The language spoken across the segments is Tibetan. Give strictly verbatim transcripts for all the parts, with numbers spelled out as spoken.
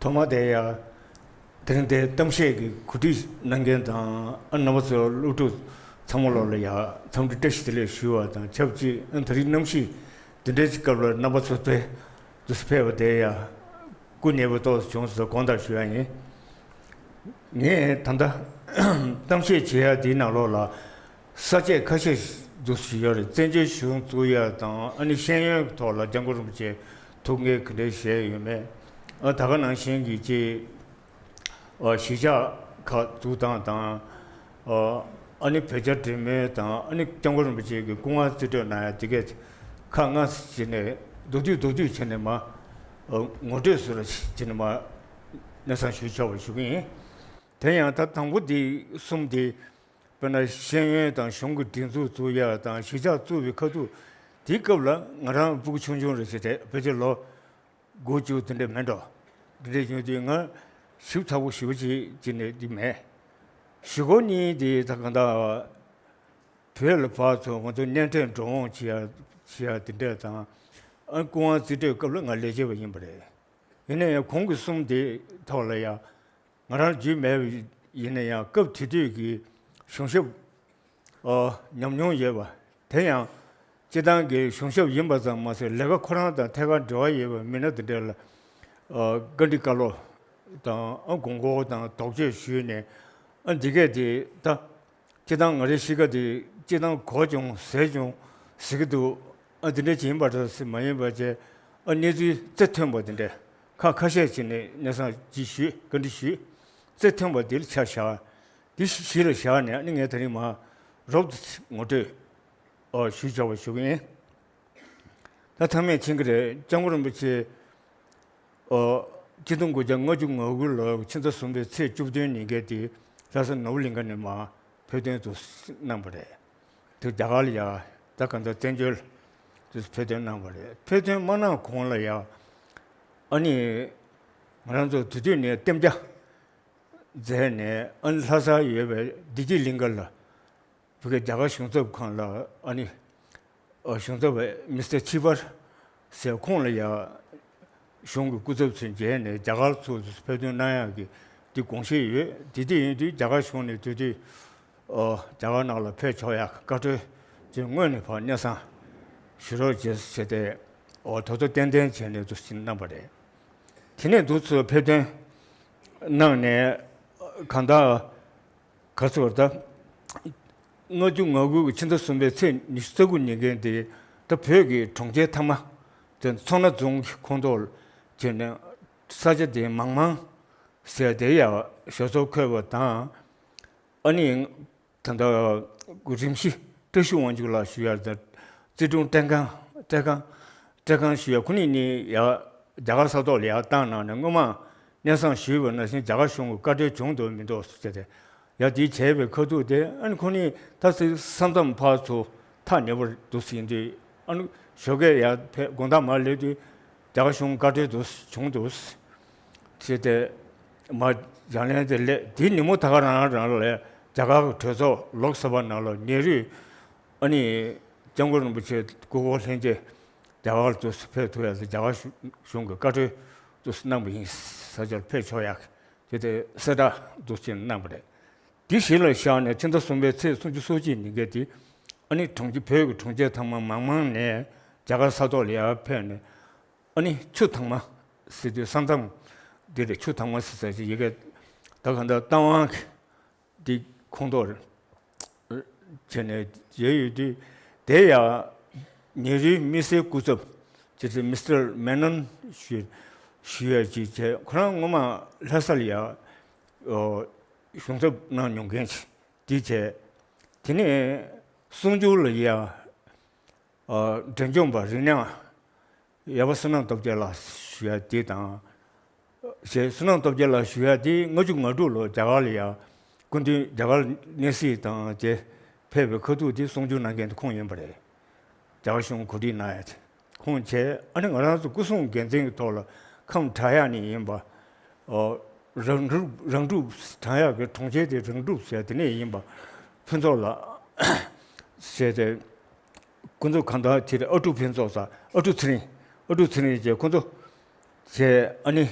ཐོག་མ་དེ་ཡང་དེ་རིང་དེ་གཏམ་བཤད་ཀྱི་གོ་སྒྲིག་གནང་མཁན་དང་ཨ་རྣམ་པ་ཚོ་སློབ་ཕྲུག་ཚང་མ་ལོག་ལ་ཡང་འཚམས་འདྲི་བཀྲ་ཤིས་བདེ་ལེགས་ཞུ་བ་དང་ཆབས་ཅིག་ཨ་དེ་རིང་གནམ་གཤིས་འདི་འདྲའི་སྐབས་ལ་རྣམ་པ་ཚོ་དེ་དུས་སུ་ཕེབས་པ་དེ་ཡང་སྐུ་ཉེ་བོ་ཏོག་ཙམ་བྱུང་སོང་དགོངས་དག་ཞུ་ཡ་ཡིན། ངས་ད་ལྟ་གཏམ་བཤད་བྱེད་ཡ་དེའི་ནང་ལོགས་ལ་ས་བཅད་ཁ་ཤས་འདུག་ཞུ་ཡ་རེད། བཙན་བྱོལ་གཞུང་བཙུགས་ཡ་དང་ཨ་ནི་ཤེས་ཡོན་གྱི་ཐོག་ལ་སྐྱབས་མགོན་རིན་པོ་ཆེ་ཐུགས་འགན་ག་འདྲས་བཞེས་ཡོད་མེད། ཨ་ད་ག་ནང་བཞིན་གྱི་ཅིག་ཨ་གཞིས་ཆགས་ཁག་འཛུགས་སྟངས་དང་། ཨ་ཨ་ནི་བོད་རྒྱ་འབྲེལ་མོལ་དང་ཨ་ནི་སྐྱབས་མགོན་རིན་པོ་ཆེ་གི་སྐུ་ངལ་རྩིས་སྤྲོད་གནང་ཡ་དེ་གས་ཁག་ལྔ་བྱས་ནས་མདོར་བསྡུས་མདོར་བསྡུས་བྱས་ནས་མ་ཨ་ངོ་སྤྲོད་ཟུར་བྱས་ནས་མ་སྙན་སེང་ཞུ་ཆོག་པ་ཞུ་གི་ཡིན། དེ་ཡང་ད་དང་པོ་འདི་གསུམ་འདི་དཔེར་ན་ཤེས་ཡོན་དང་གཞུང་གི་སྒྲིག་འཛུགས་བཙུགས་ཡ་དང་གཞིས་ཆགས་བཙུགས་པའི་ཁ་ཐུག་དེའི་སྐབས་ལ་ང་རང་ཕྲུ་གུ་ཆུང་ཆུང་རེད་ཟེར་ཏེ་ཕལ་ཆེར་ལོ་དགུ་བཅུ་དེ་འདྲས་མེད་འགྲོ། དེ་འདྲས་ཡིན་དུས་ང་ཞིབ་ཚགས་པོ་ཞེ་པོ་ཅིག་ཅིག་ནས་འདི་མེད། གཞིས་སྒོ་གཉིས་དེ་ད་གང་ལྟར་བོད་ལ་ཕར་ཚུར་ང་ཚོ་གཉེན་འཕྲད་འགྲོ་འོང་བྱེད་ཡ་བྱེད་ཡ་དེ་འདྲས་དང་ཨ་སྐུ་དབང་རྩིས་སྤྲོད་སྐབས་ལ་ང་ལས་བྱེད་པ་ཡིན་པ་རེད། ཡིན་ན་ཡང་གོང་གི་གསུམ་དེ་ཐོག་ལ་ཡང་ང་རང་རྒྱུས་མེད་པ་ཡིན་ན་ཡང་སྐབས་དེ་དུས་ཀྱི་གཞུང་ཞབས་ཨ་ཉམས་མྱོང་ཡོད་པ། དེ་ཡང་སྤྱི་བཏང་གི་གཞུང་ཞབས་ཡིན་པ་ཙམ་མ་ཟད་ལས་ཀ་ཁོ་རང་དང་ཐད་ཀར་འབྲེལ་བ་ཡོད་པའི་མི་སྣ་དེ་འདྲ་ལ་ཨ་བཀའ་འདྲི་བཀའ་སློབ་དང་ཨ་དགོངས་སྐོར་དང་དོགས་གཅོད་ཞུས་ནས་ཨ་འདི་གས་དེ་ད་སྤྱི་བཏང་ང་རའི་གཤིས་ཀ་དེ་སྤྱི་བཏང་གོ་བྱུང་ཟེར་བྱུང་ཟེར་གི་འདུག་ཨ་འདི་འདྲ་ཅིག་ཡིན་པ་འདྲ་ཟེར་མ་ཡིན་པ་བྱས་ཨ་གནས་ཚུལ་རྩ་མཐུན་པ་དེ་འདྲ་ཁ་ཁ་ཤས་ཅིག་ནས་སྙན་སེང་ཅིག་ཞུས་བཀའ་འདྲི་ཞུས། རྩ་མཐུན་པ་འདི་ལ་ཆ་བཞག་འདི་གཞི་ལ་བཞག་ནས་ཨ་ནི་ངས་ད་རིང་མ་རོབ་ཏུ་ངོ་སྤྲོད་ཨོ་ཞུས་ཆོག་པ་ཞུ་གི་ཡིན། ད་ཚང་མས་མཁྱེན་གྱི་རེད། སྐྱབས་མགོན་རིན་པོ་ཆེ་ཨོ་ཆིག་སྟོང་དགུ་བརྒྱ་ལྔ་བཅུ་ང་དགུ་ལོའི་ཕྱི་ཟླ་གསུམ་པའི་ཚེས་བཅུ་བདུན་ཉིན་སྐད་དེ་ལྷ་ས་ནོར་བུ་གླིང་ཁ་ནས་མར་འཕོས་དོན་དུ་གནང་བ་རེད། དེ་རྒྱ་གར་ལ་ཡ་ད་གང་ལྟར་བཙན་བྱོལ་དུ་འཕོས་དོན་གནང་བ་རེད། འཕོས་དོན་མ་གནང་གོང་ལ་ཡ་ཨ་ནི་ང་རང་ཚོ་དེ་དུས་ནས་གཏན་འཇགས་མཛད་ནས་ཨ་ནི་ལྷ་སར་ཡོད་པའི་བདེ་སྐྱིད་གླིང་ག་ལ་བོད་ཀྱི་རྒྱ་གར་གཞུང་ཚབ་ཁང་ལ་ཨ་ནི་ཨ་གཞུང་ཚབ་པ་མི་སི་ཊར་ཆི་པར་ཟེར་ཁོང་ལ་ཡ་གཞུང་གི་སྐུ་ཚབ་ཚོས་མཇལ་ནས་རྒྱ་གར་ཚུར་འཕོས་དོན་གནང་ཡག་གི་དེ་དགོངས་བཞེས་ཡོད། དེ་དུས་ཡིན་དུས་རྒྱ་གར་གཞུང་ནས་དེ་དུས་ཨ་རྒྱ་གར་ནང་ལ་ཕེབས་ཆོག་ཡག་བཀའ་འཁྲོལ་ཅིག་སྔོན་ནས་ཕར་སྙན་སེང་ཞུ་རོགས་བྱེད་ཟེར་ཏེ་ཨོ་ད་དུང་ཏན་ཏན་བྱས་ནས་འདུག་སེ་གནང་བ་རེད། དེ་ནས་འདུག་ཚུར་འཕོས་དོན་གནང་ནས་གང་ལྟར་ག་ཚོད་ད་ལྔ་བཅུ་ང་དགུ་གི་ཕྱི་ཟླ་གསུམ་པའི་ཚེས་ཉི་ཤུ་རྩ་དགུ་ཉིན་གྱི་འདི་ད་བོད་ཀྱི་གྲོང་ཁྱེར་མཐའ་མ་དེ་མཚོ་སྣ་རྫོང་གི་ཁོངས་གཏོགས་བྱས་ནས་ས་ཆ་དེ་མང་མང་ཟེར་དེ་ཡང་ཞོ་སོར་འཁོད་པ་དང་། ཨ་ནི་ད་ལྟ་རིམ་བཞི་བཀྲ་ཤིས་དབང་ཕྱུག་ལགས་ཞུ་ཡ་དང་རྩིས་དྲུང་བཀྲས་ཁང་བཀྲས་ཁང་བཀྲས་ཁང་ཞུ་ཡ་ཁོ་གཉིས་ནི་ཡ་རྒྱ་གར་ས་ཐོག་ལ་ཡར་བཏང་གནང་ནས་སྔོན་མ་སྙན་སེང་ཞུས་པ་ནང་བཞིན་རྒྱ་གར་གཞུང་གི་བཀའ་འཁྲོལ་བྱུང་འདུག་མི་འདུག་ཟེར་ཏེ་ཡ་དེ་བྱས་པའི་ཁ་ཐུག་དེ་ཨ་ནི་ཁོ་གཉིས་ད་སེ་ས་མཚམས་ཕར་ཚུར་ཐག་ཉེ་པོར་འདུག་ཟིན་དུས་ཨ་ནི་ཞོགས་ཀས་ཡར་ཕེབས་དགོང་དག་མར་སླེབས་དུས་རྒྱ་གར་གཞུང་བཀའ་འཁྲོལ་འདུག་བྱུང་འདུག་ཟེར་ཏེ་མར་ལྗགས་ལན་དེ་སླེབས། དེའི་ཉིན་མོ་ད་ག་རང་རང་ལ་རྒྱ་གར་གྱི་གྲོས་ཚོགས་ལོག་སི་ཕ་ནང་ལ་ཉེ་རུས་ཨ་ནི་སྐྱབས་མགོན་རིན་པོ་ཆེ་སྐུ་འཁོར་ལྷན་རྒྱས་རྒྱ་གར་དུ་ཕེབས་ཐུབ་ཡ་དེ་རྒྱ་གར་གཞུང་གིས་བཀའ་འཁྲོལ་དུ་གནང་བ་ཡིན། ས་ཆར་ཕེབས་ཆོག་ཡག་དེ་དེ་གསལ་བསྒྲགས་འདུག་ཅེས་གནང་བ་རེད། དེ་གཞི་ལ་བཞག་ནས་ཕྱི་ཟླ་གསུམ་པའི་ཚེས་སུམ་ཅུ་སོ་གཅིག་ཉིན་སྐད་དེ་ཨ་ནི་གྲོང་ཁྱེར་བོད་ཀྱི་གྲོང་ཁྱེར་ཚང་མ་མང་མང་ནས་རྒྱ་གར་ས་ཐོག་ལ་ཡར་ཕེབས་ནས་ཨ་ནི་ཆུ་དྭངས་མ་ཟེར་དུས་ས་མཚམས་འདི་རེད། ཆུ་དྭངས་མ་ཟེར་ས་ཅིག་ཡི་གེ་ད་ག་འདྲ་རྟ་དབང་གི་འདི་ཁོངས་གཏོགས་རེད། བྱས་ནས་མཇལ་ཡོད་དུས་དེ་ཡང་ཉེ་རུའི་དམིགས་བསལ་སྐུ་ཚབ་ཅེས་མི་སི་ཊར་མེ་ནོན་ཞུ་ཞུ་ཡ་ཅིག་བྱས། ཁོ་རང་སྔོན་མ་ལྷ་ས་ལ་ཡང་གཞུང་ཚབ་གནང་མྱོང་མཁན་ཅིག་དེ་བྱས། དེ་ནས་གསུང་སྒྱུར་ལ་ཡང་འབྲེལ་ལྗོངས་པ་རིག་གནས་ཡར་པ་བསོད་ནམས་སྟོབས་རྒྱལ་ལགས་ཞུ་ཡ་དེ་དང་། ཞེས་བསོད་ནམས་སྟོབས་རྒྱལ་ལགས་ཞུ་ཡ་དེ་ལྔ་བཅུ་ང་དྲུག་ལོར་རྒྱ་གར་ལ་ཡང་སྐུ་མདུན་རྒྱ་གར་གནས་གཟིགས་དང་དེ་ཕེབས་པའི་ཁ་ཐུག་དེ་གསུང་སྒྱུར་གནང་མཁན་དེ་ཁོང་ཡིན་པ་རེད། རྒྱ་གར་གཞུང་གོ་སྒྲིག་གནང་ཡ་དེ་ཁོང་བྱས། ཨ་ནི་ང་རང་ཚོ་སྐུ་སྲུང་འགན་འཛིན་གྱི་ཐོག་ལ་ཁམས་བྲག་གཡབ་ནས་ཡིན་པ། ཨོ། རང་གྲུབ་རང་གྲུབ་བྲག་གཡབ་ཀྱི་གྲོང་ཁྱེར་དེ་རང་གྲུབ་ཟེར་དེ་ནས་ཡིན་པ། ཕུན་ཚོགས་ལགས་ཟེར་ཏེ་ཁོང་ཚོ་གང་ལྟར་དེར་ཨ་ཕྲུག་ཕུན་ཚོགས་ཟེར། ཨ་ཕྲུག་ཚེ་རིང་། ཨ་ཕྲུག་ཚེ་རིང་བྱས་ཁོང་ཚོ་བྱས། ཨ་ནི་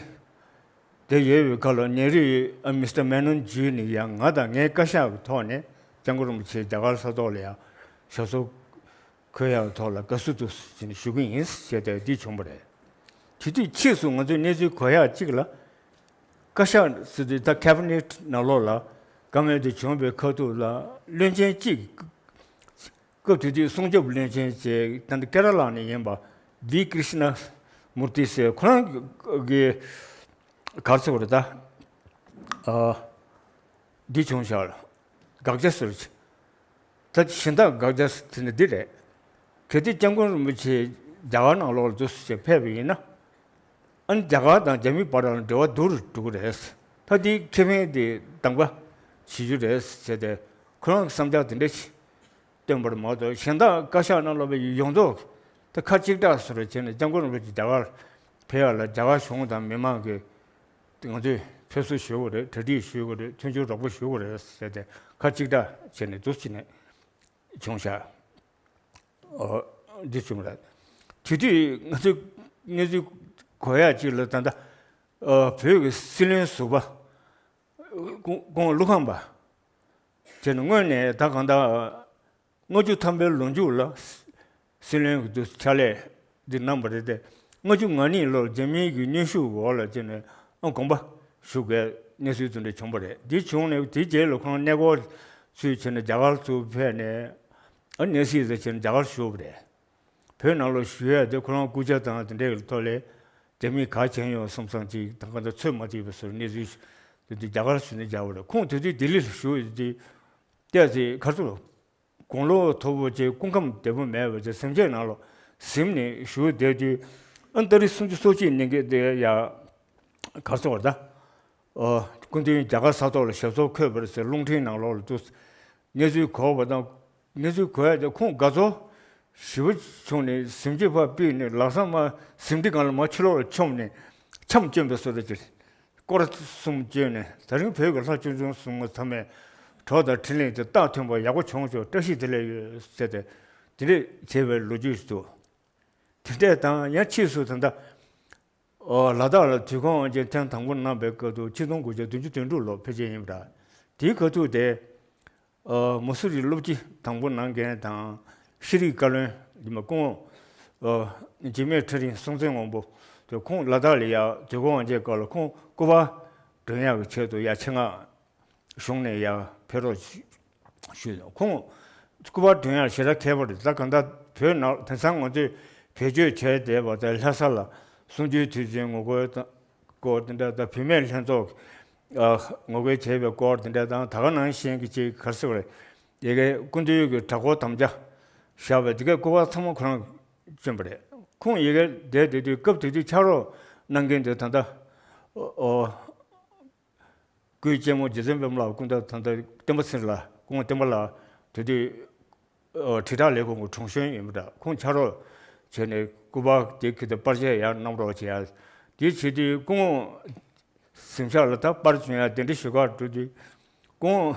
དེ་ཡོད་པའི་ཁ་ལ་ཉེ་རིང་ཨ་མི་སི་ཊར་མེ་ནོན་ཇུས་ནས་ཡང་ང་དང་ངའི་བཀའ་ཤག་གི་ཐོག་ནས་སྐྱབས་མགོན་རིན་པོ་ཆེ་རྒྱ་གར་ས་ཐོག་ལ་ཡང་ཞབས་སོར་འཁོད་ཡག་ཐོག་ལ་དགའ་བསུ་དུ་ཞུ་གི་ཡིན་ཞེས་དེ་འདི་བྱུང་བ་རེད། དེ་དུས་ཕྱིས་སུ་ང་ཚོས་གནས་ཚུལ་གོ་ཡག་གཅིག་ལ། བཀའ་ཤག་ཟེར་དུས་ད་ཁེ་བི་ནེ་ཊི་ནང་ལོགས་ལ་བཀའ་མོལ་དེ་བྱུང་བའི་ཁ་ཐུག་ལ་བློན་ཆེན་གཅིག་སྐབས་དེ་དུས་སྲུང་སྐྱོབ་བློན་ཆེན་བྱས་ད་ལྟ་ཀེ་ར་ལ་ནས་ཡིན་པ་བི་ཀྲི་ཤི་ན་མུར་ཏི་ཟེར་ཁོ་རང་གི་གར་སོང་བ་རེད་ད། ཨ། འདི་བྱུང་ཤག་ལ། དགག་བྱ་ཟེར་ཅིག་ད་གཞན་དག་དགག་བྱ་ཟེར་ནི་འདི་རེད། གལ་ཏེ་སྐྱབས་མགོན་རིན་པོ་ཆེ་རྒྱ་གར་ནང་ལོགས་ལ་འདུག་ཟེར་ཕེབས་པ་ཡིན་ན། ཨ་ནི་རྒྱ་གར་དང་རྒྱ་མི་བར་ལ་འབྲེལ་བ་སྡུག་རུ་འགྲོ་གི་རེད། ད་འདི་ཁེ་ཕན་དེ་གདམ་ག་བྱེད་རྒྱུ་རེད་ཟེར་ཏེ་ཁོ་རང་གི་བསམ་འཆར་དེ་འདྲ་ཞིག་བཏོན་པར་མ་གཏོགས་གཞན་དག་བཀའ་ཤག་ནང་ལོགས་པའི་ཡོངས་རྫོགས་ད་ཁ་གཅིག་གྲགས་སུ་རེ་བྱས་ནས་སྐྱབས་མགོན་རིན་པོ་ཆེ་རྒྱ་གར་ཕེབས་ཡག་ལ་རྒྱ་གར་གཞུང་དང་མི་མང་གིས་ང་ཚོས་ཕེབས་བསུ་ཞུ་དགོས་རེད། གྲ་སྒྲིག་ཞུ་དགོས་རེད། མཐུན་འགྱུར་རོགས་པ་ཞུ་དགོས་རེད་ཟེར་ཏེ་ཁ་གཅིག་གྲགས་བྱས་ནས་འདུག་བྱས་ནས་བྱུང་ཤག་འོ། འདི་བྱུང་རེད། དེ་དུས་ང་ཚོས་གནས་ཚུལ་གོ་ཡག་ཅིག་ལ་ད་ལྟ་བོད་ཀྱི་སྲིད་བློན་ཟུར་པ་སྐུ་ངོ་ཀླུ་ཁམས་པ་དེ་ནི་སྔོན་ནས་ད་གང་ལྟར་ལྔ་བཅུ་ཐམ་པའི་ལོ་མཇུག་ལ་སྲིད་བློན་གྱི་དུ་ཕྱག་ལས་འདི་གནང་བ་རེད་དེ། ལྔ་བཅུ་ང་གཉིས་ལོར་རྒྱ་མིའི་གི་མཉེན་ཤུགས་འོག་ལ་བྱས་ནས་ཨ་དགོངས་པ་ཞུ་དགོས་གནས་ཚུལ་དེ་འདྲ་བྱུང་བ་རེད། འདི་བྱུང་ནས་དེའི་རྗེས་ལ་ཁོང་གནས་སྐོར་ཚུལ་བྱས་ནས་རྒྱ་གར་ཚུར་ཕེབས་ནས་ཨ་གནས་གཟིགས་ཟེར་བྱས་ནས་རྒྱ་གར་བཞུགས་པ་རེད། བོད་ནང་ལ་བཞུགས་ཡག་དེ་ཁོ་རང་སྐུ་ཕྱྭ་དང་དེ་འདྲའི་ཐོག་ལས་རྒྱ་མིས་ག་བྱས་ཡོང་བསམ་བསམ་ཅིག་དང་ག་ད་ཚོད་མ་ཐིག་པའི་བཟོ་གནས་ཚུལ་དེ་དུས་རྒྱ་གར་བཞུགས་ནས་བྱ་བ་རེད། ཁོང་དེ་དུས་ལྡི་ལི་ལ་བཞུགས་ཡོད་དུས་བལྟས་ཚེ་ཁ་ཚུར་དགུང་ལོ་མཐོ་པོ་ཅིག་སྐུ་ཁམས་བདེ་པོ་མེད་པ་ཅིག་སེམས་ཅན་ནང་ལ་ཟིན་ནས་བཞུགས་བསྡད་དུས་ཨ་ཏ་རིག་སུམ་ཅུ་སོ་གཅིག་ཉིན་གྱི་དེ་ཡ་གར་སོང་བ་ད། ཨོ། སྐུ་མདུན་རྒྱ་གར་ས་ཐོག་ལ་ཞབས་སོར་འཁོད་པ་རེད་ཟེར་རླུང་འཕྲིན་ནང་ལོགས་ལ་འདུག་གནས་ཚུལ་གོ་བ་དང་། གནས་ཚུལ་གོ་ཡ་དེ་ཁོང་དགའ་ཚོར་ཞེ་པོ་བྱུང་ནས་གཟིམ་ཆུང་ཕར་ཕུད་ནས་ལམ་སང་མར་གཟིམ་ཁྲི་སྒང་ལ་མར་ཕྱི་ལོགས་ལ་མཆོངས་ནས་འཆམ་སྐྱོན་པའི་བཟོ་འདྲ་ཅིག་སྐོར་གསུམ་བསྐྱོན་ནས་ད་རིང་བོད་ཀྱི་ལྷ་ཆུང་ཆུང་གསུམ་མ་ཚང་མས་གྲོགས་དང་འཕྲིན་ལས་དེ་རྟགས་ཐོན་པ་ཡག་པོ་བྱུང་ཆོག་བཀྲ་ཤིས་བདེ་ལེགས་ཡོད་ཟེར་ཏེ་དེ་འདྲས་བྱས་པའི་ལོ་རྒྱུས་ཤིག་འདུག་དེ་འདྲས་དང་ཡང་ཕྱིས་སུ་ད་ལྟ། ཨོ། ལ་དྭགས་ལ་དུས་འཁོར་དབང་ཆེན་ཐེངས་དང་པོ་གནང་བའི་སྐབས་དུ་ཆིག་སྟོང་དགུ་བརྒྱ་བདུན་ཅུ་དོན་དྲུག་ལོར་ཕལ་ཆེར་ཡིན་པ་འདྲ། དེའི་ཁ་ཐུག་དེ། ཨོ། མ་སུ་རི་སློབ་སྤྱི་དང་པོ་གནང་མཁན་དང་ཤེས་རིག་བཀའ་བློན་འདི་མ་སྐུ་ངོ་། ཨོ། འཇིགས་མེད་ཁྲ་རིང་སྲོང་བཙན་སྒམ་པོ་དེ་ཁོང་ལ་དྭགས་ལ་ཡ་དུས་འཁོར་དབང་ཆེན་སྐབས་ལ་ཁོང་སྐུ་པར་སྒྲོན་ཡག་གི་ཆེད་དུ་ཡ་ཆེད་མངགས། གཞུང་ནས་ཡར་ཕེབས་རོགས་ཞུས་ནས་ཁོང་སྐུ་པར་སྒྲོན་ཡག་ཞེ་དྲག་མཁས་པོ་རེད། ད་གང་ལྟར་བོད་ནང་དེང་སང་ང་ཚོས་བེད་སྤྱོད་བྱས་བསྡད་པ་དང་ལྷ་ས་ལ་གསུང་ཆོས་དུས་ཆེན་ངོ་རྒོལ་དང་སྐོར་དེ་འདྲ་དང་བུད་མེད་ལྷན་ཚོགས་ངོ་རྒོལ་བྱས་པའི་སྐོར་དེ་འདྲ་དང་ད་ག་ནང་བཞིན་གྱི་ཅིག་ག་རེ་ཟེར་བ་རེད། ཡ་གི་སྐུ་མདུན་གྱི་དྲག་པོ་དམ་བཅའ་བཞག་པའི་དེ་གའི་སྐུ་པར་ཚང་མ་ཁོ་རང་བསྐྲུན་པ་རེད། ཁོང་ཡ་གི་བསྡད་བསྡད་དུས་སྐབས་དེ་དུས་ཕྱག་རོགས་གནང་མཁན་དེ་ད་ལྟ་ཨོ། སྐུའི་གཅེན་མོ་རྗེ་བཙུན་པད་མ་ལགས་སྐུ་ཟླ་ད་ལྟ་བསྟན་པ་ཚེ་རིང་ལགས་སྐུ་ངོ་བསྟན་པ་ལགས་དེ་དུས་ཨོ་དྲིལ་བསྒྲགས་ལས་ཁུངས་ཀྱི་དྲུང་གཞོན་ཡིན་པ་འདྲ། ཁོང་ཕྱག་རོགས་བྱས་ནས་སྐུ་པར་དེ་ཁྱེར་ཏེ་པར་ཆས་ཡར་གནང་རོགས་བྱས་ཡ། དེ་བྱེད་དུས་སྐུ་ངོ་གཟིམ་ཤག་ལ་ད་པར་བྱུང་ཡ་དེ་འདྲ་ཞུ་གར་འགྲོ་དུས་སྐུ་ངོ་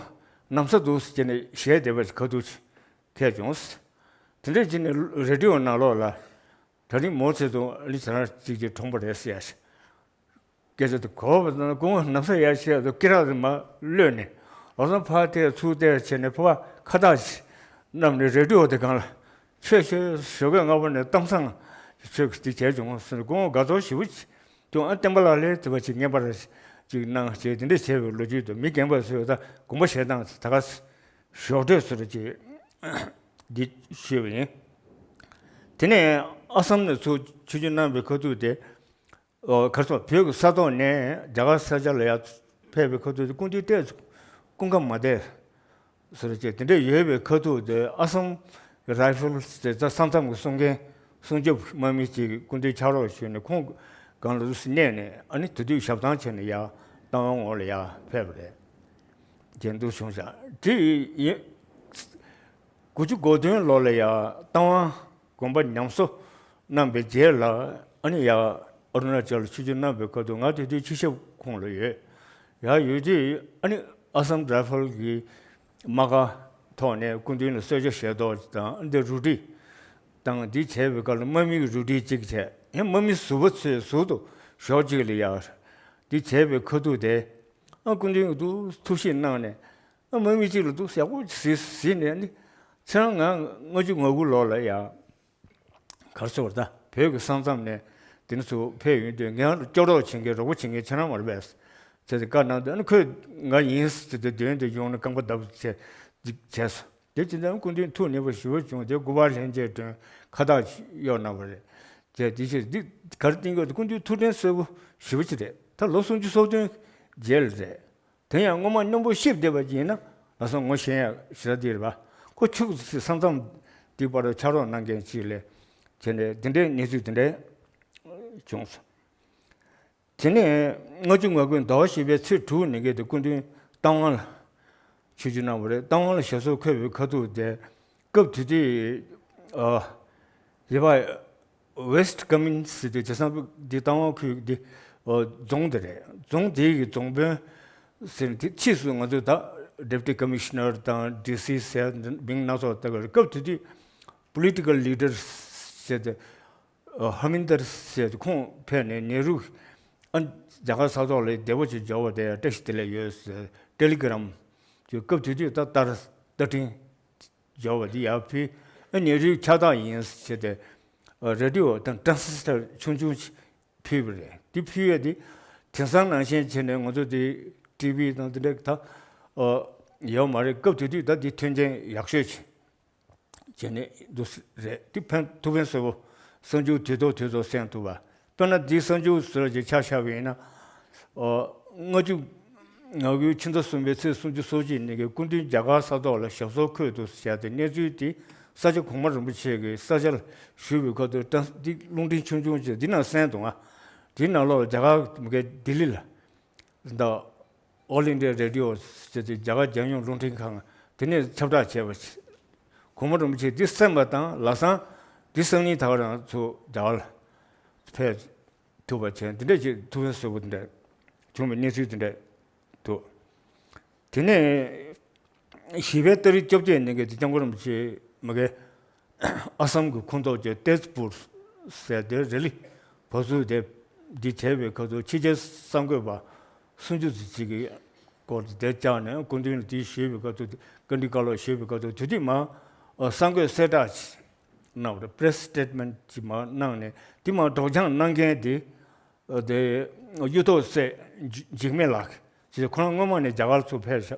ན་བཟའ་འདུག་ཟེར་བྱས་ནས་ཞལ་བདེ་བ་ཞིག་ག་འདུག་ཅིག་ཁས་བྱུང་། དེ་འདྲ་བྱས་ནས་རེ་ཌི་ཡོ་ནང་ལོགས་ལ། ད་རིང་མོ་ཚེ་དང་ཨ་ནི་ཚེ་རང་གཅིག་གཅིག་གྲོངས་པ་རེད་ཟེར་ཡ་ཞིག་སྐད་ཆ་དེ་གོ་བ་དང་སྐུ་ངོ་ན་བཟའ་ཡར་བཞེས་དུས་སྐེ་རགས་དེ་མར་གློད་ནས་ལམ་སང་ཕར་བལྟས་ཚུར་བལྟས་བྱས་ནས་ཕོར་པ་ཁ་བཏགས་ཤིག་བསྣམས་ནས་རེ་ཌི་ཡོ་དེ་སྒང་ལ་ཆོས་ཞུ་ཞོགས་ཀས་སྔ་པོ་ནས་གཏམ་བཟང་ཆོས་ཀྱི་དེ་བྱས་བྱུང་ཟེར་ནས་སྐུ་ངོ་དགའ་ཚོར་ཞེ་པོ་ཅིག་བྱུང་། ཨ་བསྟན་པ་ལགས་ལས་དེ་བ་ཅིག་ངེས་པར་ཅིག་གནང་བྱས་དེ་འདྲ་བྱས་པའི་ལོ་རྒྱུས་དང་མི་རྒན་པ་ཚོས་ད་དགོངས་པ་བཞེས་སྟངས་ད་ག་ཞོགས་དྲོད་ཚོར་ཅིག་འདི་ཞུས་པ་ཡིན། དེ་ནས་ཨ་སམ་ནས་ཚུར་ཆིབས་བསྒྱུར་གནང་བའི་ཁ་ཐུག་དེ། ཨོ། གར་སོང་བོད་ཀྱི་ས་ཐོག་ནས་རྒྱ་གར་ས་ཆ་ལ་ཡར་ཕེབས་པའི་ཁ་ཐུག་དེ་སྐུ་མདུན་ཏོག་ཙམ་སྐུ་ཁམས་མ་བདེ་ཟེར་བྱས་དེ་འདྲ་ཡོད་པའི་ཁ་ཐུག་དེ་ཨ་སམ་རའི་ཕལ་ཟེར་ས་མཚམས་ཀྱི་སྲུང་མཁན་སྲུང་སྐྱོབ་དམག་མི་ཅིག་སྐུ་མདུན་ཕྱག་རོགས་ཞུས་ནས་ཁོང་སྒང་ལ་སླེབས་ནས་ཨ་ནི་དེ་དུས་ཞབས་ཐང་བྱས་ནས་ཡར་རྟ་དབང་ངོགས་ལ་ཡར་ཕེབས་པ་རེད། དེ་འདུག་བྱུང་ཤག་དེ་ཡིན། དགུ་བཅུ་གོ་བདུན་ལོ་ལ་ཡང་རྟ་དབང་དགོན་པ་ཉམས་གསོ་གནང་བའི་རྗེས་ལ་ཨ་ནི་ཡང་ཨ་རུ་ན་ཅལ་ཆིབས་བསྒྱུར་གནང་བའི་སྐབས་དུ་ང་དེ་དུས་ཕྱི་ཞབས་ཁོངས་ལ་ཡོད། ཡང་ཡོད་དུས་ཨ་ནི་ཨ་སམ་རའི་ཕལ་གྱི་དམག་སྒར་ཐོག་ནས་སྐུ་མདུན་ལ་གསོལ་ཇ་བཞེས་ཐོག་དང་ཨ་འདི་རུ་སྒྲིག་དང་འདི་བྱས་པའི་སྐབས་ལ་དམག་མིའི་རུ་སྒྲིག་ཅིག་བྱས། ཡང་དམག་མི་ཟུར་པ་ཚོས་ཟུར་དུ་ཞོགས་གཅིག་ལ་ཡང་། འདི་བྱས་པའི་ཁ་ཐུག་དེ། ཨ་སྐུ་མདུན་གྱིས་འདུག་ཐུགས་ཞིབ་གནང་ནས། ཨ་དམག་མི་གཅིག་ལ་འདུག་ཡག་པོ་གཟིགས་གཟིགས་ནས་ནི། ཁྱེད་རང་ང་ལྔ་བཅུ་ང་དགུ་ལོ་ལ་ཡ། གར་སོང་བར་ད་བོད་ཀྱི་ས་མཚམས་ནས་དེ་ནས་ཚུར་ཕེབས་ཡོང་དུས་ངས་སྐྱོབ་རོགས་བྱེད་མཁན་རོགས་པ་བྱེད་མཁན་ཁྱེད་རང་མ་རེད་པས། ཟེར་ཏེ་བཀའ་གནང་དུས། ཨ་ནི་ཁོས་ང་ཡིན་ཟེར་ཏེ་མདུན་དུ་ཡོང་ནས་རྐང་པ་བརྡབས་བྱས་ཅིག་བྱས་སོང་། དེ་བྱས་ཙང་སྐུ་མདུན་ཐུགས་མཉེས་པོ་ཞེ་པོ་བྱུང་སྟེ་སྐུ་པར་ལྷན་རྒྱས་སྒྲོན་ཁ་བཏགས་གཡོག་གནང་བ་རེད། བྱས་དེ་ཕྱིར་འདི་ག་རེ་བསྟན་གྱི་ཡོད་དེ། སྐུ་མདུན་ཐུགས་དྲན་གསོས་པོ་ཞེ་པོ་ཅིག་རེད། ད་ལོ་སུམ་ཅུ་སོ་བདུན་རྗེས་ལ་རེད། དེ་ཡང་སྔོན་མ་སྙོམས་པོ་བཤད་བསྡད་པ་ཡིན་ན། ལགས་སོ། ངོ་ཤེས་ཡ་ཞེ་དྲག་འདི་རེད་པ། ཁོ་ཆུ་ས་མཚམས་འདི་བར་དུ་ཕྱག་རོགས་གནང་མཁན་ཅིག་ལས་བྱས་ནས་འདི་འདྲའི་གནས་ཚུལ་འདི་འདྲ་བྱུང་སོང་། དེ་ནས་ལྔ་བཅུ་ང་དགུ་ཟླ་བ་བཞི་པའི་ཚེས་དྲུག་ཉིན་གྱི་དེ་སྐུ་མདུན་རྟ་དབང་ལ་ཆིབས་བསྒྱུར་གནང་བ་རེད། རྟ་དབང་ལ་ཞབས་སོར་འཁོད་པའི་ཁ་ཐུག་དེ། སྐབས་དེ་དུས་ཨ་ཡེ་བ་West Cummins ཟེར་དུས། དེང་སང་འདི་རྟ་དབང་ཁུལ་འདི་ཨ་རྫོང་དེ་རེད། རྫོང་དེའི་གི་རྫོང་དཔོན་ཟེར་ནས། དེ་ཕྱིས་སུ་ང་ཚོས་ད་Deputy Commissioner དང་D C ཟེར་མིང་སྣ་ཚོགས་བཏགས་པ་རེད། སྐབས་དེ་དུས་Political Leaders ཟེར་ཏེ། ཨ་ཧར་མིན་དར་ཟེར་ཏེ་ཁོང་ཕེབས་ནས་ནེ་རུ། ཨ་རྒྱ་གར་ས་ཐོག་ལ་བདེ་པོ་ཅིག་འབྱོར་བ་དེ་ཡང་བཀྲ་ཤིས་བདེ་ལེགས་ཡོད་ཟེར་ཊེ་ལི་གྷི་རམ་ཅིག་སྐབས་དེ་དུས་ད་ལྟར་བརྡ་འཕྲིན་འབྱོར་བ་དེ་ཡར་ཕུལ། ཨ་ནེ་རུའི་ཕྱག་རྟགས་ཡིན་ཟེར་ཏེ། ཨ་རེ་ཌི་ཡོ་དང་ཊ་རན་སི་ཊར་ཆུང་ཆུང་ཅིག་ཕུལ་བ་རེད། དེ་ཕུལ་ཡས་དེ་དེང་སང་ནང་བཞིན་བྱས་ནས་ང་ཚོ་དེ་ཊི་བི་དང་དེ་འདྲ་ད་ཨ་ཡོད་མ་རེད། སྐབས་དེ་དུས་ད་དེ་མཐུན་རྐྱེན་ཡག་ཤོས་ཅིག་བྱས་ནས་འདུག་སེ་རེད། དེ་ཕན་ཐུགས་ཕན་གསོས་པོ། གསར་འགྱུར་དུས་ཐོག་དུས་ཐོག་གསན་ཐུབ་པ། དཔེར་ན་འདི་གསར་འགྱུར་བཟོ་ཅིག་ཆ་བཞག་པ་ཡིན་ན། ཨོ། ལྔ་བཅུ་ང་དགུའི་ཕྱི་ཟླ་གསུམ་པའི་ཚེས་སུམ་ཅུ་སོ་གཅིག་ཉིན་གྱི་སྐུ་མདུན་རྒྱ་གར་ས་ཐོག་ལ་ཞབས་སོར་འཁོད་འདུག་ཟེར་ཏེ་གནས་ཚུལ་དེ་ས་སྐྱ་གོང་མ་རིན་པོ་ཆེ་གི་ས་ཆ་ལ་ཞུས་པའི་ཁ་ཐུག་ཊ་རན་སི་འདི་རླུང་འཕྲིན་ཆུང་ཆུང་ཅིག་འདི་ནང་གསན་འདུག་ང་། དེའི་ནང་ལོགས་རྒྱ་གར་མི་སྒེར་ལྡི་ལི་ལ། ད་All India Radio ཟེར་ཏེ་རྒྱ་གར་རྒྱལ་ཡོངས་རླུང་འཕྲིན་ཁང་དེ་ནས་ཁྱབ་བསྒྲགས་བྱས་པ་ཞིག་གོང་མ་རིན་པོ་ཆེས་འདི་གསན་པ་དང་། ལམ་སང་འདི་གསན་ནས་ད་ག་རང་ཚུར་རྒྱ་གར་ལ་ཕེབས་ཐུབ་པ་བྱས། འདི་འདྲ་ཅིག་ཐུགས་ཕན་གསོས་པོ་འདི་འདྲ་བྱུང་བའི་གནས་ཚུལ་འདི་འདྲ་འདུག་དེ་ནས་བཞི་པའི་ཏ་རིག་བཅོ་བརྒྱད་ཉིན་གྱི་དེ་སྐྱབས་མགོན་རིན་པོ་ཆེ་མི་སྒེར་ཨ་སམ་གྱི་ཁོངས་གཏོགས་ཀྱི་ཏེས་པུར་ཟེར་དེ་རི་ལི་བབས་ཚུགས་དེ་འདི་བྱས་པའི་ཁ་ཐུག་ཕྱི་རྒྱལ་གསར་འགོད་པ་སུམ་ཅུ་ཙམ་ཅིག་གི་སྐོར་དེ་བཅར་ནས་སྐུ་མདུན་ལ་དེ་ཞུས་པའི་སྐབས་དུ། བཀའ་འདྲི་བཀའ་སློབ་ཞུས་པའི་སྐབས་དུ། དེ་དུས་མ་གསར་འགོད་གསལ་བསྒྲགས་ཅིག་གནང་བ་རེད། པི་རེ་སི་སི་ཊེ་ཊི་མེན་ཊི་ཅིག་མ་གནང་ནས། དེ་མ་སྒྲོག་སྦྱང་གནང་མཁན་དེ། དེ་གཡུ་ཐོག་སྲས་འཇིགས་མེད་ལགས་ཅེས། ཁོ་རང་སྔོན་མ་ནས་རྒྱ་གར་ཚུར་ཕེབས་ཤག་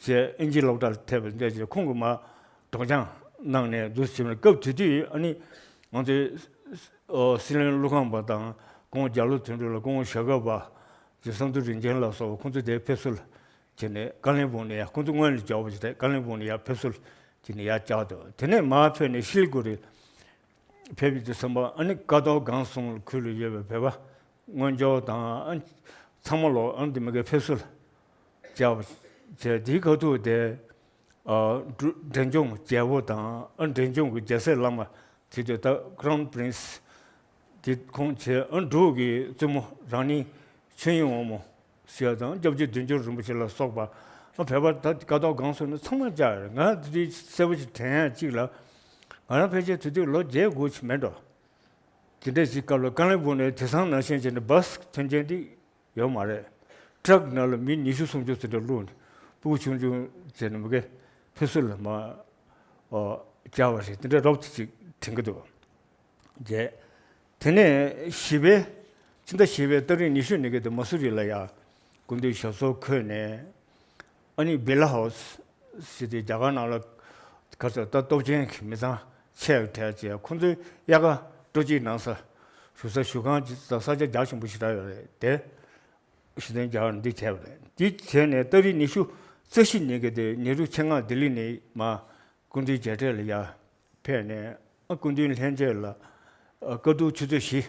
ཅེས། ཨིན་ཇི་སློབ་གྲྭར་ཐེབས་པའི་འདྲ་ཅིག་ཁོང་གིས་མ་སྒྲོག་སྦྱང་གནང་ནས་འདུག་ཟེར་བའི་སྐབས་དེ་དུས། ཨ་ནི་ང་ཚོའི་སྲིད་བློན་ཀླུ་ཁམས་པ་དང་སྐུ་ངོ་རྒྱ་ལོ་དོན་གྲུབ་ལགས། སྐུ་ངོ་ཞྭ་སྒབ་པ། ཅེས། བསམ་གྲུབ་རིན་ཆེན་ལ་སོགས་པ་ཁོང་ཚོ་དེར་ཕེབས་བསུ་ལ་བྱས་ནས། ཀ་ལོན་སྦུག་ནས་ཡར། ཁོང་ཚོ་སྔོན་ལ་འབྱོར་བ་ཞིག་རེད། ཀ་ལོན་སྦུག་ནས་ཡར་ཕེབས་བསུ་ལ་བྱས་ནས་ཡར་བཅར་འདུག་དེ་ནས་མར་ཕེབས་ནས་ཤི་ལི་གུ་རི་ཕེབས་ཡོང་དུས་ཙམ་པ། ཨ་ནི་ཀ་ཐོག་སྒང་གསུམ་ཁུལ་ལ་ཡོད་པའི་བོད་པ་དངོས་འབྱོར་དང་། ཨ། ཚང་མ་ལོ། ཨ། འདི་མི་སྒེར་ཕེབས་བསུ་ལ་བཅར་བ་བྱས། དེའི་ཁ་ཐུག་དེ། ཨ། འབྲུ། འབྲས་ལྗོངས་རྒྱལ་པོ་དང་། ཨ། འབྲས་ལྗོངས་ཀྱི་རྒྱལ་སྲས་བླ་མ་དེ་དུས་ད་Crown Prince དེ་ཁོང་བྱས། ཨ། འབྲུག་གི་བཙུན་མོ་རང་ཉིད་ཆོས་དབྱིངས་དབང་མོ་ཟེར་ཡ་དང་། སྐྱབས་རྗེ་བདུད་འཇོམས་རིན་པོ་ཆེ་ལ་སོགས་པ། ཨ། བོད་པ་ད་ཀ་ཐོག་སྒང་གསུམ་ནས་ཚང་མ་བཅར་ཡོད་རེད། ང་དེ་དུས་གསལ་པོ་ཞིག་དྲན་ཡ་གཅིག་ལ། ང་རང་ཕལ་ཆེར་དེ་དུས་ལོ་བརྒྱད་དགུ་ཞིག་མེད་འགྲོ། དེ་འདྲ་ཞིག་སྐབས་ལ་ཀ་ལོན་སྦུག་ནས་དེང་སང་ནང་བཞིན་བྱས་ནས་བྷ་སི་ཐོན་མཁན་དེ་ཡོད་མ་རེད། ཊྲག་ནང་ལ་མི་ཉི་ཤུ་སུམ་ཅུ་ཙམ་འདྲ་བླུགས་ནས། སྤུ་གུ་ཆུང་ཆུང་བྱས་ནས་མི་སྒེར་ཕེབས་བསུ་ལ་མར། ཨོ། བཅར་བ་རེད། དེ་འདྲ་རོབ་ཙམ་ཅིག་དྲན་གྱི་འདུག་བྱས། དེ་ནས་བཞི་པའི། ཕྱི་ཟླ་བཞི་པའི་ཏ་རིག་ཉི་ཤུ་ཉིན་གྱི་དེ་མ་སུ་རི་ལ་ཡར་སྐུ་མདུན་ཞབས་སོར་འཁོད་ནས། ཨ་ནི་བི་ལ་ཧའུ་སི་ཟེར་དེ་རྒྱ་གར་ནང་ལ་ག་ཚོད་ད་སྟོབས་ཆེན་གྱི་མི་ཚང་ཆེ་བའི་གྲས་བྱས། ཁོང་ཚོའི་དབྱར་ཁ་སྤྲོ་སྐྱིད་གནང་ས། བཞུགས་ས་བཞུགས་ཁང་ཅིག་དང་ས་ཆ་རྒྱ་ཆེན་པོ་ཞེ་དྲག་ཡོད་རེད་དེ། ཞུ་དོན་རྒྱ་གར་འདི་བྱས་པ་རེད། འདི་བྱས་ནས་ཏ་རིག་ཉི་ཤུ་རྩ་བཞི་ཉིན་གྱི་དེ་ནེ་རུ་ཆེད་མངགས་ལྡི་ལི་ནས་མར་སྐུ་མདུན་མཇལ་འཕྲད་ལ་ཡར་ཕེབས་ནས། ཨ། སྐུ་མདུན་ལྷན་རྒྱས་ལ། ཨ། དཀའ་སྡུག་ཆུ་ཚོད་བཞི་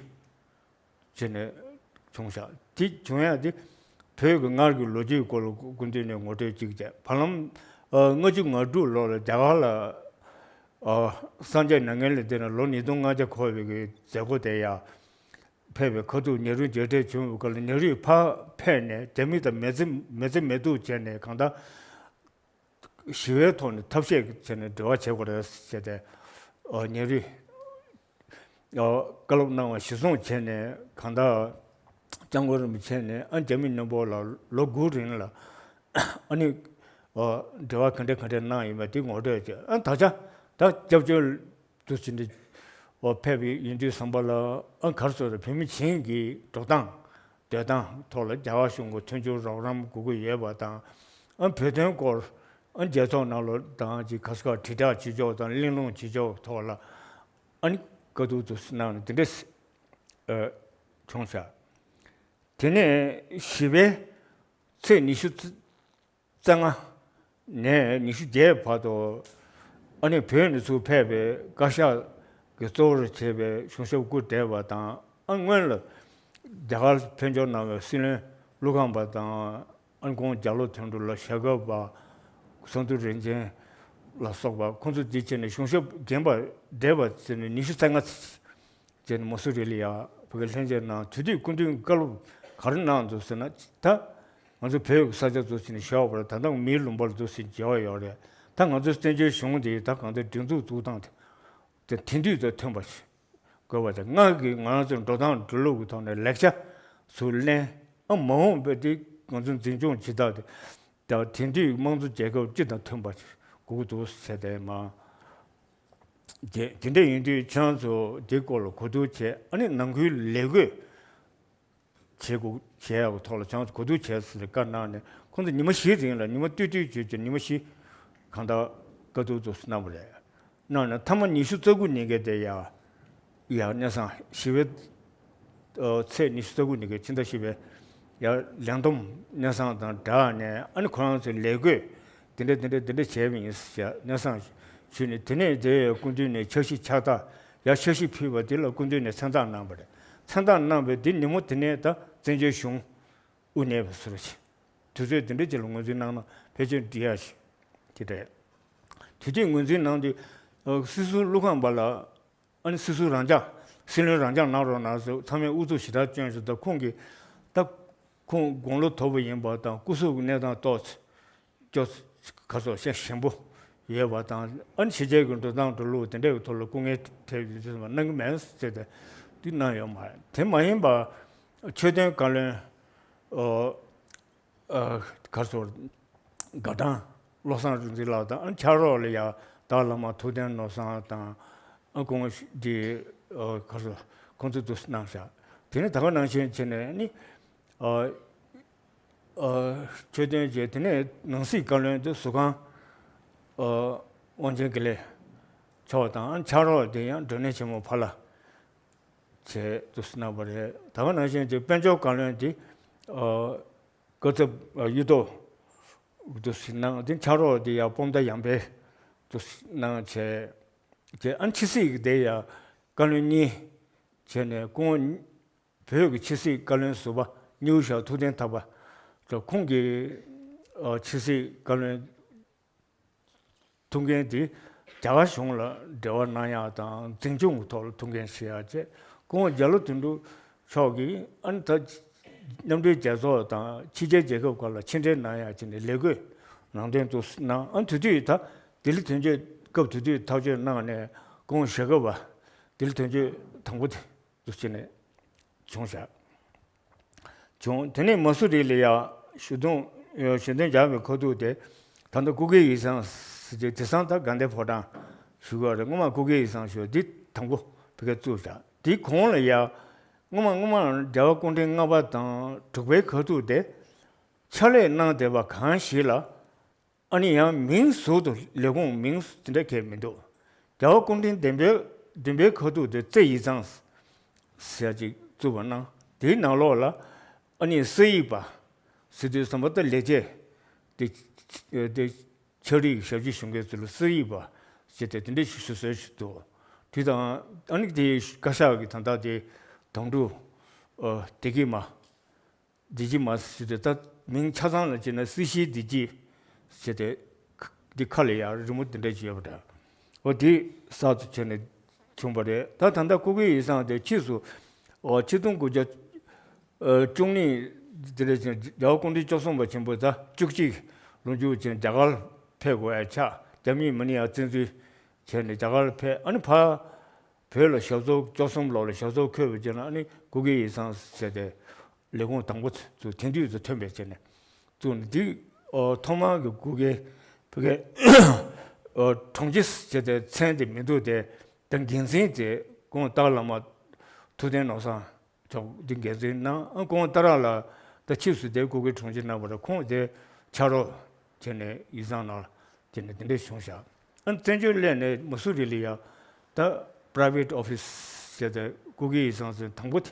བྱས་ནས་བྱུང་ཤག་དེ་བྱུང་ཡ་དེ་བོད་ཀྱི་སྔར་གྱི་ལོ་རྒྱུས་སྐོར་ལ་སྐུ་མདུན་ནས་ངོ་སྤྲོད་ཅིག་བྱས། བར་ལམ། ཨ། ལྔ་བཅུ་ང་དྲུག་ལོ་ལ་རྒྱ་གར་ལ། ཨ། སངས་རྒྱས་མྱ་ངན་ལས་འདས་ནས་ལོ་ཉིས་སྟོང་ལྔ་བརྒྱ་འཁོར་བའི་གི་མཛད་སྒོ་དེ་ཡར་ཕེབས་པའི་ཁ་ཐུག་ནེ་རུ་མཇལ་འཕྲད་བྱུང་བའི་སྐབས་ལ། ནེ་རུས་ཕར་ཕེབས་ནས་རྒྱ་མི་དང་མི་བརྩི་མི་བརྩི་མི་འདུག་བྱས་ནས། གང་ལྟར་ཞི་བའི་ཐོག་ནས་ཐབས་ཤེས་བྱས་ནས་འབྲེལ་བ་བྱེད་དགོས་རེད་ཟེར་ཏེ། ཨོ། ནེ་རུས། ཨོ། བཀའ་སློབ་གནང་བ་གཞིར་བཟུང་བྱས་ནས། གང་ལྟར་ སྐྱབས་མགོན་རིན་པོ་ཆེ་ནས་ཨ་རྒྱ་མི་མཉམ་པོ་ལ་ལོ་དགུ་རིང་ལ་ཨ་ནི་འབྲེལ་བ་ག་འདྲ་ག་འདྲ་གནང་ཡོད་པ་དེ་ངོ་སྤྲོད་བྱས། ཨ་ད་ཆ་ད་སྐྱབས་བཅོལ་དུ་ཕྱིན་ཏེ་ཕེབས་ཡོད་དུས་ཙམ་པ་ལ་ཨ་ག་རེ་ཟེར་བོད་མི་བྱིངས་ཀྱི་འགྲོ་སྟངས་སྡོད་སྟངས་ཐོག་ལ་རྒྱ་གར་གཞུང་གི་མཐུན་འགྱུར་རོགས་རམ་དགོས་ཀྱི་ཡོད་པ་དང་། ཨ་བོད་དོན་སྐོར་ཨ་རྒྱལ་ཚོགས་ནང་ལ་དང་ཅིག་ག་ས་ག་དྲིལ་བསྒྲགས་བྱེད་ཕྱོགས་དང་གླེང་སློང་བྱེད་ཕྱོགས་ཐོག་ལ་ཨ་ནི་བཀའ་བསྡུར་དུ་གནང་ནས་དེ་འདྲས་བྱུང་ཤག་དེ་ནས་བཞི་པའི་ཚེས་ཉི་ཤུ་རྩ་ལྔ་ནས་ཉི་ཤུ་བརྒྱད་བར་དུ་ཨ་ནི་བོད་ནས་ཚུར་ཕེབས་པའི་བཀའ་ཤག་གི་གཙོ་བོར་བྱས་པའི་གཞུང་ཞབས་སྐུ་བགྲེས་པ་དང་། ཨ་སྔོན་ལ་རྒྱ་གར་ཕེབས་འབྱོར་གནང་བའི་སྲིད་བློན་ཀླུ་ཁམས་པ་དང་། ཨ་ཁོང་རྒྱ་ལོ་དོན་གྲུབ་ལགས། ཞྭ་སྒབ་པ། བསམ་གྲུབ་རིན་ཆེན་ལ་སོགས་པ་ཁོང་ཚོ་འདི་བྱས་ནས་གཞུང་ཞབས་རྒན་པ་བགྲེས་པ་བྱས་ནས་ཉི་ཤུ་རྩ་ལྔ་བྱས་ནས་མ་སུ་རི་ལ་ཡ་བོད་སྐད་ལྷན་རྒྱས་ནང་དེ་དུས་སྐུ་མདུན་བཀའ་སློབ་ག་རེ་གནང་འདུག་ཟེར་ན། ད་ང་ཚོ་བོད་ཀྱི་ས་ཆ་འདུག་ཟེར་ནས་བཞག་པར་ད་ལྟ་མིའི་ལུང་པར་འདུག་ཟེར་བརྗེ་བ་ཡོད་རེད། ད་ང་ཚོ་བཙན་བྱོལ་གཞུང་འདི་ད་གང་ལྟར་སྒྲིག་འཛུགས་འཛུགས་སྟངས་དེ་དེང་དུས་དང་མཐུན་པ་ཞིག་དགོས་པ་དང་། སྔར་གྱི་ང་རང་ཚོའི་འགྲོ་སྟངས་འགྲོ་ལུགས་ཀྱི་ཐོག་ནས་ལེགས་ཆ་ཚུར་ལེན། ཨ་མ་འོངས་པའི་དེ་ང་ཚོ་འཛིན་སྐྱོང་བྱེད་སྟངས་དེ་ད་དེང་དུས་དམངས་གཙོ་རྒྱལ་ཁབ་སྤྱི་དང་མཐུན་པ་ཞིག་དགོས་ཀྱི་འདུག་ཟེར་ཏེ་མ། དེ་དེ་འདྲ་ཡིན་དུས་ཁྱེད་རང་ཚོ་དེ་སྐོར་ལ་གོ་བསྡུར་བྱས། ཨ་ནི་ནང་ཁུལ་ལས་བགོས་བྱེད་དགོས་བྱེད་ཡག་གི་ཐོག་ལ་ཁྱེད་རང་ཚོ་གོ་བསྡུར་བྱས་ཟེར་བཀའ་གནང་ནས། ཁོང་ཚོ་ཉི་མ་བཞི་རིང་ལ་ཉི་མ་ཏུས་ཏུས་བྱས་ཀྱི་ཉི་མ་བཞི་གང་ལྟར་བཀའ་བསྡུར་དུ་གནང་བ་རེད། གནང་ནས་མཐའ་མ་ཉི་ཤུ་རྩ་དགུ་ཉིན་གྱི་དེ་ཡ་ཡ་གནས་ཚང་བཞི་པའི་ཨ་ཚེས་ཉི་ཤུ་རྩ་དགུ་ཉིན་གྱི་ཕྱི་ཟླ་བཞི་པའི་ཡ་ལས་བསྡོམས་གནས་ཚང་དང་སྦྲགས་ནས། ཨ་ནི་ཁོ་རང་ཚོའི་ལས་བགོས་དེ་འདྲ་དེ་འདྲ་དེ་འདྲ་བྱས་པ་ཡིན་ཟེར་གནས་ཚང་ཞུས་ནས། དེ་ནས་དེ་སྐུ་མདུན་ནས་འཆར་གཞི་ཕྱག་རྟགས་ཡ་འཆར་གཞི་ཕུལ་བ་དེ་ལ་སྐུ་མདུན་ནས་མཚན་རྟགས་གནང་བ་རེད། མཚན་རྟགས་གནང་བའི་དེ་ཉིན་མོ་དེ་ནས་ད་བཙན་བྱོལ་གཞུང་དབུ་བརྙེས་པ་ཟེར་བ་ཞིག་དུས་ཚོད་དེ་འདྲ་ཅིག་ལ་ངོས་འཛིན་གནང་ན་ཕལ་ཆེར་འགྲིག་ཡ་ཞིག་དེ་རེད། དེ་དུས་ངོས་འཛིན་གནང་དུས་ཨ་སྲིད་ཟུར་ཀླུ་ཁམས་པ་ལ། ཨ་ནི་སྲིད་ཟུར་རང་འཇགས། སྲིད་བློན་རང་འཇགས་གནང་རོགས་གནང་ཟེར། ཚང་མས་ཨུ་ཚུགས་ཞེ་དྲག་བསྐྱོན་བྱུང་། ད་ཁོང་གིས་ད་ཁོང་དགུང་ལོ་མཐོ་པོ་ཡིན་པ་དང་སྐུ་གཟུགས་གནས་སྟངས་ཏོག་ཙམ་སྐྱོ་ཁ་སོགས་ཞེ་ཞན་པོ་ཡོད་པ་དང་། ཨ་ནི་ཕྱི་རྒྱལ་གྱི་འགྲོ་སྟངས་འགྲོ་ལུགས་དེ་འདྲའི་ཐོག་ལ་སྐུ་ངལ་འཕྲད་ཡོད་དུས་གནང་གི་མེད་ཟེར་ཏེ་འདི་གནང་ཡོད་མ་རེད། དེ་མ་ཡིན་པ་ཆོས་དོན་བཀའ་བློན་ཨོ། ཨ་གར་སོར་དགའ་ལྡན་བློ་བཟང་རིག་འཛིན་ལགས་དང་། ཨ་ཕྱག་རོགས་ལ་ཡ་སྟག་བླ་མ་ཐུབ་བསྟན་ནོར་བཟང་དང་། ཨ་ཁོང་འདི་ཨ་གར་སོར་ཁོང་ཚོ་དུ་གནང་བཞག་དེ་ནས་ད་ག་ནང་བཞིན་བྱས་ནས་ནི་ཨ་ཨ་ཆོས་དོན་བཅས། དེ་ནས་ནང་སྲིད་བཀའ་བློན་དུ་ཟུར་ཁང་ཨ་དབང་ཆེན་དགེ་ལེགས་མཆོག་དང་། ཨ་ཕྱག་རོགས་དེ་ཡང་སྒྲོན་ནེ་ཆེན་མོ་ཕ་ལ་བྱས་དུ་གནང་བ་རེད། ད་ག་ནང་བཞིན་བྱས་དཔལ་འབྱོར་བཀའ་བློན་དེ་ཨ། བཀའ་ཚབ་གཡུ་ཐོག་དུ་གནང་། དེ་ཕྱག་རོགས་དེ་ཡང་སྤོམ་མདའ་ཡང་འཕེལ་དུ་གནང་བྱས། དེ་ཨ་ཕྱི་སྲིད་ཀྱི་དེ་ཡང་བཀའ་བློན་གཉིས་བྱས་ནས། ཁོང་བོད་ཀྱི་ཕྱི་སྲིད་བཀའ་བློན་ཟུར་པ་སྙེའུ་ཞབས་ཐུབ་བསྟན་ཐར་པ་དང་། ཁོང་གི་ཨ་ཕྱི་སྲིད་བཀའ་བློན་ཐུགས་འགན་དེ་རྒྱ་གར་གཞུང་ལ་འབྲེལ་བ་གནང་ཡག་དང་འཛིན་སྐྱོང་གི་ཐོག་ལ་ཐུགས་འགན་བཞེས་ཡག་བྱས། ཁོང་རྒྱ་ལོ་དོན་གྲུབ་མཆོག་གིས་ཨ་ནི་ད་མཉམ་འབྲེལ་རྒྱལ་ཚོགས་དང་ཕྱི་རྒྱལ་རྒྱལ་ཁབ་ཁག་ལ་ཕྱི་འབྲེལ་གནང་ཡག་བྱས་ནས་ལས་བགོས་ནང་དོན་དུ་གནང་། ཨ་ནི་དེ་དུས་ད་ལྡི་ལི་དོན་གཅོད་སྐབས་དེ་དུས་ཐག་གཅོད་གནང་ནས་ཁོང་ཞྭ་སྒབ་པ་ལྡི་ལི་དོན་གཅོད་དང་པོ་དེ་དུ་བྱས་ནས་བྱུང་བཞག་བྱུང་། དེ་ནས་མ་སུ་རི་ལ་ཡ་ཞུ་སྟོན་ཞུ་སྟོན་རྒྱག་པའི་ཁ་ཐུག་དེ་ད་ལྟ་སྐུ་སྒེར་ཡིག་ཚང་ཟེར་ཏེ། དེང་སང་ད་དགའ་ལྡན་ཕོ་བྲང་ཞུ་གི་ཡོད་རེད། སྔོན་མ་སྐུ་སྒེར་ཡིག་ཚང་ཞུ་འདི་དང་པོ་ཕ་གིར་བཙུགས་བཞག་དེའི་གོང་ལ་ཡ་སྔོན་མ་སྔོན་མ་རྒྱལ་བ་སྐུ་ཕྲེང་ལྔ་པ་དང་དྲུག་པའི་ཁ་ཐུག་དེ་ཕྱག་ལས་གནང་བསྡད་པ་གང་ཞིག་ལ། ཨ་ནི་ཡང་མིང་ཟུར་དུ་ལས་ཁུངས་མིང་དེ་འདྲ་གང་ཡང་མི་འདུག་རྒྱལ་བ་སྐུ་ཕྲེང་བདུན་པའི་བདུན་པའི་ཁ་ཐུག་དེ་རྩེ་ཡིག་ཚང་ཟེར་ཅིག་བཙུགས་པ་གནང་། དེའི་ནང་ལོགས་ལ་ཨ་ནི་གསེར་ཡིག་པ་ཟེར་དུས་ཙམ་པ་ད་ལས་བྱེད་དེ་དེ་ཕྱག་རིས་ཞབས་ཕྱི་ཞུ་མཁན་ཚོ་ལ་གསེར་ཡིག་པ་ཟེར་ཏེ་དེ་འདྲ་ཞིག་ཞུ་སྲོལ་ཞིག་འདུག་དེ་དང་ཨ་ནི་དེ་བཀའ་ཤག་གི་ད་ལྟ་དེ་དོན་གྲུབ་ཨ་བདེ་སྐྱིད་མ། བདེ་སྐྱིད་མ་ཟེར་ཏེ། ད་མིང་ཆ་ཚང་ལ་བྱས་ན་སྲིད་ཞིའི་བདེ་སྐྱིད་ཟེར་ཏེ། འདི་ཁ་ལ་ཡང་རི་མོ་འདི་འདྲ་ཅིག་ཡོད་པ་འདྲ། འོ་དེ་གསར་དུ་བྱས་ནས་བྱུང་བ་རེད། ད་ད་ལྟ་སྐུ་སྒེར་ཡིག་ཚང་དེ་ཕྱིས་སུ་ཨོ་ཆིག་སྟོང་དགུ་བརྒྱ་ཨ་བཅུ་གཉིས་དེ་འདྲ་ཅིག་རྒྱལ་བ་སྐུ་ཕྲེང་བཅུ་གསུམ་པ་ཆེན་པོ་ད་བཅུ་གཅིག་ལོ་མཇུག་བྱས་རྒྱ་གར་ཕེབས་དགོས་ཡ་ཆགས། རྒྱ་མིས་མ་ཎི་ཡང་བཙན་འཛུལ་བྱས་ནས་རྒྱ་གར་ཕེབས། ཨ་ནི་ཕར་བོད་ལ་ཞབས་སོར་བཅུ་གསུམ་ལོ་ལ་ཞབས་སོར་འཁོད་པའི་རྗེས་ལ་ཨ་ནི་སྐུ་སྒེར་ཡིག་ཚང་ཟེར་ཏེ། ལས་ཁུངས་དང་པོ་ཚུགས། དེང་དུས་སུ་ཐོན་པའི་ཆེད་ནས་བཙུགས་ནས། འདི་ཨོ་ཐོག་མར་གྱི་སྐུ་སྒེར་བོད་སྐད་ཨོ་དྲུང་ཆེ་ཟེར་དེ་མཚན་དེ་མི་འདུག་སྟེ། ད་འགན་འཛིན་དེ་ཁོང་སྟག་བླ་མ་ཐུབ་བསྟན་ནོར་བཟང་མཆོག་འདི་འགན་འཛིན་གནང་། ཨ་ཁོང་ཏཱ་ར་ལ་ད་ཕྱིས་སུ་དེ་སྐུ་སྒེར་དྲུང་ཆེ་གནང་བ་རེད། ཁོང་དེ་ཕྱག་རོགས་བྱས་ནས་ཡིག་ཚང་ནང་ལ་བྱས་ནས་དེ་འདྲས་བྱུང་བཞག་ཨ་བཙན་བྱོལ་སླེབས་ནས་མ་སུ་རི་ལ་ཡ་ད་private office ཟེར་དེ་སྐུ་སྒེར་ཡིག་ཚང་ཟེར་དང་པོ་དེ་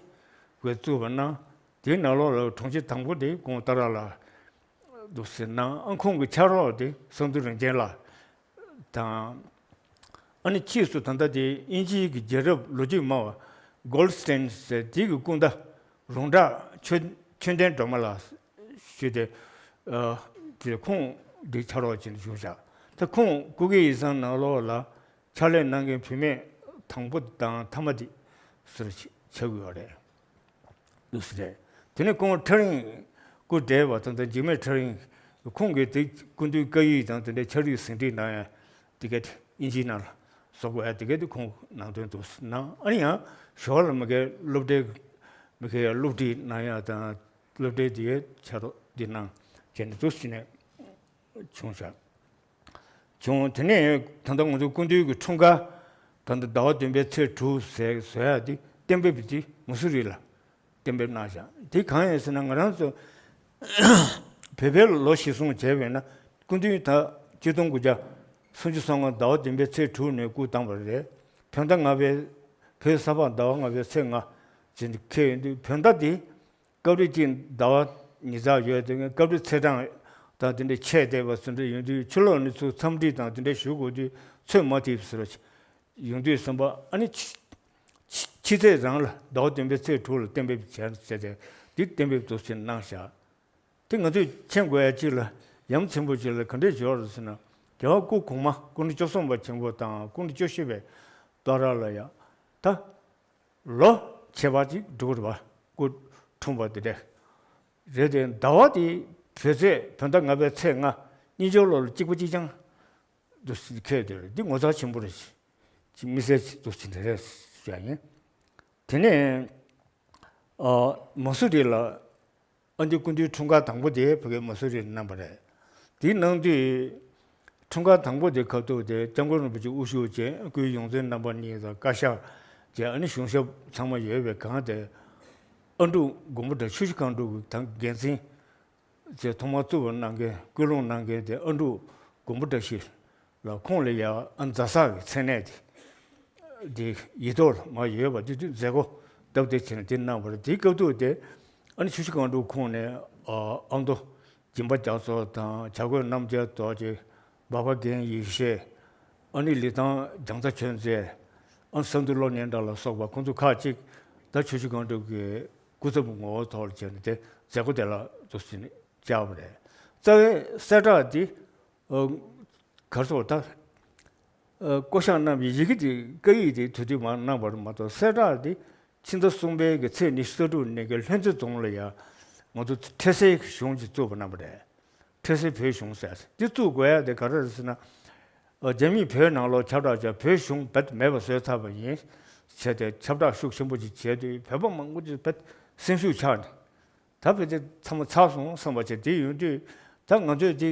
བས་བཙུགས་པ་གནང་། དེའི་ནང་ལོགས་ལ་དྲུང་ཆེ་དང་པོ་དེ་ཁོང་ཏཱ་ར་ལ་འདུག་ཟེར་གནང་། ཨ་ཁོང་གི་ཕྱག་རོགས་དེ་བསམ་གྲུབ་རིན་ཆེན་ལགས་དང་། ཨ་ནི་ཕྱིས་སུ་ད་ལྟ་དེ་དབྱིན་ཇིའི་གི་རྒྱལ་རབས་ལོ་རྒྱུས་སྨྲ་བ་Goldstein ཟེར་དེ་གི་སྐུ་ཟླ་རོང་བྲག་ཆོས་ཆོས་ལྡན་སྒྲོལ་མ་ལགས་ཞུས་ཏེ། ཨ་དེ་ཁོང་འདི་ཕྱག་རོགས་བྱས་ནས་བཞུགས་བཞག་ད་ཁོང་སྐུ་སྒེར་ཡིག་ཚང་ནང་ལོགས་ལ་ཕྱག་ལས་གནང་མཁན་བུད་མེད་དང་པོ་དང་མཐའ་མ་དེ་ཟུར་ཆགས་ཀྱི་ཡོད་རེད། འདུག་སེ་རེད། དེ་ནས་ཁོང་ཕྲ་རིང་སྐུ་བགྲེས་པ་དང་དང་འཇིགས་མེད་ཕྲ་རིང་། ཁོང་གིས་དེ་སྐུ་མདུན་བཀའ་ཡིག་དང་དེ་འདྲའི་ཕྱག་བྲིས་ཟིན་བྲིས་གནང་ཡ་དེ་ག་དེ་དབྱིན་ཇིའི་ནང་ལ་བཟོ་དགོས་ཡ་དེ་ག་དེ་ཁོང་ནང་དོན་འདུག་སེ་གནང་། ཨ་ནི་ཡང་ཞོར་ལ་མ་གིའི་སློབ་གྲྭའི་མ་གིའི་སློབ་ཁྲིད་གནང་ཡ་དང་སློབ་གྲྭའི་དེ་གའི་ཕྱག་རོགས་འདི་གནང་བྱས་ནས་འདུག་སེ་ནས་བྱུང་བཞག་བྱུང་། དེ་ནས་ད་ལྟ་ང་ཚོ་སྐུ་མདུན་གྱི་འཁྲུངས་སྐར་ད་ལྟ་ཟླ་བ་བདུན་པའི་ཚེས་དྲུག་ཟེར་བཟོ་ཡ་དེ་གཏན་འབེབས་དེ་མ་སུ་རི་ལ་གཏན་འབེབས་གནང་བཞག་དེ་གང་ཡིན་ཟེར་ན། ང་རང་ཚོ་བོད་པའི་ལོ་གཞིར་བཟུང་བྱས་པས་ན་སྐུ་མདུན་ད་ཆིག་སྟོང་དགུ་བརྒྱ་སུམ་ཅུ་སོ་ལྔ་ཟླ་བ་བདུན་པའི་ཚེས་དྲུག་ནས་སྐུ་བལྟམས་པ་རེད། བོད་ཟླ་ལྔ་པའི་བོད་ས་ཕག་ཟླ་བ་ལྔ་པའི་ཚེས་ལྔ་ཟེར་འཁེལ་ཡོང་དུས། བོད་ཟླ་འདི་སྐབས་རེ་གཅིག་ཟླ་བ་ཉིས་ཚགས་ཡོད་དེ། སྐབས་རེ་ཚེས་གྲངས་དང་དེ་འདྲ་ཆད་བསྡད་པ་སུ་འདྲ་ཡོང་དུས། ཕྱི་ལོགས་ནས་ཚུར་འཚམས་འདྲི་དང་དེ་འདྲ་ཞུ་དགོས་དུས་ཚོད་མ་ཐིག་ཟེར་བ་ཡོང་དུས་བསམ་པ། ཨ་ནི་ཕྱི་ཕྱི་ཕྱི་ཚེས་རང་ལ་ཟླ་བ་བདུན་པའི་ཚེས་དྲུག་ལ་གཏན་འབེབས་བྱས་བྱས་ཏེ་འདི་གཏན་འབེབས་འདུག་སེ་གནང་བཞག་དེ་ང་ཚོས་མཁྱེན་དགོས་ཡ་གཅིག་ལ་ཡ་མཚན་པོ་གཅིག་ལ་ག་འདྲས་འབྱོར་རེད་ཟེར་ན། རྒྱལ་བ་སྐུ་གོང་མ་སྐུ་ཕྲེང་བཅུ་གསུམ་པ་ཆེན་པོ་དང་སྐུ་ཕྲེང་བཅུ་བཞི་པའི་ཏཱ་ར་ལ་ཡ་ད་ལོ་ཁྱད་པར་ཅིག་འགྲོ་གི་རེད་པ། སྐུ་འཁྲུངས་པ་དེ་འདྲ་རེད་དེ། ཟླ་བ་དེ་བོད་ཚེས་བོད་ཟླ་ལྔ་པའི་ཚེས་ལྔ། གཉིས་སྦྱོར་ལོ་ལ་གཅིག་པ་གཅིག་རྐྱང་དུ་འཁེལ་དེ་རེད། འདི་ངོ་མཚར་ཆེན་པོ་རེད། ཅིག་དམིགས་བསལ་ཅིག་འདུག་སེ་རེད་ཟེར་ཡ་ཡིན། དེ་ནས་ཨ་མ་སུ་རི་ལ་ཨ་འདི་སྐུ་མདུན་འཁྲུངས་སྐར་དང་པོ་དེ་ཕ་གིར་མ་སུ་རི་ལ་གནང་བ་རེད། དེ་གནང་དུས་འཁྲུངས་སྐར་དང་པོ་དེ་སྐབས་ཐོག་དེ་སྐྱབས་མགོན་རིན་པོ་ཆེ་དབུ་བཞུགས་བྱས། སྐུའི་ཡོངས་འཛིན་རྣམ་པ་གཉིས་དང་བཀའ་ཤག་བཅས། ཨ་ནི་གཞུང་ཞབས་ཚང་མ་ཡོད་པའི་སྒང་དེ། ཨ་འབྲུག་མགོན་པོ་བཀྲ་ཤིས། ཆུ་བཞི་སྒང་དྲུག་གི་ད་འགན་འཛིན་བཅས་ཐོག་མར་བཙུགས་པ་གནང་མཁན། སྐུལ་སློང་གནང་མཁན་དེ་ཨ་འབྲུག་མགོན་པོ་བཀྲ་ཤིས་ལགས། ཁོང་ལ་ཡ་ཨ་ཛ་སག་གི་མཚན་གནས་དེ་དེ་ཡིག་ཐོག་ལ་མར་ཡོད་པ་དེ་དུས་མཛད་སྒོ་སྟབས་བདེ་བྱས་ནས་དེ་གནང་བ་རེད། དེའི་སྐབས་ཐོག་དེ་ཨ་ནི་ཆུ་བཞི་སྒང་དྲུག་ཁོངས་ནས་ཨ་ཨ་མདོ་སྦྱིན་པ་རྒྱ་མཚོ་དང་བྱ་རྒོད་རྣམ་རྒྱལ་རྡོ་རྗེ། འབའ་པ་རྒན་ཡེ་ཤེས། ཨ་ནི་ལི་ཐང་རྒྱ་ཚ་ཆོས་མཛད། ཨ་ནི་བསམ་གྲུབ་བློ་སྙན་གྲགས་ལ་སོགས་པ་ཁོང་ཚོ་ཁག་ཅིག་ད་ཆུ་བཞི་སྒང་དྲུག་གི་སྐུ་ཚབ་ངོ་བོ་ཐོག་ལ་བྱས་ནས་དེ་མཛད་སྒོ་དེ་ལ་འདུག་སེ་བཅར་བ་རེད། རྩ་བའི་གསལ་བསྒྲགས་འདི་ཨ་ག་རེ་ཟེར་ད། ཨ་བསྐོ་བཞག་གནང་བའི་ཡི་གེ་འདི་བཀའ་ཡིག་འདི་དེ་དུས་མར་གནང་བ་རེད་མ་གཏོགས། གསལ་བསྒྲགས་འདི་ཕྱི་ཟླ་གསུམ་པའི་གི་ཚེས་ཉི་ཤུ་རྩ་དྲུག་ནས་གི་ལྷུན་རྩེ་རྫོང་ལ་ཡ་ང་ཚོ་འཕྲལ་སེལ་གཞུང་ཅིག་བཙུགས་པ་གནང་བ་རེད། འཕྲལ་སེལ་བོད་གཞུང་ཟེར། འདི་བཙུགས་དགོས་ཡ་དེ་ག་རེ་རེད་ཟེར་ན། ཨ་རྒྱ་མིས་བོད་ནང་ལོགས་ཁྱབ་བསྒྲགས་བྱས། བོད་གཞུང་རྦད་མེད་པ་བཟོས་ཚར་བ་ཡིན་བྱས་ཏེ་ཁྱབ་བསྒྲགས་ཤུགས་ཆེན་པོ་ཅིག་བྱས་དུས། བོད་པ་མང་པོ་ཅིག་རྦད་སེམས་ཤུགས་ཆག་ནས། ད་བོད་དེ་ཚང་མ་ཚར་སོང་བསམ་པ་བྱས། དེ་ཡོང་དུས་ད་ང་ཚོས་དེ་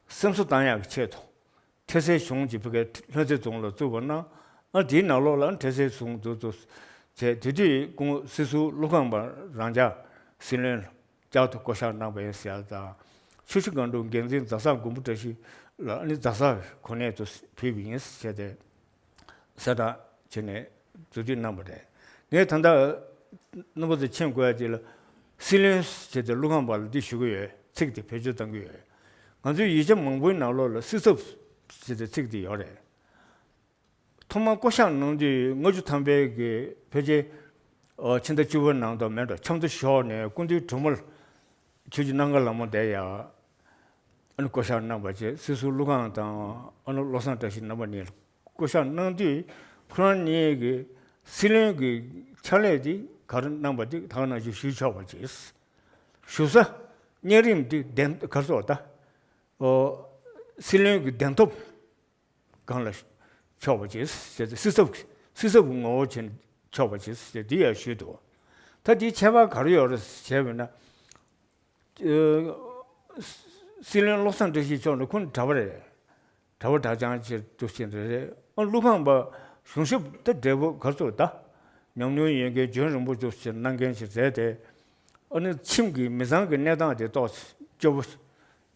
སེམས་གསོ་བཏང་ཡག་གི་ཆེད་དུ་འཕྲལ་སེལ་གཞུང་ཅིག་ཕ་གིའི་ལྷུན་རྩེ་རྫོང་ལ་བཙུགས་པ་གནང་། ཨ་དེའི་ནང་ལོགས་ལ་འཕྲལ་སེལ་གཞུང་དུ་བཙུགས་བྱས། དེ་དུས་སྐུ་ངོ་སྲིད་ཟུར་ཀླུ་ཁམས་པ་རང་འཇགས་སྲིད་བློན་ལ་བསྐྱར་དུ་བསྐོ་བཞག་གནང་བ་ཡིན་ཟེར་ཡ་དང་། ཆུ་བཞི་སྒང་དྲུག་འགན་འཛིན་ཛ་སག་མགོན་པོ་བཀྲ་ཤིས་ལ་ཨ་ནི་ཛ་སག་གོ་གནས་དུ་ཕུལ་བ་ཡིན་ཟེར་ཏེ། གསལ་བསྒྲགས་བྱས་ནས་མཛུབ་སྟོན་གནང་བ་རེད། ངས་ད་ལྟ་རྣམ་པ་ཚོས་མཁྱེན་དགོས་ཡ་ཅིག་ལ། སྲིད་བློན་ཟེར་ཏེ་ཀླུ་ཁམས་པ་ལ་འདི་ཞུ་གི་ཡོད། ཚིག་དེ་བེད་སྤྱོད་གཏང་གི་ཡོད། ང་ཚོའི་ཡིག་ཆ་མང་པོའི་ནང་ལོགས་ལ་སྲིད་ཚབ་ཟེར་ཏེ་ཚིག་དེ་ཡོད་རེད། ཐོག་མར་བསྐོ་བཞག་གནང་དུས་ལྔ་བཅུ་ཐམ་པའི་གི་ཕལ་ཆེར་ཨ་ཕྱི་ཟླ་བཅུ་པའི་ནང་དུ་མེད་འགྲོ། ཆབ་མདོ་ཕྱོགས་ནས་སྐུ་མདུན་གྲོལ་མོལ་ཆོས་རྗེ་གནམ་དགའ་ལྷ་མོ་དེ་ཡ་ཨ་ནི་བསྐོ་བཞག་གནང་བ་བྱས། སྲིད་ཟུར་ཀླུ་ཁམས་དང་ཨ་ནི་བློ་བཟང་བཀྲ་ཤིས་རྣམ་པ་གཉིས་ལ་བསྐོ་བཞག་གནང་དུས། ཁོ་རང་གཉིས་ཀྱིས་སྲིད་བློན་གྱི་ཕྱག་ལས་དེ་ག་རེ་གནང་བ་དེ་ད་ག་ནང་བཞིན་ཞུས་ཆོག་པ་བྱས། ཞུ་ས་གཉན་རིམས་དེ་གདན་ག་རེ་ཟེར་ད། ཨོ། སྲིད་བློན་གྱི་གདན་ཐོབ་སྒང་ལ་ཆོག་པ་བྱས་ཟེར་ཏེ། སྲིད་ཚབ་སྲིད་ཚབ་ཀྱི་ངོ་བོ་བྱས་ནས་ཆོག་པ་བྱས་ཟེར་ཏེ་འདི་ཡང་ཞུས་འདུག་ད་དེའི་ཁྱད་པར་ག་རེ་ཡོད་རེད་ཟེར་བྱས་པ་ན། ཨ། སྲིད་བློན་བློ་བཟང་བཀྲ་ཤིས་མཆོག་ནི་ཁོ་ནི་གྲྭ་པ་རེད། གྲྭ་པ་གྲྭ་རྐྱང་ཅིག་འདུག་ཟེར་རེད། ཨ། བློ་ཕངས་པ་གཞུང་ཞབས་ད་འབྲས་བུ་ག་ཚོད་ད། ཉམས་མྱོང་ཡོད་མཁན་རྒྱུན་རིང་པོ་འདུག་ཟེར་གནང་མཁན་ཞིག་རེད་དེ། ཨ་ནི་ཁྱིམ་གྱི་མི་ཚང་གི་གནས་སྟངས་དེ་ཏོག་ཙམ་སྐྱོ་པོ་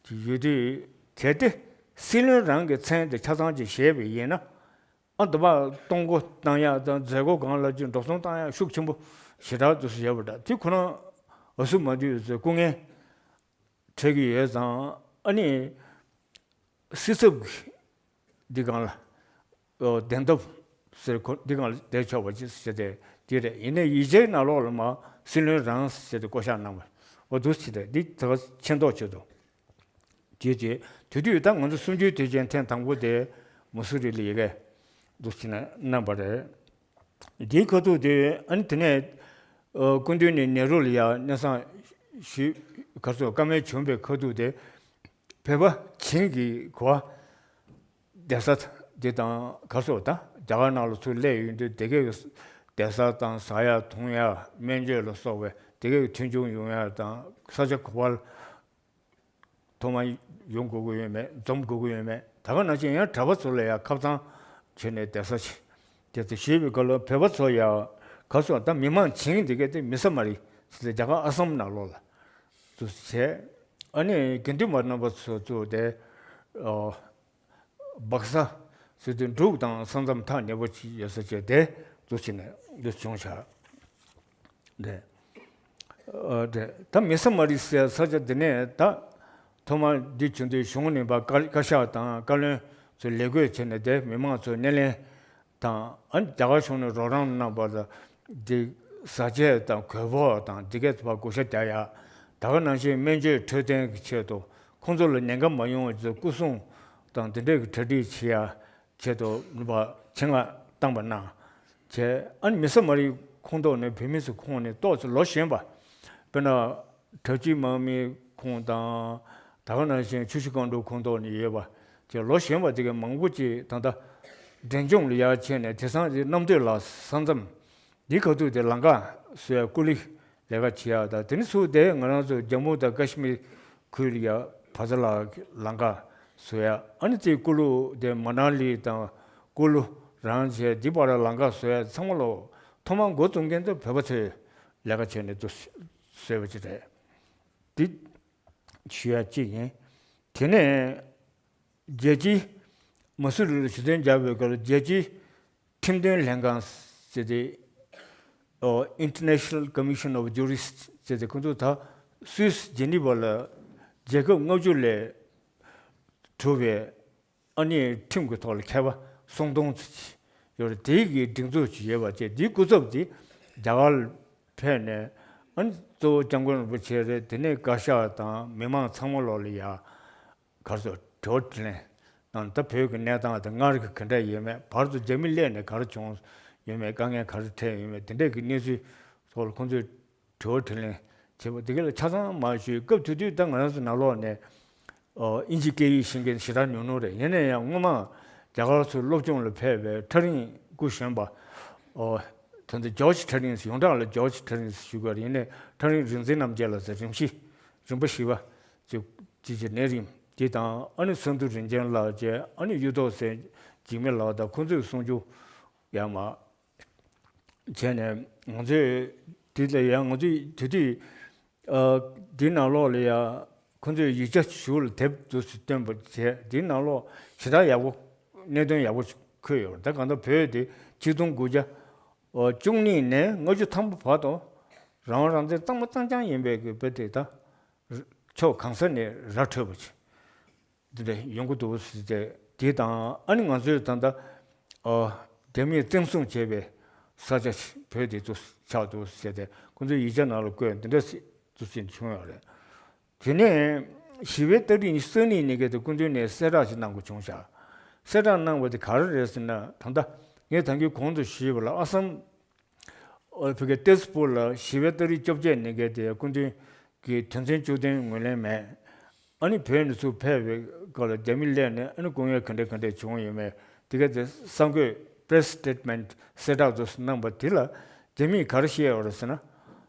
ཅིག་ཡོད་དུས། གལ་ཏེ་སྲིད་བློན་རང་གི་མཚན་དེ་ཆ་ཚང་ཅིག་བཞེས་པ་ཡིན་ན། ཨ། འདི་པར་གཏོང་སྒོ་བཏང་ཡག་དང་མཛད་སྒོ་སྒང་ལ་ཅིག་འགྲོ་སོང་བཏང་ཡག་ཤུགས་ཆེན་པོ་ཞེ་དྲག་འདུག་ཟེར་བ་འདྲ། དེ་ཁོ་རང་འུ་ཚོ་མ་འདུས་ཚོ་སྐུ་ངལ་འཕྲད་ཀྱི་ཡོད་ཙང་། ཨ་ནི་སྲིད་ཚབ་ཀྱི་འདི་སྒང་ལ། ཨོ། གདན་ཐོབ་ཟེར་ཁོ་འདི་སྒང་ལ་བསྡད་ཆོག་པ་ཅིག་ཟེར་ཏེ་འདི་རེད། ཡིན་ནའི་ཡིག་ཆའི་ནང་ལོགས་ལ་མར་སྲིད་བློན་རང་ཟེར་ཏེ་བསྐོ་བཞག་གནང་བ། འོ་འདུག་ཟེར་ཏེ་འདི་ད་ག་མཁྱེན་རྟོགས་བྱེད་དོ། བྱས་རྗེས་དེ་དུས་ད་ང་ཚོ་གསུམ་བཅུའི་དུས་ཆེན་ཐེངས་དང་པོ་དེ་མ་སུ་རི་ལ་ཡི་གེ་འདུག་ཟེར་ནས་གནང་བ་རེད། དེའི་ཁ་ཐུག་དེ། ཨ་ནི་དེ་ནས། ཨ། སྐུ་མདུན་ནས་ནེ་རུ་ལ་ཡར་གནས་ཚང་ཞུས། ག་ཚོད་བཀའ་མོལ་བྱུང་བའི་ཁ་ཐུག་དེ། བོད་པ་བྱིངས་ཀྱི་གོ་བ་བསྡད་ས་འདི་དང་། ག་ཚོད་ད་རྒྱ་གར་ནང་ལ་ཚུར་སླེབས་ཡོང་དུས་དེ་གའི་བསྡད་ས་དང་ཟ་ཡ་འཐུང་ཡ་སྨན་བཅོས་ལ་སོགས་པའི་དེ་གའི་མཐུན་འགྱུར་ཡོང་ཡ་དང་། ས་ཆ་ག་པར་ཐོག་མར་ཡོང་དགོས་ཀྱི་ཡོད་མེད། འཛོམས་དགོས་ཀྱི་ཡོད་མེད། ད་ག་ནང་བཞིན་ཡང་གྲྭ་པ་ཚོ་ལ་ཡང་ཁ་སང་བྱས་ནས་བསྡད་ས་ཞིག་དེ་ཚོ་ཞུས་པའི་སྐབས་ལ། བོད་པ་ཚོ་ཡང་ག་ཚོད་ད་མི་མང་བྱིངས་འདི་གའི་དེ་མི་ས་མ་རི་ཟེར་ཏེ་རྒྱ་གར་ཨ་སམ་ནང་ལོགས་ལ་འདུག་བྱས། ཨ་ནི་དགེ་འདུན་པ་རྣམ་པ་ཚོ་ཚུར་དེ། ཨོ། སྦག་ས་ཟེར་དུས་འབྲུག་དང་ས་མཚམས་ཐག་ཉེ་པོ་ཅིག་ཡོད་ས་བྱས་ཏེ་འདུག་བྱས་ནས་འདུག་བྱུང་བཞག་རེད། ཨ། རེད། ད་མི་ས་མ་རི་ཟེར་ས་ཆ་འདི་ནས་ད་ཐོག་མར་འདི་བྱུང་དུས་གཞུང་ནས་ཕར་བཀའ་བཀའ་ཤག་དང་བཀའ་བློན་ཚོས་ལས་བགོས་བྱས་ནས་དེ་མི་མང་ཚོ་སྣེ་ལེན་དང་། ཨ། རྒྱ་གར་གཞུང་ནས་རོགས་རམ་གནང་བ་ལ་འདི་བཟའ་ཆས་དང་གོས་ཕོགས་དང་འདི་གའི་ཕར་བགོ་བཤའ་རྒྱག་ཡ། ད་ག་ནང་བཞིན་སྨན་བཅོས་འཕྲོད་བསྟེན་གྱི་ཆེད་དུ་ཁོང་ཚོ་ལ་ཉེན་ཁ་མ་ཡོང་བའི་ཆེད་དུ་སྐུ་སྲུང་དང་འདི་འདྲའི་གི་གྲ་སྒྲིག་བྱེད་ཡ། ཆེད་དུ་ནུས་པ་ཆེད་མངགས་བཏང་བ་གནང་བྱས། ཨ་ནི་མི་ས་མ་རི་ཁོངས་གཏོགས་ནས་བོད་མི་ཚོའི་ཁོངས་ནས་ཏོག་ཙམ་ལོ་གཞོན་པ། དཔེར་ན་གྲྭ་བཞི་དམངས་མིའི་ཁོངས་དང་། ད་ག་ནང་བཞིན་ཆུ་བཞི་སྒང་དྲུག་ཁོངས་གཏོགས་ནས་ཡོད་པ་བྱས། ལོ་གཞོན་པ་དེ་གའི་མང་པོ་ཅིག་ད་ལྟ་འབྲས་ལྗོངས་ལ་ཡར་ཕྱིན་ནས། དེང་སང་དེ་རྣམ་ཐོས་ལ་ས་མཚམས་འདི་ཁ་ཐུག་དེ་ལམ་ཁ་བཟོ་ཡ། ཀུ་ལི་ལས་ཀ་བྱེད་ཡ། ད་དེ་ནས་ཚུར་དེ་ང་རང་ཚོ་ཇམ་མུ་དང་ཀ་ཤི་མིར་ཁུལ་ལ་ཡ་བྷ་ཛ་ལ་ལམ་ཁ་བཟོ་ཡ། ཨ་ནི་དེ་ཀུ་ལུ་དེ་མ་ན་ལི་དང་ཀུ་ལུ་རང་བྱས་འདི་བར་ལམ་ཁ་བཟོ་ཡ་ཚང་མ་ལོ་ཐོག་མར་འགོ་འཛུགས་མཁན་དེ་བོད་པ་ཚོས་ལས་ཀ་བྱས་ནས་འདུག་བཟོས་པ་ཅིག་རེད། འདི་ཞུ་ཡ་གཅིག་ཡིན། དེ་ནས་རྒྱལ་སྤྱིའི་མ་སུ་རི་ལ་ཞུ་གཏན་འཇགས་པའི་སྐབས་ལ་རྒྱལ་སྤྱིའི་ཁྲིམས་དོན་ལྷན་ཁང་ཟེར་ཏེ། ཨོ། International Commission of Jurists ཟེར་ཏེ། ཁོང་ཚོ་ད་སུད་སི་ཇི་ནི་ཝ་ལ་རྒྱལ་ཁབ་ལྔ་བཅུ་ལས་གྲུབ་པའི་ཨ་ནི་ཁྲིམས་ཀྱི་ཐོག་ལ་མཁས་པ་སུམ་སྟོང་ཙམ་ཅིག་ཡོད་རེད། དེའི་གི་སྒྲིག་འཛུགས་ཅིག་ཡོད་པ་བྱས། དེའི་སྐུ་ཚབ་དེ་རྒྱ་གར་ལ་ཕེབས་ནས། ཨ་ནི་གཙོ་བོ་སྐྱབས་མགོན་རིན་པོ་ཆེ་རེད། དེ་ནས་བཀའ་ཤག་དང་མི་མང་ཚང་མ་ལོག་ལ་ཡ་གར་སོགས་དྲི་བ་དྲིས་ལན་དང་། ད་བོད་ཀྱི་གནས་སྟངས་དེ་སྔར་གྱི་ག་འདྲ་ཡོད་མེད། བར་དུ་རྒྱ་མི་སླེབས་ནས་ག་རེ་བྱུང་ཡོད་མེད། དཀའ་ངལ་ག་རེ་འཕྲད་ཡོད་མེད། དེ་འདྲས་ཀྱི་གནས་ཚུལ་སོགས་ལ་ཁོང་ཚོས་དྲི་བ་དྲིས་ལན་བྱེད་པ་དེ་ག་ལ་ཆ་ཚང་མ་ཞུས། སྐབས་དེ་དུས་ད་ང་རང་ཚོ་ནང་ལོགས་ནས་ཨིན་ཇི་སྐད་ཡིག་ཤེས་མཁན་ཞེ་དྲག་ཉུང་ཉུང་རེད། ཡིན་ན་ཡང་སྔོན་མ་རྒྱ་གར་ཚོའི་སློབ་སྦྱོང་ལ་ཕེབས་པའི་ཐག་རིང་སྐུ་གཞོན་པ། ཨོ། ད་ལྟ་ཇོརྗ་ཐག་རིང་། ཡོངས་གྲགས་ལ་ཇོརྗ་ཐག་རིང་ཞུ་དགོས་རེད། ཡིན་ནའི་ཐག་རིང་རིག་འཛིན་རྣམ་རྒྱལ་ལགས་ཟེར། རིམ་བཞི། རིམ་པ་བཞི་པ་ཅིག་ཅིག་ཅིག་ནས་རིམ་དེ་དང་། ཨ་ནི་སེང་འབྲུག་རིན་ཆེན་ལགས་བྱས། ཨ་ནི་གཡུ་ཐོག་སེང་འཇིགས་མེད་ལགས་དང་། ཁོང་ཚོས་གསུང་ཆོས་ཡར་མར་བྱས་ནས། ང་ཚོས་དེ་ལ་ཡང་། ང་ཚོས་དེ་དུས། ཨ། དེའི་ནང་ལོགས་ལ་ཡ་ཁོང་ཚོས་ཡིག་ཆ་ཞུ་ལ་དེབ་འདུག་སེ་བཏོན་པ་བྱས། དེའི་ནང་ལོགས་ཞེ་དྲག་ཡག་པོ། གནད་དོན་ཡག་པོ་འཁོད་ཡོད་རེད། ད་གང་ལྟར་བོད་དེ་ཆིག་སྟོང་དགུ་བརྒྱ་བཅུ་གཉིས་ནས་ལྔ་བཅུ་ཐམ་པ་བར་དུ་རང་དབང་རང་བཙན་གཙང་མ་གཙང་རྐྱང་ཡིན་པའི་གི་བོད་དེ་ད་ཕྱོགས་གང་ས་ནས་ར་འཕྲོད་པ་བྱས། འདི་འདྲ་ཡོང་གི་འདུག་ཟེར་ཏེ། དེ་དང་། ཨ་ནི་ང་ཚོས་ད་ལྟ། ཨ། རྒྱ་མིས་བཙན་བཟུང་བྱས་པའི་ས་ཆ་བོད་དེ་ཚོ་ཆགས་འདུག་ཟེར་ཏེ། ཁོང་ཚོའི་ཡིག་ཆ་ནང་ལ་བཀོད། འདི་འདྲ་ཞིག་འདུག་ཟེར་བྱུང་ཡོད་རེད། དེ་ནས་ཞི་བའི་རྟ་རིགས་ཉི་ཤུ་རྩ་གཉིས་ནས་གལ་ཏེ་སྐུ་མདུན་ནས་གསལ་བསྒྲགས་ཤིག་གནང་དགོས་བྱུང་བཞག། གསལ་བསྒྲགས་གནང་བ་དེ་ག་རེ་རེད་ཟེར་ན། ད་ལྟ་ངས་ད་གིན་གོང་དུ་ཞུས་པ་ལ། ཨ་སམ། ཨོ། བོད་ཀྱི་ཏེ་ཟི་པུར་ལ་ཞི་བའི་རྟ་རིགས་བཅོ་བརྒྱད་ནས་གལ་ཏེ་སྐུ་མདུན་གྱི་དོན་ཚན་བཅུ་བདུན་ངོས་ལེན་མེད། ཨ་ནི་བོད་ནས་ཚུར་ཕེབས་པའི་སྐབས་ལ་རྒྱ་མི་སླེབས་ནས། ཨ་ནི་སྐུ་ངལ་ག་འདྲ་ག་འདྲ་བྱུང་ཡོད་མེད། དེ་ག་དེ་གསར་འགོད་པེ་རེ་སི་སི་ཊེ་ཊི་མེན་ཊི་གསལ་བསྒྲགས་དུ་གནང་བ་དེ་ལ་རྒྱ་མིས་ག་རེ་བཤད་ཡོད་རེད་ཟེར་ན།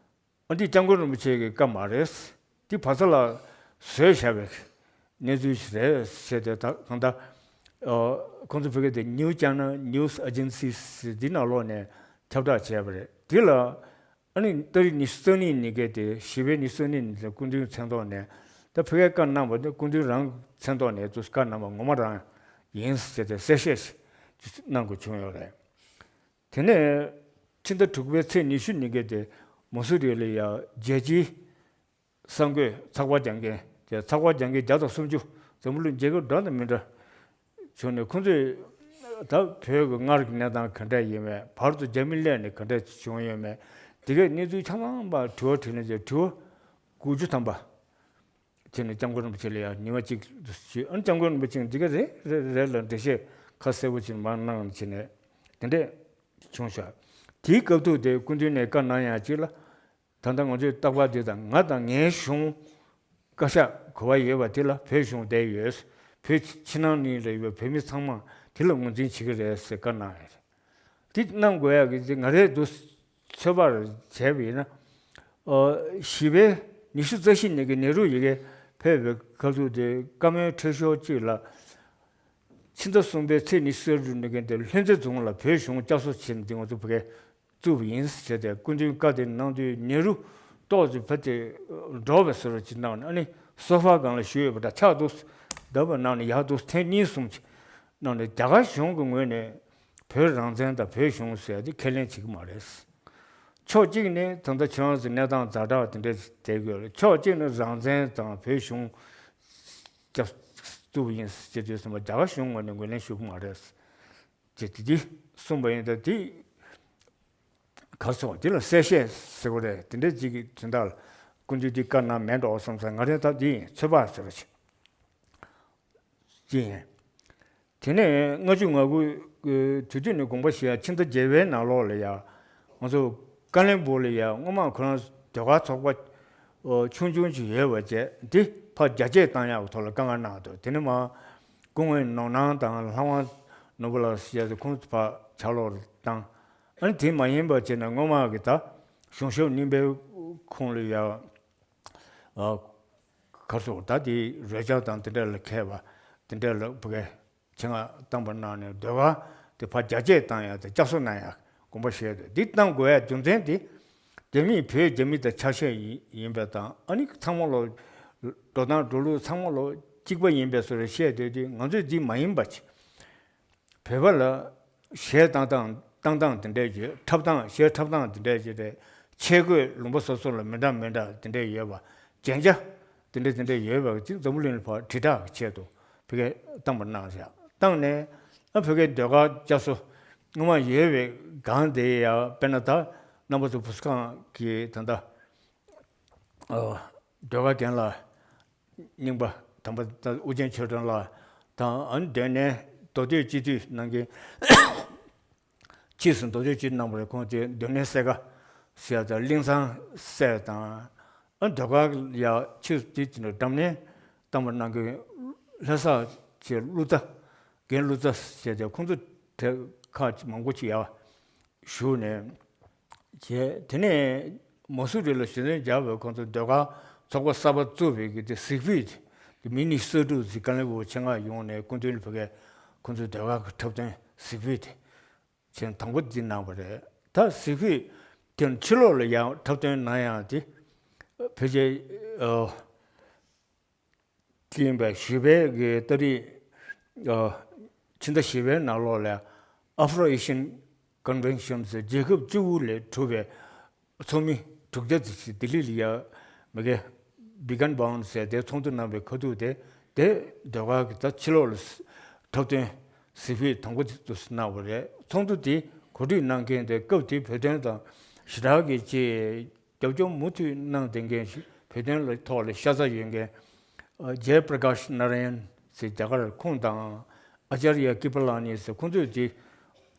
ཨ་འདི་སྐྱབས་མགོན་རིན་པོ་ཆེ་གི་བཀའ་མ་རེད། འདི་བར་ས་ལ་བཟོས་བཞག་པའི་གནས་ཚུལ་ཞིག་རེད་ཟེར་ཏེ། ད་གང་ལྟར་ཨ་ཁོང་ཚོ་བོད་སྐད་དེ་New China News Agency ཟེར་འདི་ནང་ལོགས་ནས་ཁྱབ་བསྒྲགས་བྱས་པ་རེད། འདི་ལ་ཨ་ནི་ཏ་རིག་ཉི་ཤུ་རྩ་གཉིས་ཉིན་གྱི་དེ་བཞི་པའི་ཉི་ཤུ་རྩ་གཉིས་ཉིན་དེ་སྐུ་མདུན་མཚན་ཐོག་ནས། ད་བོད་སྐད་བཀའ་གནང་བ་དེ་སྐུ་མདུན་རང་མཚན་ཐོག་ནས་དུ་བཀའ་གནང་བ་ངོ་མ་རང་ཡིན་ཟེར་ཏེ་གསལ་བཤད་ཞིག་གནང་དགོས་བྱུང་ཡོད་རེད། དེ་ནས་ཕྱི་ཟླ་དྲུག་པའི་ཚེས་ཉི་ཤུ་ཉིན་གྱི་དེ་མོ་སུ་རི་ལ་ཡ་རྒྱལ་སྤྱིའི་གསར་འགོད་ཚགས་པར་རྒྱག་མཁན་དེ། ཚགས་པར་རྒྱག་མཁན་བརྒྱ་དང་སུམ་ཅུ། འཛམ་བུ་གླིང་རྒྱལ་ཁབ་འདྲ་དང་མི་འདྲ་བྱུང་ནས། ཁོང་ཚོས་ད་བོད་ཀྱི་སྔར་གྱི་གནས་སྟངས་ག་འདྲ་ཡིན་མེད། བར་དུ་རྒྱ་མི་སླེབས་ནས་ག་འདྲ་བྱུང་ཡོད་མེད། དེ་གའི་གནས་ཚུལ་ཆ་ཚང་པ་དྲི་བ་དྲིས་ལན་བྱས། དྲི་བ་དགུ་བཅུ་ཐམ་པ་དེ་ནས་སྐྱབས་མགོན་རིན་པོ་ཆེ་ལ་ཡང་ཉི་མ་གཅིག་ཏུ་ཞུས། ཨ་ནི་སྐྱབས་མགོན་རིན་པོ་ཆེས་འདི་ག་རེ་རེ་རེ་ལ་འགྲེལ་བཤད་ཁ་གསལ་པོ་ཅིག་མར་གནང་བྱས་ནས་དེ་འདྲས་བྱུང་ཤག་དེའི་སྐབས་དུས་དེ་སྐུ་མདུན་ནས་བཀའ་གནང་ཡག་ཅིག་ལ། ད་ལྟ་ང་ཚོས་རྟག་པར་འདི་དང་། ང་དང་ངའི་གཞུང་བཀའ་ཤག་ག་པར་ཡོད་པ་དེ་ལ་བོད་གཞུང་བསྡད་ཡོད། བོད་ཕྱི་ནང་གཉིས་ལ་ཡོད་པའི་བོད་མི་ཚང་མ་དེ་ལ་ངོས་འཛིན་བྱེད་ཀྱི་རེད་ཟེར་བཀའ་གནང་ཡོད་རེད། དེ་གནང་དགོས་ཡག་གི་དེ་ང་རས་འདུག་ཚོད་དཔག་བྱས་པ་ཡིན་ན། ཨོ། བཞི་པའི་ཉི་ཤུ་རྩ་བཞི་ཉིན་གྱི་ནེ་རུ་ཡི་གེ་ཕེབས་པའི་སྐབས་དུས་དེ། བཀའ་མོལ་འཕྲོས་ཞོར་གཅིག་ལ། ཕྱི་ཟླ་གསུམ་པའི་ཚེས་ཉི་ཤུ་རྩ་དྲུག་ཉིན་གྱི་དེ་ལྷུན་རྩེ་རྫོང་ལ་བོད་གཞུང་བསྐྱར་གསོ་བྱས་ནས་དེ་ང་ཚོ་བོད་སྐད་བཙུགས་པ་ཡིན་ཟེར་ཏེ། སྐུ་མདུན་བཀའ་དེ་གནང་དུས་ནེ་རུ་ཏོག་ཙམ་ཕ་དེ་འདྲོགས་པའི་བཟོ་འདྲ་ཅིག་གནང་ནས། ཨ་ནི་སོ་ཕ་སྒང་ལ་བཞུགས་ཡོད་པ་འདྲ་ཆགས་འདུག་བསྡད་པ། ནང་ནས་ཡར་འདུག་ཐེངས་གཉིས་གསུམ་ཅིག་གནང་ནས། རྒྱ་གར་གཞུང་གི་ངོས་ནས་བོད་རང་བཙན་དང་བོད་གཞུང་ཟེར་ཡ་དེ་ཁས་ལེན་བྱེད་ཀྱི་མ་རེད། ཕྱོགས་གཅིག་ནས་ད་ལྟ་ཁྱེད་རང་ཚོ་གནས་སྟངས་ཛ་དྲག་དེ་འདྲ་བསྡད་ཡོད་རེད། ཕྱོགས་གཅིག་ནས་རང་བཙན་དང་བོད་གཞུང་བསྐྱར་བཙུགས་པ་ཡིན་ཟེར་དུས་ཙམ་པ། རྒྱ་གར་གཞུང་ངོས་ནས་ངོས་ལེན་ཞུ་གི་མ་རེད་ཅེས་དེ་འདི་གསུངས་པ་ཡིན། ད་དེ་ག་རེ་ཟེར་དགོས། དེ་ལ་གསལ་བཤད་ཟེར་དགོས་རེད། དེ་འདྲ་ཅིག་གི་དོན་དག་ལ་སྐུ་མདུན་འདི་བཀའ་གནང་མེད་འགྲོ་བསམ་ས། ང་རང་ད་འདི་ཡིན། ཚོད་དཔག་ཟེར་བ་ཅིག་ཅིག་ཡིན། དེ་ནས་ལྔ་བཅུ་ང་དགུ་དུས་དུས་ནས་དགོངས་པ་བཞེས་ཡ། ཕྱི་ཟླ་བརྒྱད་པའི་ནང་ལོགས་ལ་ཡ་ང་ཚོ་ཀ་ལོན་སྦུག་ལ་ཡ་སྔོན་མ་ཁོ་རང་ཟློས་གར་ཚོགས་པ་ཨོ་ཆུང་ཆུང་ཅིག་ཡོད་པ་བྱས། འདི་ཕར་རྒྱ་སྐྱེད་བཏང་ཡག་གི་ཐོག་ལ་བཀའ་མངགས་གནང་འདུག་དེ་ནས་མར་སྐུ་ངོ་ནོར་སྣང་དང་ལྷ་དབང་ནོར་བུ་ལགས་ཟེར་ཡ་དེ་ཁོང་ཚོ་ཕར་ཕྱག་ལོགས་ལ་བཏང་། ཨ་ནི་དེ་མ་ཡིན་པ་བྱས་ན་སྔོན་མ་གི་ད་གཞུང་ཞབས་རྙིང་པའི་ཁོངས་ལ་ཡ། ཨ། ག་རེ་ཟེར། ད་དེ་རོལ་ཆ་དང་དེ་འདྲ་ལ་མཁས་པ་དེ་འདྲ་ལ་བོད་སྐད་ཆེད་མངགས་བཏང་པ་གནང་ནས། ཟློས་གར་དེ་ཕར་རྒྱ་སྐྱེད་བཏང་ཡག་དང་བསྐྱར་གསོ་གནང་ཡག་དགོངས་པ་བཞེས་འདུག་འདི་གནང་དགོས་ཡག་རྒྱུ་མཚན་དེ། རྒྱ་མིས་བོད་རྒྱ་མི་དང་ཆ་ཤས་ཡིན་ཡིན་པ་དང་། ཨ་ནི་ཚང་མ་ལོ་འགྲོ་སྟངས་འགྲོ་ལུགས་ཚང་མ་ལོ་གཅིག་པ་ཡིན་པའི་བཟོ་འདྲ་བཤད་སྡོད་དུས། ང་ཚོས་འདི་མ་ཡིན་པ་བྱས། བོད་པ་ལ་གཞས་བཏང་སྟངས་བཏང་སྟངས་དེ་འདྲ་ཅིག་འཁྲབ་སྟངས། གཞས་འཁྲབ་སྟངས་དེ་འདྲ་ཅིག་རེད། ཆས་གོས་ལུང་པ་སོ་སོ་ལ་མི་འདྲ་མི་འདྲ་དེ་འདྲ་ཡོད་པ། རྒྱན་ཆ་དེ་འདྲ་དེ་འདྲ་ཡོད་པ་ཅིག་འཛམ་བུ་གླིང་ལ་ཕར་དྲིལ་བསྒྲགས་ཀྱི་ཆེད་དུ་བོད་སྐད་བཏང་པ་གནང་བཞག་བཏང་ནས། ཨ། བོད་སྐད་ཟློས་གར་བསྐྱར་གསོ་སྔོན་མ་ཡོད་པའི་སྒང་དེ་ཡ། དཔེར་ན་ད་རྣམ་པ་ཚོ་བུ་གསོ་ཁང་གི་ད་ལྟ་ཨ་ཟློས་གར་རྒན་ལགས་རྙིང་པ་དམ་པ་ད་ཨོ་རྒྱན་ཆོས་སྒྲོན་ལགས་དང་། ཨ་ནི་སྡོད་གནས་མདོ་སྟོད་སྤྱི་འཐུས་གནང་མཁན། ཕྱིས་སུ་མདོ་སྟོད་སྤྱི་འཐུས་གནང་བ་རེད། ཁོང་དེ་སྡོད་གནས་སེར་ཁ་ཟེར་ཡ་དང་། གླིང་ཚང་སེར་དང་། ཨ་ནི་ཟློས་གར་ཡ་ཕྱིས་སུ་དེ་དེ་འདྲ་འགྲམ་ནས་བཏང་བ་གནང་མཁན་ལྷ་ས་ཆེ་ཀླུ་རྩ། རྒན་ཀླུ་རྩ་ཟེར་ཏེ། ཁོང་ཚོ་དེ་ཁག་ཅིག་མང་པོ་ཅིག་ཡ་བཞུགས་ནས་བྱས། དེ་ནས་མ་སུ་རི་ལ་གཞི་རྟེན་བརྒྱབ་པའི་ཁོང་ཚོ་ཟློས་གར་ཚོགས་པ་གསར་པ་བཙུགས་པའི་གི་དེ་གཟིགས་ཕུད་དེ། མི་ཉི་ཤུ་རྩ་དྲུག་ཙམ་ཀ་ལོན་སྦུག་ཆེད་མངགས་ཡོང་ནས་སྐུ་མདུན་ལ་བོད་སྐད་ཁོང་ཚོའི་ཟློས་གར་གྱི་འཁྲབ་སྟོན་གཟིགས་ཕུད་དེ་བྱས་དང་པོ་འདི་གནང་བ་རེད། ད་གཟིགས་ཕུད་དེ་ཕྱི་ལོགས་ལ་ཡང་འཁྲབ་སྟོན་གནང་ཡག་དེ་ཕལ་ཆེར་ཨ། དེ་ཡིན་པའི་བཞི་པའི་གི་ཏ་རིག་ཨ། ཕྱི་ཟླ་བཞི་པའི་ནང་ལོགས་ལ་Afro-Asian Convention ཟེར། རྒྱལ་ཁབ་བཅུ་དགུ་ལས་གྲུབ་པའི་ཚོགས་མི་དྲུག་བརྒྱ་ཙམ་ཞིག་ལྡི་ལི་ལ་ཡ་མ་གི་Beacon Bound ཟེར་དེ་ཚོགས་འདུ་གནང་བའི་ཁ་ཐུག་དེ། དེ་ཟློས་གར་གྱི་ད་ཕྱི་ལོགས་ལ་འཁྲབ་སྟོན་གཟིགས་ཕུད་དང་པོ་དེ་དུ་གནང་བ་རེད། ཚོགས་འདུ་དེ་གོ་སྒྲིག་གནང་མཁན་དེ་སྐབས་དེའི་བོད་དོན་དང་ཞེ་དྲག་གི་ཅིག་རྒྱབ་སྐྱོར་མུ་མཐུད་གནང་བསྡད་མཁན་ཞིག་བོད་དོན་ལ་ཐོག་ལ་ཤ་ཚ་ཡོད་མཁན་ཇེ་པྲ་ཀཱཤ་ནཱ་ར་ཡན་ཟེར་རྒྱ་གར། ཁོང་དང་ཨ་ཅཱརྱ་ཀི་པ་ལ་ནི་ཟེར། ཁོང་ཚོས་དེ་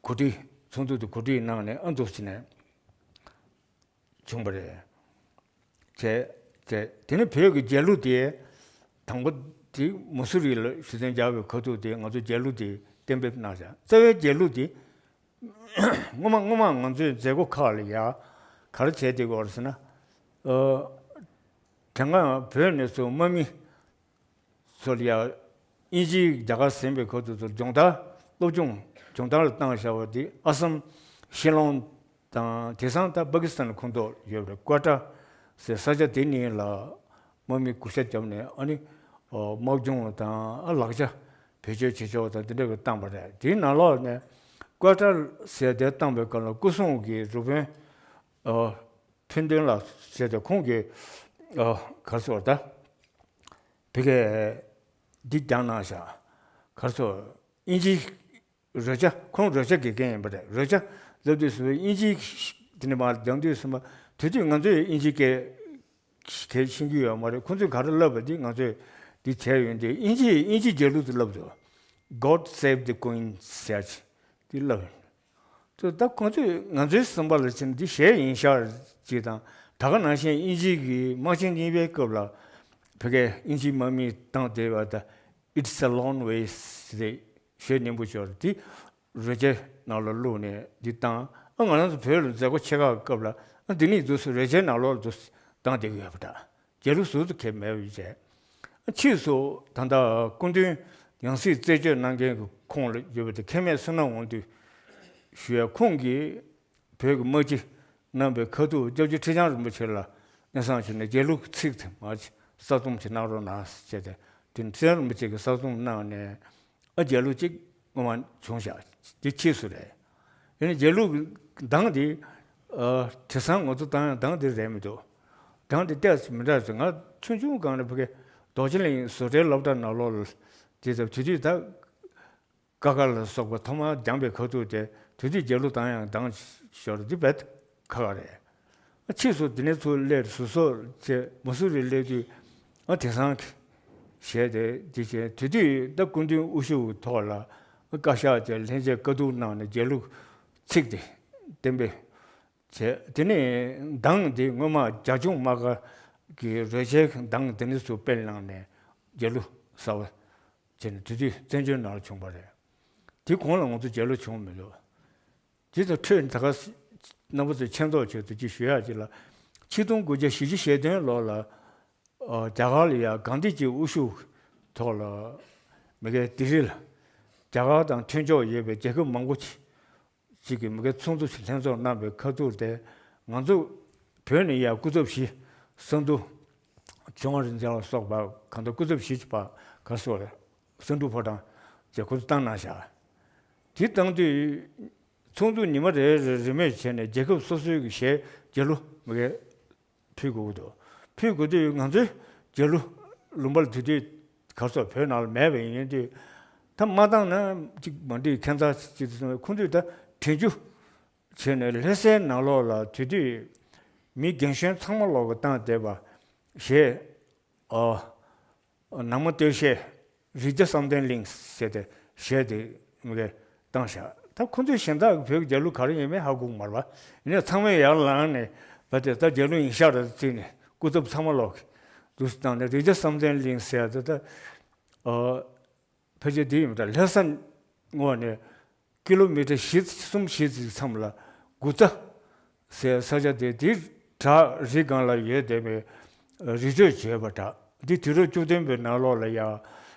གོ་སྒྲིག་ཚོགས་འདུ་དེ་གོ་སྒྲིག་གནང་ནས་ཨ་འདུག་བྱས་ནས་བྱུང་བ་རེད། བྱས། བྱས། དེ་ནས་བོད་ཀྱི་རྒྱལ་གླུ་དེ་དང་པོ་དེ་མ་སུ་རི་ལ་གཞི་རྟེན་བརྒྱབ་པའི་ཁ་ཐུག་དེ་ང་ཚོ་རྒྱལ་གླུ་དེ་གཏན་འབེབས་གནང་བཞག་རྩ་བའི་རྒྱལ་གླུ་དེ་སྔོན་མ་སྔོན་མ་ང་ཚོའི་མཛད་སྒོ་ཁག་ལ་ཡ་ག་རེ་བྱས་བསྡད་ཡོད་རེད་ཟེར་ན། ཨ། དེ་སྔ་བོད་ནས་ཚུར་དམག་མི་ཚོ་ལ་ཡང་དབྱིན་ཇིའི་རྒྱ་གར་ཟིན་པའི་ཁ་ཐུག་ཏུ་སྦྱོང་བརྡར་སློབ་སྦྱོང་སྦྱོང་བརྡར་ལ་བཏང་བཞག་པ་དེ་ཨ་སམ་ཤི་ལོང་དང་དེང་སང་ད་པ་ཀི་སི་ཐན་ཁོངས་གཏོགས་ཡོད་པའི་ཀོ་ཊ་ཟེར་ས་ཆ་དེ་གཉིས་ལ་དམག་མི་བགོ་བཤའ་བརྒྱབ་ནས། ཨ་ནི་ཨོ་དམག་སྦྱོང་དང་ཨ་ལག་ཆ་བེད་སྤྱོད་བྱེད་ཕྱོགས་དང་དེ་འདྲ་གི་བཏང་པ་རེད། དེའི་ནང་ལོགས་ནས་ཀོ་ཊ་ཟེར་དེ་བཏང་པའི་སྐབས་ལ་སྐུ་སྲུང་གི་རུ་དཔོན་ཨོ་ཕིན་ཏོན་ལགས་ཟེར་ཏེ་ཁོང་གིས་ཨོ་ག་རེ་ཟེར་ད། བོད་སྐད་འདི་སྦྱངས་གནང་བཞག་ག་རེ་ཟེར། དབྱིན་ཇིའི་རོལ་ཆ། ཁོང་རོལ་ཆ་དགེ་རྒན་ཡིན་པ་རེད། རོལ་ཆ་སློབ་དུས་སུ་དབྱིན་ཇིའི་དེ་ནས་མར་སྦྱང་དུས་སུ་མ། དེ་དུས་ང་ཚོས་དབྱིན་ཇིའི་སྐད་ག་ཤེས་ཀྱི་ཡོད་མ་རེད། ཁོང་ཚོས་ག་རེ་བསླབས་པ་འདི་ང་ཚོས་འདི་བྱས་ཡོང་དུས་དབྱིན་ཇིའི་དབྱིན་ཇིའི་རྒྱལ་གླུ་དེ་བསླབས་འདུག God Save the Queen ཟེར་ཅིག་འདི་བསླབས་ཡོང་། ད་ཁོང་ཚོས་ང་ཚོའི་བསམ་པ་ལ་བྱས་ན་འདི་གཞས་ཡིན་ཤག་ཅིག་དང་། ད་ག་ནང་བཞིན་དབྱིན་ཇི་གི་དམག་ཆེན་གཉིས་པའི་སྐབས་ལ་བོད་སྐད་དབྱིན་ཇིའི་དམག་མིས་བཏང་བསྡད་པ་ད། It's a long way ཟེར་གཞས་སྙན་པོ་ཤོར་དེ་རོལ་ཆའི་ནང་ལ་བླུགས་ནས་འདི་བཏང་། ཨ་ང་རང་ཚོ་བོད་ལ་མཛད་སྒོ་ཆེ་ཁག་སྐབས་ལ་ཨ་འདི་ནས་འདུག་སེ་རོལ་ཆའི་ནང་ལོགས་ལ་འདུག་སེ་བཏང་བསྡད་ཀྱི་ཡོད་པ་འདྲ། རྒྱལ་གླུ་ཟུར་དུ་ཁེབས་མེད་པ་བྱས། ཕྱིས་སུ་ད་ལྟ་སྐུ་མདུན་ཡང་སྲིད་རྩད་གཅོད་གནང་མཁན་གྱི་ཁོངས་ལ་ཡོད་པ་དེ་མཁན་མེད་བསོད་ནམས་དབང་འདུས་ཞུ་ཡ། ཁོང་གིས་བོད་ཀྱི་དམག་སྤྱི་གནང་པའི་ཁ་ཐུག་སྐྱབས་རྗེ་ཁྲི་བྱང་རིན་པོ་ཆེ་ལ་སྙན་སེང་ཞུས་ནས་རྒྱལ་གླུ་ཚིག་དེ་མར་གསར་རྩོམ་ཞིག་གནང་རོགས་གནང་ཟེར་ཏེ། དེ་ནི་ཁྲི་བྱང་རིན་པོ་ཆེ་གིས་གསར་རྩོམ་གནང་ནས། ཨ་རྒྱལ་གླུ་གཅིག་སྔོན་མ་བྱུང་བཞག་འདི་ཕྱིས་སུ་རེད། ཡིན་ནའི་རྒྱལ་གླུ་གདངས་འདི་ཨ་དེང་སང་ང་ཚོ་བཏང་ཡག་གདངས་འདི་རེད་མི་འདུག་གདངས་འདི་ཏོག་ཙམ་མི་འདྲ་ཟེར། ང་ཆུང་ཆུང་སྒང་ནས་ཕ་གི་རྡོ་རྗེ་གླིང་བཟོ་གྲྭའི་སློབ་གྲྭ་ནང་ལོགས་ལ་དེ་ཙམ་དེ་དུས་ད་ཀ་ཁ་ལ་སོགས་པ་ཐོག་མར་སྦྱངས་པའི་ཁ་ཐུག་དེ། དེ་དུས་རྒྱལ་གླུ་བཏང་ཡག་གདངས་ཤོར་འདི་རྦད་ཁག་ཁག་རེད། ཕྱིས་སུ་དེ་ནས་ཚུར་སླེབས། ཟུར་བཟོ་བྱས་མ་སུ་རི་སླེབས་དུས་ཨ་དེང་སང་གི་གཞས་དེ་འདི་བྱས། དེ་དུས་ད་སྐུ་མདུན་དབུ་བཞུགས་ཐོག་ལ་ཨ་བཀའ་ཤག་བཅས་ལྷན་རྒྱས་བཀའ་བསྡུར་གནང་ནས་རྒྱལ་གླུ་ཚིག་དེ་གཏན་འབེབས་བྱས། དེ་ནས་གདངས་དེ་སྔོན་མ་རྒྱ་གཞུང་དམག་སྒར་གྱི་རོལ་ཆའི་གདངས་དེ་ནས་ཚུར་སྤེལ་གནང་ནས་རྒྱལ་གླུ་གསར་པ་བྱས་ནས་དེ་དུས་བཙན་བྱོལ་ནང་ལ་བྱུང་བ་རེད། དེ་གོང་ལ་ང་ཚོ་རྒྱལ་གླུ་བྱུང་མི་འདུག་དེ་དང་འཕྲོས་ད་ག་རྣམ་པ་ཚོས་མཁྱེན་རྟོགས་ཆེད་དུ་ཅིག་ཞུ་ཡག་ཅིག་ལ། ཆིག་སྟོང་དགུ་བརྒྱ་བཞི་བཅུ་ཞེ་བདུན་ལོ་ལ་ཨ་རྒྱ་གར་ལ་ཡ་གྷན་དྷི་ཇིའི་དབུ་བཞུགས་ཐོག་ལ་མི་སྒེར་ལྡི་རི་ལ་རྒྱ་གར་དང་མཐུན་ཕྱོགས་ཡོད་པའི་རྒྱལ་ཁབ་མང་པོ་ཅིག་གི་མི་སྒེར་ཚོགས་འདུ་ཞིག་ལྷན་ཚོགས་གནང་བའི་ཁ་ཐུག་དེ། ང་ཚོ་བོད་ནས་ཡ་སྐུ་ཚབ་བཞི། གསང་འདུ་ཆོས་དབང་རིག་འཛིན་ལ་སོགས་པ་གང་ལྟར་སྐུ་ཚབ་བཞི་ཅིག་ཕར་ག་སོགས་རེད། གསང་འབྲུག་ཕོ་བྲང་བཅས་ཁོ་ཚོ་བཏང་གནང་བཞག་དེ་བཏང་དུས་ཚོགས་འདུ་ཉི་མ་རེ་རེ་རེ་མོས་བྱས་ནས་རྒྱལ་ཁབ་སོ་སོའི་གི་གཞས་རྒྱལ་གླུ་མི་སྒེར་ཕུལ་དགོས་ཀྱི་འདུག་ཕུལ་དགོས་དུས་ང་ཚོའི་རྒྱལ་གླུ་ལུང་པ་ལ་དེ་དུས་ག་སོགས་བོད་ནང་ལ་མེད་པ་ཡིན་དུས། ད་མ་བཏང་ན་ཅིག་མ་འགྲིག་ཁྱད་མཚར་ཅིག་ཏུ་སོང་བས། ཁོང་ཚོས་ད་དྲན་རྒྱུ་བྱས་ནས་ལྷ་སའི་ནང་ལོགས་ལ་དེ་དུས་མི་རྒན་གཞོན་ཚང་མ་ལོག་གི་བཏང་བསྡད་པ་གཞས། ཨ། ནང་མ་སྟོད་གཞས། རི་རྒྱ་བསམ་གཏན་གླིང་ཟེར་ཏེ་གཞས་དེ་མི་སྒེར་བཏང་བཞག་ད་ཁོང་ཚོས་གཞན་དག་གི་བོད་ཀྱི་རྒྱལ་གླུ་ག་རེ་ཡིན་མིན་ཧ་གོ་གི་མ་རེད་པ། ཡིན་ནའི་ཚང་མས་ཡར་ལངས་ནས་བ་དེ་ད་རྒྱལ་གླུ་ཡིན་ཤག་རེད་བརྩིས་ནས་སྐུ་ཚབ་ཚང་མ་ལོག་གི་འདུག་སེ་བཏང་ནས། རི་རྒྱ་བསམ་གཏན་གླིང་ཟེར་ཡ་དེ་ད་ཨ་ཕལ་ཆེར་དེ་ཡིན་པ་འདྲ། ལྷ་ས་ངོས་ནས་ཀི་ལོ་མི་ཊར་བཞི་གསུམ་བཞི་ཙམ་མཚམས་ལ་དགུ་རྩ་ཟེར་ས་ཆ་དེ། དེའི་བྲག་རི་སྒང་ལ་ཡོད་བསྡད་པའི་རི་ཁྲོད་བརྗོད་པའི་བྲག་འདི་དུས་རབས་བཅུ་བདུན་པའི་ནང་ལོགས་ལ་ཡ་ཨ་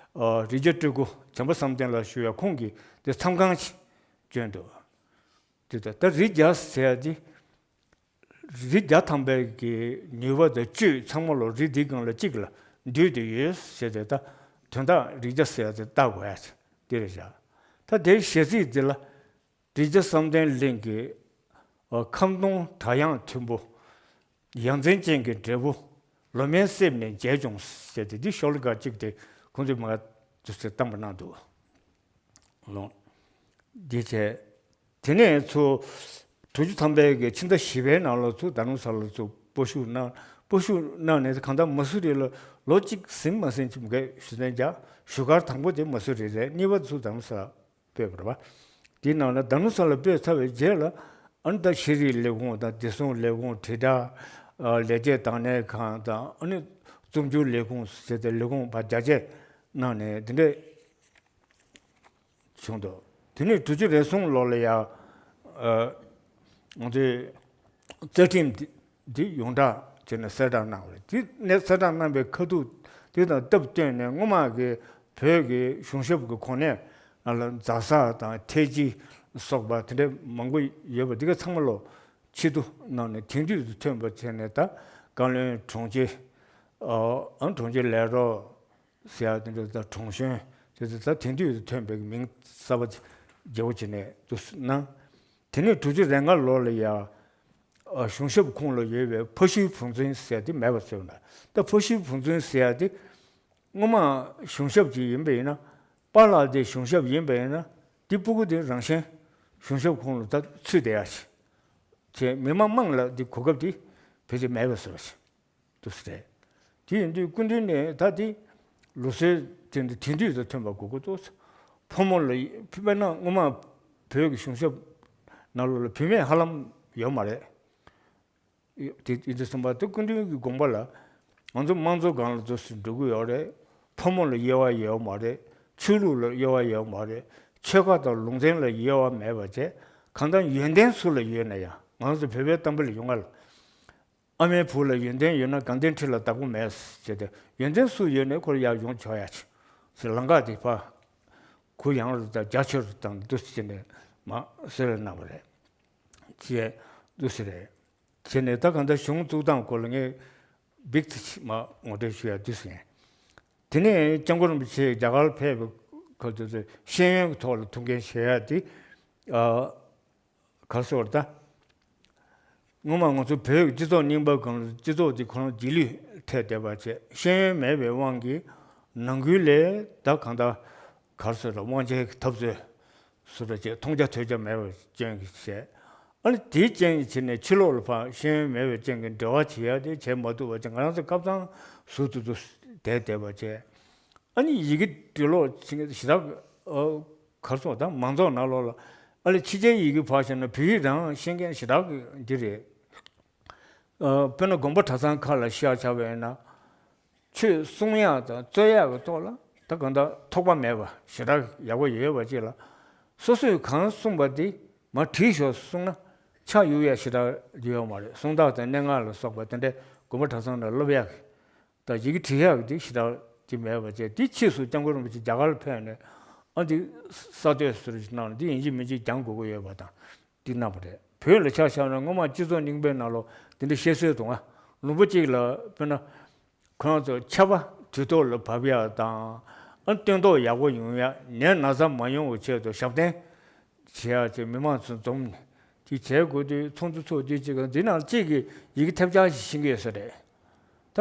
རི་རྒྱ་སྤྲུལ་སྐུ་བྱམས་པ་བསམ་གཏན་ལགས་ཞུ་བའི་ཁོང་གིས་དེ་མཚམས་ཁང་ཞིག་བསྐྱོན་འདུག་དེ་ད་ལྟ་རི་རྒྱ་ཟེར་ཡ་དེ། རི་རྒྱ་ཐམ་པའི་གི་ནུས་པ་དང་བཅུད་ཚང་མ་ལོ་རི་འདིའི་སྒང་ལ་གཅིག་ལ་འདུས་ཏེ་ཡོད་ཟེར་ཏེ། ད་དོན་དག་རི་རྒྱ་ཟེར་ཏེ་བཏགས་དགོས་ཡ་དེ་རེད་བཞག་ད་དེའི་གཞས་ཚིག་འདི་ལ། རི་རྒྱ་བསམ་གཏན་གླིང་གི་ཨ་ཁམ་སྡོང་བྲག་གཡང་མཐོན་པོ། ཡ་མཚན་ཅན་གྱི་འབྲས་བུ་ལོ་མའི་གསེབ་ནས་མཇལ་བྱུང་ཟེར་ཏེ། འདི་ཤོ་ལོ་ཀ་གཅིག་དེ་ཁོང་ཚོས་མར་དུ་སེ་བཏང་པ་གནང་འདུག་ལོ། འདི་བྱས། དེ་ནས་ཚུར་དྲུག་ཅུ་ཐམ་པའི་གི་ཕྱི་ཟླ་བཞི་པའི་ནང་ལ་ཚུར་རྡ་རམ་ས་ལ་ཚུར་སྤོ་བཤུད་གནང་། སྤོ་བཤུད་གནང་ནས་གང་ལྟར་མ་སུ་རི་ལ་ལོ་གཅིག་ཟིན་མ་ཟིན་ཅིག་གི་ཞུ་གཏན་འཇགས། བཞུགས་སྒར་དང་པོ་དེ་མ་སུ་རི་རེད། གཉིས་པ་ཚུར་རྡ་རམ་ས་ལ་སྤོས་པ་རེད་པ། དེའི་ནང་ལ་རྡ་རམ་ས་ལ་སྤོས་ཚར་བའི་རྗེས་ལ་ཨ་ནི་ད་ཤེས་རིག་ལས་ཁུངས་དང་བདེ་སྲུང་ལས་ཁུངས། དྲིལ་བསྒྲགས་ཨ་ལས་བྱེད་དང་གནས་ཁང་དང་། ཨ་ནི་རྩོམ་སྒྱུར་ལས་ཁུངས་ཟེར་ཏེ་ལས་ཁུངས་ཕར་རྒྱ་ཆེ་གནང་ནས་འདི་འདྲས་བྱུང་འདུག་དེ་ནས་དྲུག་ཅུ་རེ་གསུམ་ལོ་ལ་ཡ་ཨ་ང་ཚོའི་རྩ་ཁྲིམས་འདི་འདི་ཡོངས་བསྒྲགས་ དེ་ནས་གསལ་བསྒྲགས་གནང་བ་རེད། དེ་ནས་གསལ་བསྒྲགས་གནང་པའི་ཁ་ཐུག་དེ་དང་སྟབས་བསྟུན་ནས་སྔོན་མ་གི་བོད་ཀྱི་གཞུང་ཞབས་ཀྱི་གོ་གནས་ནང་ལ་ཛ་སག་དང་ཐའི་ཇི་སོགས་པ་དེ་འདྲ་མང་པོ་ཡོད་པ་འདི་ག་ཚང་མ་ལོ་ཕྱིར་བསྡུ་གནང་ནས་དེང་དུས་སུ་ཐོན་པ་བྱས་ནས། ད་བཀའ་བློན་དྲུང་ཆེ། ཨ་དྲུང་ཆེ་ལས་རོགས་ཟེར་ཡ་དེ་འདྲ། ད་དྲུང་གཞོན་དེ་ཚོ་ད་དེང་དུས་སུ་ཐོན་པའི་མིང་གསར་པ་བརྗེ་པོ་བྱས་ནས་འདུག་གནང་། དེ་ནས་དྲུག་ཅུ་རེ་ལྔ་ལོ་ལ་ཡ། ཨ་གཞུང་ཞབས་ཁོངས་ལ་ཡོད་པའི་ཕ་ཤུལ་བུ་འཛིན་ཟེར་ཡ་དེ་མེད་པ་བཟོས་པ་ན། ད་ཕ་ཤུལ་བུ་འཛིན་ཟེར་ཡ་དེ་སྔོན་མ་གཞུང་ཞབས་ཅིག་ཡིན་པ་ཡིན་ན། པཱ་ལགས་དེ་གཞུང་ཞབས་ཡིན་པ་ཡིན་ན། དེ་སྤུ་གུ་དེ་རང་བཞིན་གཞུང་ཞབས་ཁོངས་ལ་ད་ཚུད་བསྡད་ཡ་ཞིག་བྱས། མི་མང་མང་ལ་དེ་གོ་སྐབས་དེ་ཕལ་ཆེར་མེད་པ་བཟོས་པ་ཞིག་འདུག་ཟེར། དེ་ཡིན་དུས་སྐུ་མདུན་ནས་ད་དེ་ལུགས་སྲོལ་དེ་འདི་དེང་དུས་སུ་ཐོན་པ་དགོས་ཀྱི་འདུག། ཕོ་མོ་ལ་དཔེར་ན་སྔོན་མ་བོད་ཀྱི་གཞུང་ཞབས་ནང་ལོགས་ལ་བུད་མེད་ཧ་ལམ་ཡོད་མ་རེད། དེ་ཡིན་དུས་ཙམ་པ་དེ་སྐུ་མདུན་གྱི་དགོངས་པ་ལ་ང་ཚོ་དམངས་གཙོ་སྒང་ལ་འདུག་སེ་འགྲོ་གི་ཡོད་རེད། ཕོ་མོ་ལ་དབྱེ་བ་ཡོད་མ་རེད། ཆོས་ལུགས་ལ་དབྱེ་བ་ཡོད་མ་རེད། ཆོལ་ཁ་དང་ལུང་ཚན་ལ་དབྱེ་བ་མེད་པ་བྱས། གང་ལྟར་ཡོན་ཏན་སུ་ལ་ཡོད་ན་ཡང་། ང་ཚོ་བོད་པའི་གཏམ་དཔེ་ལ་ཡོང་ང་ལ། ཨ་མའི་བུ་ལ་ཡོན་ཏན་ཡོད་ན་དགའ་ལྡན་ཁྲི་ལ་བདག་པོ་མེད་ཟེར་ཏེ། ཡོན་ཏན་སུ་ཡོད་ནས་ཁོར་ཡར་ཡོང་ཆོག་ཡ་ཆེ་ཟེར། ལམ་ཁ་དེ་ཕར་གུ་ཡངས་རུ་དང་རྒྱ་ཆེ་རུ་བཏང་འདུག་ཟེར་ནས་མ་གསོལ་རས་གནང་བ་རེད། ཅེས་འདུག་ཟེར་རེད། བྱས་ནས་ད་གང་ལྟར་གཞུང་བཙུགས་སྟངས་སྐོར་ལ་ངས་འབིག་ཙི་ཞིག་མ་ངོ་སྤྲོད་ཞུ་ཡ་འདུག་ཟེར། དེ་ནས་སྐྱབས་མགོན་རིན་པོ་ཆེ་རྒྱ་གར་ཕེབས་པའི་སྐབས་དུས་ཚོད་ཤེས་ཡོན་གྱི་ཐོག་ལ་ཐུགས་འགན་བཞེས་ཡ་དེ། ཨ། ག་རེ་ཟེར་བ་ད། སྔོན་མ་ང་ཚོ་བོད་ཀྱི་སྤྱི་ཚོགས་རྙིང་པ་གང་ལ་སྤྱི་ཚོགས་དེ་ཁོ་རང་རྗེས་ལུས་ཐེབས་བསྡད་པ་བྱས། ཤེས་ཡོན་མེད་པའི་དབང་གིས་ནང་ཁུལ་ལས་ད་གང་ལྟར་ག་རེ་ཟེར་ལ་དབང་ཆའི་འཐབ་རྩོད་སུ་ར་བྱས། མཐོང་རྒྱ་ཐོས་རྒྱ་མེད་པའི་རྐྱེན་གྱིས་བྱས། ཨ་ནི་དེའི་རྐྱེན་གྱིས་བྱས་ནས་ཕྱི་ལོགས་ལ་ཕར་ཤེས་ཡོན་མེད་པའི་རྐྱེན་གྱིས་འབྲེལ་བ་བྱེད་ཡ་དེ་བྱེད་མ་ཐུབ་པ་བྱས། ང་རང་ཚོ་སྐབས་ཚང་ཟུར་དུ་དུ་བསྡད་བསྡད་པ་བྱས། ཨ་ནི་ཡི་གེ་འབྲི་ཀློག་བྱེད་མཁན་ཞེ་དྲག་ཨ་ག་རེ་ཟེར་བ་ད། མང་ཚོགས་ནང་ལོགས་ལ་ཨ་ལས་ཕྱི་རྒྱལ་ཡི་གེ་ཕར་བཞག་ན་བོད་ཡིག་རང་ཤེས་མཁན་ཞེ་དྲག་གི་འདི་རེད། ཨ་དཔེར་ན་དགོན་པ་གྲྭ་ཚང་ཁག་ལ་བཞག་བྱ་བ་ཡིན་ན། ཆོས་གསུང་ཡག་དང་རྩོད་ཡག་གི་ཐོག་ལ་ད་གང་ལྟར་ཐོགས་པ་མེད་པ་ཞེ་དྲག་ཡག་པོ་ཡོད་པ་ཅིག་ལ། སོ་སོས་གང་གསུངས་པ་དེ་མར་བྲིས་ཤོག་གསུངས་ན་ཆ་ཡོད་ཡ་ཞེ་དྲག་ཡོད་མ་རེད། གསུང་རྟགས་དང་སྙན་ངག་ལ་སོགས་པ་དེ་འདྲའི་དགོན་པ་གྲྭ་ཚང་ནང་སློབ་ཡག་གི་དང་ཡི་གེ་བྲིས་ཡག་གི་དེ་ཞེ་དྲག་དེ་མེད་པ་བྱས། དེ་ཕྱིས་སུ་སྐྱབས་མགོན་རིན་པོ་ཆེ་རྒྱ་གར་ཕེབས་ནས་ཨ་འདི་གསར་གཏོད་ཟུར་ཞིག་གནང་ནས་འདི་ཡིན་གཅིག་མིན་གཅིག་སྦྱང་དགོས་ཀྱི་ཡོད་པ་དང་། འདི་གནང་བ་རེད། བོད་ལ་ཆ་བཞག་ན་སྔོན་མ་སྤྱི་ཚོགས་རྙིང་པའི་ནང་ལོགས་འདི་འདྲ་བཤད་སྲོལ་འདུག་ཨ། ལུང་པ་གཅིག་ལ་དཔེར་ན་ཁོ་རང་ཚོ་ཆར་པ་དུས་ཐོག་ལ་བབས་ཡག་དང་། ཨ་སྟོན་ཐོག་ཡག་པོ་ཡོང་ཡག། ནད་ན་ཚ་མ་ཡོང་བའི་ཆེད་དུ་ཞབས་བརྟན་བྱེད་ཡག་ཅིག་མི་མང་ཚོ་འཛོམས་ནས་དེ་བྱེད་དགོས་དུས། ཚོགས་འདུ་ཚོགས་དུས་གཅིག་ག་འདི་ནང་གཅིག་གིས་ཡི་གེ་ཐེབས་ཆག་ཞིག་ཤེས་ཀྱི་ཡོད་ས་རེད། ད་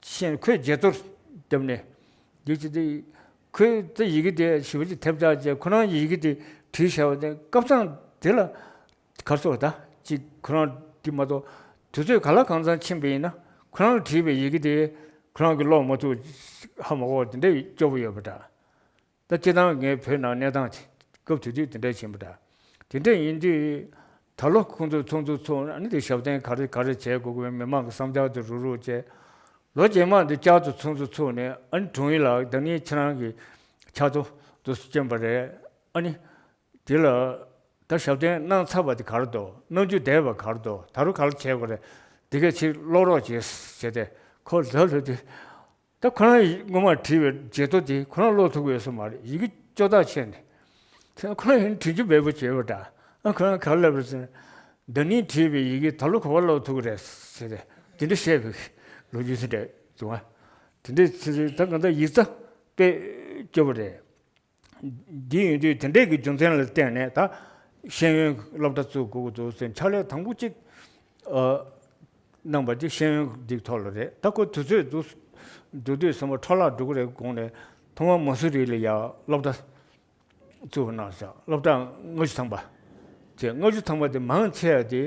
ཤེས་ཁོས་བརྗེད་ཐོར་བརྒྱབ་ནས་འདི་ཅི་སྟེ། ཁོས་ད་ཡི་གེ་དེ་ཞེ་པོ་ཅིག་ཐེབས་ཆག་བྱས། ཁོ་རང་ཡི་གེ་དེ་བྲིས་བཞག་པ་དེ་སྐབས་སང་དེ་ལ་ག་རེ་ཟེར་བ་ད་ཅིག་ཁོ་རང་དེ་མ་གཏོགས་དུས་ཚོད་ག་ལ་གང་འཚམ་ཕྱིན་པ་ཡིན་ན་ཁོ་རང་ལ་བྲིས་པའི་ཡི་གེ་དེ་ཁོ་རང་གིས་ཀློག་མ་ཐུབ། ཧ་མ་གོ་བ་དེ་འདྲ་སྐྱོ་པོ་ཡོད་པ་འདྲ། ད་སྤྱིར་བཏང་ངའི་བོད་ནང་གནས་སྟངས་དེ་སྐབས་དེ་དུས་དེ་འདྲ་ཕྱིན་པ་འདྲ། དེ་འདྲ་ཡིན་དུས་ད་ལོ་ཁོང་ཚོས་ཚོགས་འདུ་ཚོགས། ཨ་ནི་དེ་ཞབས་བརྟན་ག་རེ་ག་རེ་བྱེད་དགོས་ཀྱི་ཡོད། མི་མང་གི་བསམ་འཆར་དེ་རུག་རུག་བྱས། ལོ་རྗེས་མ་འདི་བསྐྱར་དུ་ཚོགས་འདུ་ཚོགས་ནས། ཨ་ནི་དྲུང་ཡིག་ལགས་ད་ནི་ཁྱེད་རང་གི་ཕྱག་ཐོ་དུ་བསྐྱོན་པ་རེད། ཨ་ནི་དེ་ལ་ད་ཞབས་བརྟན་གནང་ཚར་བ་དེ་ག་རེ་འདུག། གནང་རྒྱུ་བསྡད་པ་ག་རེ་འདུག། ད་རུང་ག་རེ་བྱེད་དགོས་རེད། དེ་ག་ཕྱིར་ཀློག་རོགས་བྱེད་ཟེར་ཏེ་ཁོ་ལབ་ལབ་དུས། ད་ཁོ་རང་སྔོན་མ་བྲིས་པའི་བརྗེད་ཐོ་དེ་ཁོ་རང་ཀློག་ཐུབ་ཀྱི་ཡོད་ས་མ་རེད། ཡི་གེ་སྐྱོ་ཐག་ཆད་ནས། དེ་ཁོ་རང་ཡང་དྲན་རྒྱུ་མེད་པ་བྱས་པ་འདྲ། ཨ་ཁོ་རང་ག་རེ་ལབ་རེད་ཟེར་ན། ད་ནི་བྲིས་པའི་ཡི་གེ་ད་ལོ་ག་པར་ཀློག་ཐུབ་ཀྱི་རེད་ཟེར་ཏེ་དེ་འདྲ་བཤད་པའི་ལོ་རྒྱུས་དེ་འདྲ་འདུག་ཨ། དེ་འདྲ་ཚེ་ཚེ་ད་གང་ལྟར་ཡིག་ཚད་དཔེ་སྐྱོ་པོ་རེད། འདི་ཡིན་དུས་དེ་འདྲས་ཀྱི་རྒྱུ་མཚན་ལ་བརྟེན་ནས་ད་ཤེས་ཡོན་སློབ་གྲྭ་བཙུགས་དགོས་ཀྱི་འདུག་ཟེར། ཕྱག་ལས་དང་པོ་གཅིག་ཨ་གནང་བ་དེ་ཤེས་ཡོན་འདི་ཐོག་ལ་རེད། ད་ཁོ་དུས་ཚོད་འདུག་འདུག་དུས་ཙམ་པ་འཕྲོ་བརླག་འགྲོ་གི་རེད་དགོངས་ནས་ཐོག་མར་མ་སུ་རི་ལ་ཡ་སློབ་གྲྭ་བཙུགས་པ་གནང་བཞག། སློབ་གྲྭ་ལྔ་བཅུ་ཐམ་པ་བྱས། ལྔ་བཅུ་ཐམ་པ་དེ་མང་ཆེ་བ་དེ་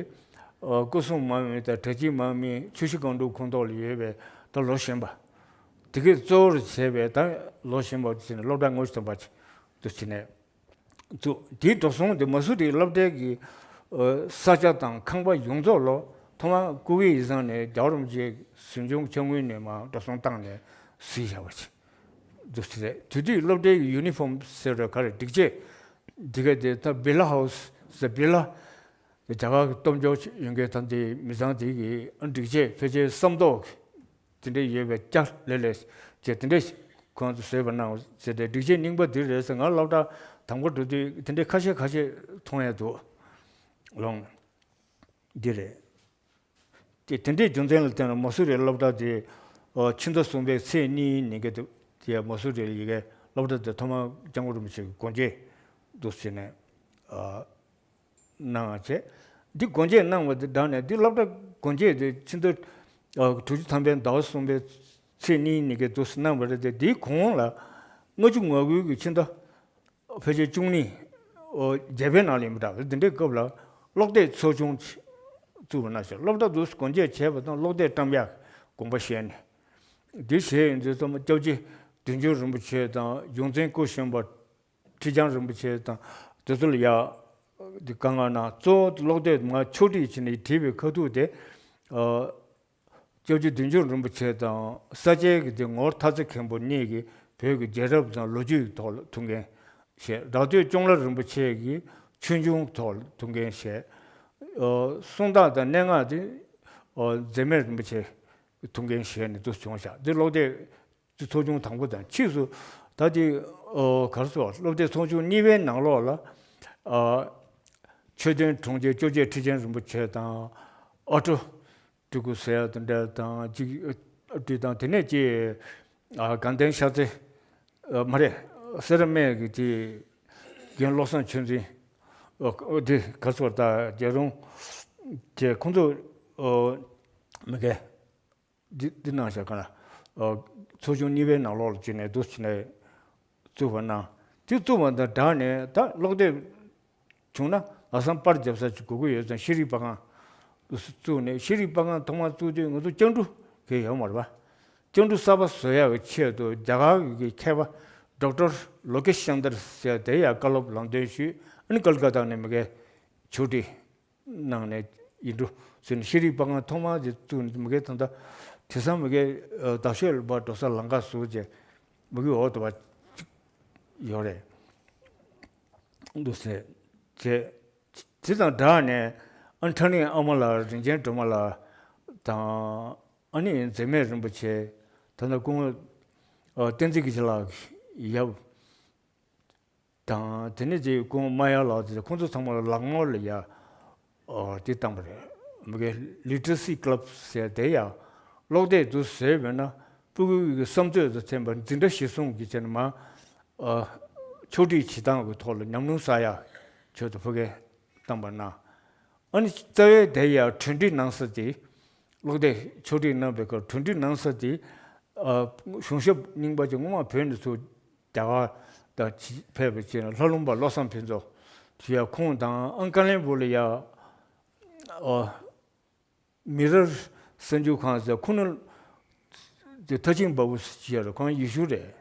ཨ་སྐུ་སྲུང་དམག་མི་དང་དྲག་ཆས་དམག་མི། ཆུ་བཞི་སྒང་དྲུག་ཁོངས་གཏོགས་ལ་ཡོད་པའི་ད་ལོ་གཞོན་པ། དེ་གས་གཙོ་བོར་བྱས་པའི་ད་ལོ་གཞོན་པ་ཅིག་ནས་སློབ་གྲྭ་ལྔ་བཅུ་ཐམ་པ་ཅིག་ཏུ་ཕྱིན་ནས་བཙུགས། དེའི་འགྲོ་སོང་དེ་མ་སུ་རིའི་སློབ་གྲྭའི་གི་ཨ་ས་ཆ་དང་ཁང་པ་ཡོངས་རྫོགས་ལོ་ཐོག་མར་སྐུ་སྒེར་ཡིག་ཚང་ནས་རྒྱལ་བ་རིན་པོ་ཆེའི་གཟིམ་ཆུང་ཆབ་ངོས་ནས་མར་འགྲོ་སོང་བཏང་ནས་གཟིགས་བཞག་པ་ཅིག་འདུག་ཟེར་རེད། དེ་དུས་སློབ་གྲྭའི་གི་ཡུ་ནི་ཕོམ་ཟེར་བ་ག་རེ་སྒྲིག་ཆས་འདི་ག་དེ་ད་བི་ལ་ཧའུ་སི་ཟེར། བི་ལ་ རྒྱ་གར་གྱི་སྟོབས་འབྱོར་ཡོད་མཁན་ད་ལྟའི་མི་ཚང་དེ་གི་སྒྲིག་ཆས་ཕལ་ཆེར་བསམ་ཐོག་དེ་འདྲ་ཡོད་པའི་སྐྱ་ལེ་ལེ་བྱས་དེ་འདྲ་ཁོང་ཚོས་བཟོས་པ་གནང་བ་ཟེར་ཏེ། སྒྲིག་ཆས་རྙིང་པ་འདི་རེད་ཟེར། ང་སློབ་གྲྭ་དང་པོ་འགྲོ་དུས་དེ་འདྲའི་ཁ་ཤས་ཁ་ཤས་མཐོང་ཡ་འདུག་ལོང་། འདི་རེད། དེ་དེ་འདྲའི་རྒྱུ་མཚན་ལ་བརྟེན་ནས་མ་སུ་རིའི་སློབ་གྲྭ་དེ་ཕྱི་ཟླ་གསུམ་པའི་ཚེས་གཉིས་ཉིན་གྱི་དེ་མ་སུ་རི་ལ་ཡི་གེ་སློབ་གྲྭ་དེ་ཐོག་མར་སྐྱབས་མགོན་རིན་པོ་ཆེ་གི་སྒོ་འབྱེད་འདུག་ཟེར་ནས་གནང་བ་བྱས། འདི་སྒོ་འབྱེད་གནང་བ་དེ་དྲངས་ནས། འདི་སློབ་གྲྭ་སྒོ་འབྱེད་དེ་ཕྱི་ཟླ་དྲུག་ཅུ་ཐམ་པའི་ཟླ་བ་གསུམ་པའི་ཚེས་གཉིས་ཉིན་གྱི་འདུག་སེ་གནང་བ་རེད་དེ། འདིའི་གོང་ལ་ལྔ་བཅུ་ང་དགུ་གི་ཕྱི་ཟླ་ཕལ་ཆེར་བཅུ་གཉིས་བརྒྱད་པའི་ནང་ལ་ཡིན་པ་འདྲ། འདི་འདྲའི་སྐབས་ལ་གློག་བརྡས་ཚོགས་ཆུང་བཙུགས་པ་ནང་བཞིན། སློབ་གྲྭ་འདུག་སེ་སྒོ་འབྱེད་བྱས་པ་དང་གློག་བརྡས་བཀྲམ་ཡག་དགོངས་པ་བཞེས་ནས། འདི་བྱས་ཡིན་དུས་ཙམ་སྐྱབས་རྗེ་བདུད་འཇོམས་རིན་པོ་ཆེ་དང་གཞུང་བཙན་སྐུ་གཞོན་པ་ཁྲི་བྱང་རིན་པོ་ཆེ་དང་དེ་ཚོ་ལ་ཡ་འདི་བཀའ་མངགས་གནང་། གཙོ་བོ་གློག་བརྡས་མར་ཕྱོགས་སྒྲིག་བྱས་ནས་བྲིས་པའི་ཁ་ཐུག་དེ། སྐྱབས་རྗེ་བདུད་འཇོམས་རིན་པོ་ཆེ་དང་ས་སྐྱའི་གི་དེ་ངོར་ཐར་རྩེ་མཁན་པོ་གཉིས་ཀྱིས་བོད་ཀྱི་རྒྱལ་རབས་དང་ལོ་རྒྱུས་ཀྱི་ཐོག་ལ་ཐུགས་འགན་བཞེས། རག་སྟོད་ཅོང་ལ་རིན་པོ་ཆེ་གིས་ཆོས་འབྱུང་ཐོག་ལ་ཐུགས་འགན་བཞེས། ཨོ། གསུང་སྟག་དང་སྙན་ངག་དེ་ཨོ་འཛད་མེད་རིན་པོ་ཆེ་ཐུགས་འགན་བཞེས་ནས་འདུག་བྱུང་བཞག་འདི་གློག་བརྡས་ཚོགས་ཆུང་དང་པོ་དང་། ཕྱིས་སུ་ད་དེ་ཨོ་ག་རེ་ཟེར་བ། སློབ་བརྡས་ཚོགས་ཆུང་གཉིས་པའི་ནང་ལོགས་ལ་ཨ་ཆོས་ལྡན་དྲུང་ཆེ་སྐྱབས་རྗེ་ཁྲི་ཆེན་རིན་པོ་ཆེ་དང་། ཨ་ཁྲོ་སྤྲུལ་སྐུ་ཟེར་ཡ་དེ་འདྲ་དང་གཅིག་སྤྲུལ་དང་། དེ་ནས་ཀྱི་ཨ་དགའ་ལྡན་ཤར་རྩེ་ཨ་མ་རེད། སེ་ར་སྨད་ཀྱི་དེ་རྒན་བློ་བཟང་ཆོས་འཛིན། ཨ་དེ་ག་ཚོད་ད་རྒྱལ་རོང་ཀྱི་ཁོང་ཚོ་ཨ་མི་གེ་འདི་འདི་གནང་བཞག་ག་ལ། ཨ་ཚོགས་ཆུང་གཉིས་པའི་ནང་ལོགས་ལ་བྱས་ནས་འདུག་བྱས་ནས་བཙུགས་པ་གནང་། དེ་བཙུགས་པ་དང་སྦྲགས་ནས་ད་གློག་དེབ་བྱུང་ན་ལྷག་བསམ་པར་རྒྱབ་ས་ཅིག་དགོས་ཀྱི་ཡོད་ཙང་། ཤེས་རིག་པར་ཁང་བཙུགས་ནས། ཤེས་རིག་པར་ཁང་ཐོག་མར་བཙུགས་དུས་ང་ཚོ་སྤྱང་གྲུང་གི་ཡོད་མ་རེད་པ། སྤྱང་གྲུང་གསར་པ་བཟོ་ཡག་གི་ཆེད་དུ་རྒྱ་གར་གྱི་མཁས་པ་ཌོག་ཊར་ལོ་ཀེ་ཤན་དར་ཟེར་དེ་ཡར་བཀའ་སློབ་ལམ་སྟོན་ཞུས། ཨ་ནི་ཀལ་ཀ་ཏ་ནས་མི་གེ་ཕྱོགས་སྒྲིག་གནང་ནས་ཡིན་འགྲོ་ཟེར་ནས། ཤེས་རིག་པར་ཁང་ཐོག་མར་དེ་བཙུགས་ནས་མི་གེ་ད་ལྟ་དེང་སང་མི་གེ་ཨ་རྡ་ཤོད་ལ་ཕར་འགྲོ་ས་ལམ་ཁ་བཟོས་བྱས་མི་གེ་འོག་ཏུ་བ་ཅིག་ཡོད་རེད་འདུག་ཟེར་བྱས། དེ་དང་སྦྲགས་ནས་ཨ་ནི་ཐག་རིང་ཨ་མ་ལགས། རིན་ཆེན་སྒྲོལ་མ་ལགས་དང་། ཨ་ནི་འཛད་མེད་རིན་པོ་ཆེ། ད་ལྟ་སྐུ་ངོ་ཨ་བསྟན་འཛིན་དགེ་ཆེ་ལགས་ཡབ་དང་། དེ་ནས་དེ་སྐུ་ངོ་མ་ཡ་ལགས་དེ། ཁོང་ཚོ་ཚང་མ་ལ་ལག་ནོར་ལ་ཡ་ཨོ་དེ་བཏང་པ་རེད། མི་གེ་ལི་ཊི་རེ་སི་ཀི་ལབ་ཟེར་དེ་ཡ་གློག་བརྡས་དུ་བཟོས་པས་ན་ཕྲུ་གུ་གི་བསམ་ཚོད་དང་མཐུན་པ། འཛིན་གྲྭ་གཞིར་བཟུང་གི་བྱས་ནས་མར་ཨ་ཕྱོགས་སྒྲིག་བྱེད་སྟངས་ཀྱི་ཐོག་ལ་ཉམས་མྱོང་བསགས་ཡ་ཆེད་དུ་ཕ་གིར་བཏང་པ་གནང་། ཨ་ནི་རྩ་བའི་དེ་ཡ་གྲོས་འདྲི་གནང་ས་དེ། གློག་བརྡས་ཕྱོགས་སྒྲིག་གནང་པའི་སྐབས་གྲོས་འདྲི་གནང་ས་དེ། ཨ་གཞུང་ཞབས་རྙིང་པ་ཅིག་སྔོན་མ་བོད་ནས་ཚུར་རྒྱ་གར་དང་ཕྱི་ཕེབས་པ་བྱས་ནས། ལྷ་ལུང་པ་བློ་བཟང་ཕུན་ཚོགས་ཞུ་ཡ། ཁོང་དང་། ཨ་ཀ་ལོན་སྦུག་ལ་ཡ་ཨ་མི་རར་གསར་འགྱུར་ཁང་ཟེར། ཁོང་ནི་ཐར་ཕྱིན་བ་བུ་ཟེར་ཡ་རེད། ཁོང་ཡེ་ཤུ་རེད།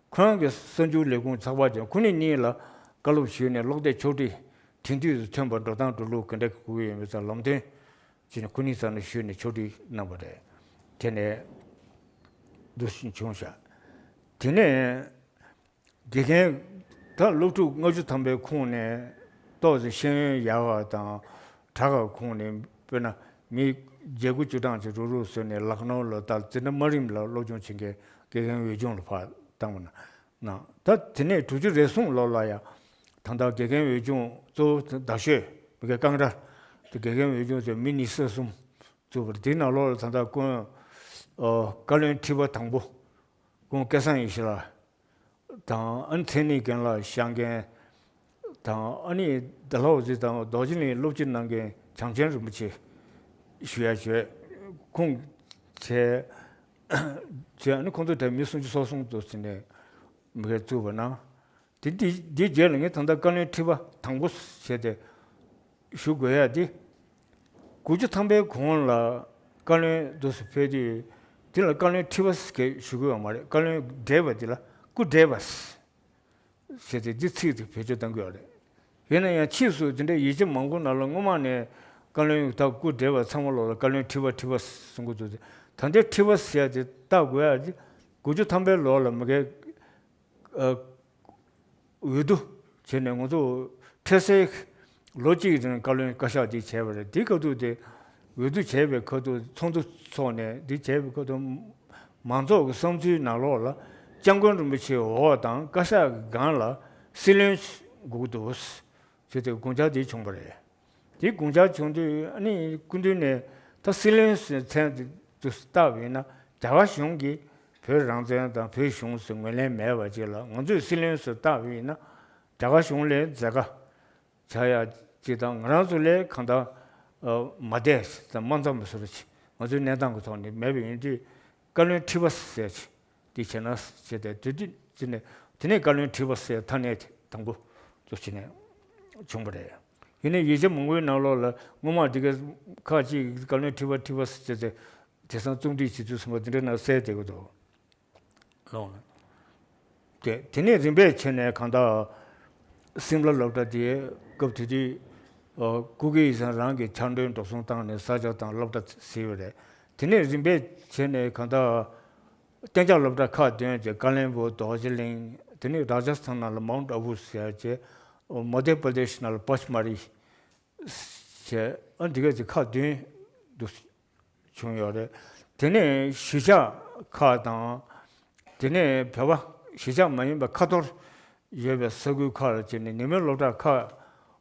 ཁོ་རང་གི་གསར་འགྱུར་ལས་ཁུངས་ཚགས་པར་ཅན། ཁོ་གཉིས་གཉིས་ལ་བཀའ་སློབ་ཞུས་ནས་གློག་བརྡས་ཕྱོགས་སྒྲིག་དེང་དུས་སུ་ཐོན་པ་འགྲོ་སྟངས་འགྲོ་ལུགས་ག་འདྲ་དགོས་ཀྱི་ཡོད་མེད་ཚང་ལམ་སྟོན་བྱས་ནས་ཁོ་གཉིས་ཚང་ནས་ཞུས་ནས་ཕྱོགས་སྒྲིག་གནང་བ་རེད། དེ་ནས་འདུག་སེ་བྱུང་བཞག་དེ་ནས་དགེ་རྒན་ད་སློབ་ཕྲུག་ལྔ་བཅུ་ཐམ་པའི་ཁོངས་ནས་ཏོག་ཙམ་ཤེས་ཡོན་ཡག་པ་དང་དྲག་པའི་ཁོངས་ནས། དཔེར་ན་མི་བརྒྱད་དགུ་བཅུ་གྲངས་ཅིག་རུག་རུག་བཟོས་ནས་ལག་ནོར་ལ་ད་འཛིན་གྲྭ་དམའ་རིམ་ལ་སློབ་སྦྱོང་བྱེད་མཁན་དགེ་རྒན་འོས་སྦྱོང་ལ་ཕར་བཏང་བ་ན། ད་དེ་ནས་དྲུག་ཅུ་རེ་ཟུང་ལོ་ལ་ཡ་ད་ལྟ་དགེ་རྒན་འོས་སྦྱོང་གཙོ་བོ་རྡ་ཤོད་མི་གེ་ཀང་ཊར་དེ་དགེ་རྒན་འོས་སྦྱོང་ཟེར་མི་ཉི་ཤུ་རྩ་གསུམ་བཙུགས་པ་རེད། དེའི་ནང་ལོགས་ལ་ད་ལྟ་སྐུ་ངོ་ཨ་བཀའ་བློན་ཁྲི་པ་དང་པོ་སྐུ་ངོ་སྐལ་བཟང་ཡེ་ཤེས་ལགས་དང་། ཨ་ནི་མཚན་ཉིད་རྒན་ལགས་བཞེངས་མཁན་དང་། ཨ་ནི་ཌལ་ཧོ་ཟི་དང་རྡོ་རྗེ་གླིང་སློབ་སྤྱི་གནང་མཁན་བྱམས་ཆེན་རིན་པོ་ཆེ་ཞུ་ཡ་བྱས། ཁོང་བྱས་བྱས། ཨ་ནི་ཁོང་ཚོ་དེ་མི་སུམ་ཅུ་སོ་གསུམ་དུ་ཟིན་ནས་མི་ཁའི་བཙུགས་པ་གནང་། དེ་འདི་འདིའི་རྗེས་ལ་ངས་ད་ལྟ་བཀའ་བློན་ཁྲི་པ་དང་པོ་བྱས་ཏེ་ཞུ་དགོས་ཡ་དེ། དགུ་བཅུ་ཐམ་པའི་གོང་ལ་བཀའ་བློན་འདུག་སེ་ཕེབས་དུས། དེ་ལ་བཀའ་བློན་ཁྲི་པ་ཟེར་ཞུ་དགོས་པ་མ་རེད། བཀའ་བློན་བགྲེས་པ་དེ་ལ་སྐུ་བགྲེས་པ་ཟེར་ཏེ་འདི་ཚིག་དེ་བེད་སྤྱོད་གཏང་གི་ཡོད་རེད། ཡིན་ན་ཡང་ཕྱིས་སུ་དེ་འདྲའི་ཡིག་ཆ་མང་པོ་ནང་ལ་སྔོན་མ་ནས་བཀའ་བློན་ད་སྐུ་བགྲེས་པ་ཚང་མ་ལོག་ལ་བཀའ་བློན་ཁྲི་པ་ཁྲི་པ་གསུང་གི་འདུག་ད་ལྟའི་ཁྲི་པ་ཟེར་ཡ་དེ་བལྟ་དགོས་ཡ་དེ། དགུ་བཅུ་ཐམ་པའི་ལོ་ལ་མི་ཁའི་ཨ་འོས་བསྡུ་བྱས་ནས་ང་ཚོ་འཕྲལ་སེལ་ ལོ་གཅིག་རིང་བཀའ་བློན་བཀའ་ཤག་འདི་བྱས་པ་རེད། དེའི་སྐབས་དུས་དེ་འོས་བསྡུ་བྱས་པའི་སྐབས་དུས་ཚོགས་འདུ་འཚོགས་ནས་འདི་བྱས་པའི་སྐབས་དུས་མང་ཚོགས་ཀྱི་བསམ་ཚུལ་ནང་ལོགས་ལ་སྐྱབས་མགོན་རིན་པོ་ཆེའི་འོག་དང་བཀའ་ཤག་གི་སྒང་ལ་སྲིད་བློན་དགོས་ཀྱི་འདུག་ཟེར་དེ་དགོངས་འཆར་དེ་བྱུང་བ་རེད། དེ་དགོངས་འཆར་བྱུང་དུས་ཨ་ནི་སྐུ་མདུན་ནས་ད་སྲིད་བློན་ཟེར་མཚན་དེ་བཏགས་པ་ཡིན་ན་རྒྱ་གར་གཞུང་གིས་བོད་རང་བཙན་དང་བོད་གཞུང་ཟེར་ངོས་ལེན་མེད་པ་ཅིག་ལ་ང་ཚོས་སྲིད་བློན་ཟེར་བཏགས་པ་ཡིན་ན་རྒྱ་གར་གཞུང་ལ་མཛད་དཀའ་བྱ་ཡ་ཅིག་དང་ང་རང་ཚོ་ལས་གང་ལྟར་མ་བསྡད་དང་མ་འཚམས་པ་བཟོ་འདྲ་ཅིག་ང་ཚོའི་གནས་སྟངས་ཀྱི་ཐོག་ནས་མེད་པ་ཡིན་དུས་བཀའ་བློན་ཁྲི་པ་ཟེར་ཅིག་འདི་བྱས་ན་བྱས་ཏེ་དེ་དུས་ཅི་ནས་དེ་ནས་བཀའ་བློན་ཁྲི་པ་ཟེར་ཐ་སྙད་དེ་དང་པོ་ཚོ་བྱས་ནས་བྱུང་བ་རེད། ཡིན་ནའི་ཡིག་ཆ་མང་པོའི་ནང་ལོགས་ལ་སྔོན་མ་འདི་ག་ཁག་ཅིག་བཀའ་བློན་ཁྲི་པ་ཁྲི་པ་ཟེར་ཏེ་དེང་སང་རྩོམ་སྒྲིག་བྱེད་ཚུལ་སོང་བ་འདི་འདྲ་ནང་གསལ་བསྡད་ཀྱི་འདུག་ལོང་ལ། དེ་དེ་ནས་རིམ་པས་བྱས་ནས་གང་ལྟར་སིམ་ལ་སློབ་གྲྭ་དེ་སྐབས་དེ་དུས་ཨ་སྐུ་སྒེར་ཡིག་ཚང་རང་གི་ཕྱག་མགྲོན་འགྲོ་སོང་བཏང་ནས་ས་ཆ་དང་སློབ་གྲྭ་ཟེར་བ་རེད། དེ་ནས་རིམ་པས་བྱས་ནས་གང་ལྟར་གཏན་འཇགས་སློབ་གྲྭ་ཁག་བདུན་བྱས་ཀ་ལོན་སྦུག་རྡོ་རྗེ་གླིང་། དེ་ནས་རཱ་ཇ་སི་ཐན་ནང་ལ་མའུན་ཊི་ཨ་བུ་ཟེར་བྱས། མ་དྷྱ་པྲ་དེ་ཤི་ནང་ལ་པཱ་ཆི་མ་རི་བྱས། ཨ་འདི་ག་ཅིག་ཁག་བདུན་དུ་བྱུང་ཡོད་རེད། དེ་ནས་གཞིས་ཆགས་ཁག་དང་། དེ་ནས་བོད་པ་གཞིས་ཆགས་མ་ཡིན་པའི་ཁ་ཐོར་ཡོད་པའི་ས་ཁུལ་ཁག་ལ་བྱས་ནས་ཉིན་མོའི་སློབ་གྲྭ་ཁག་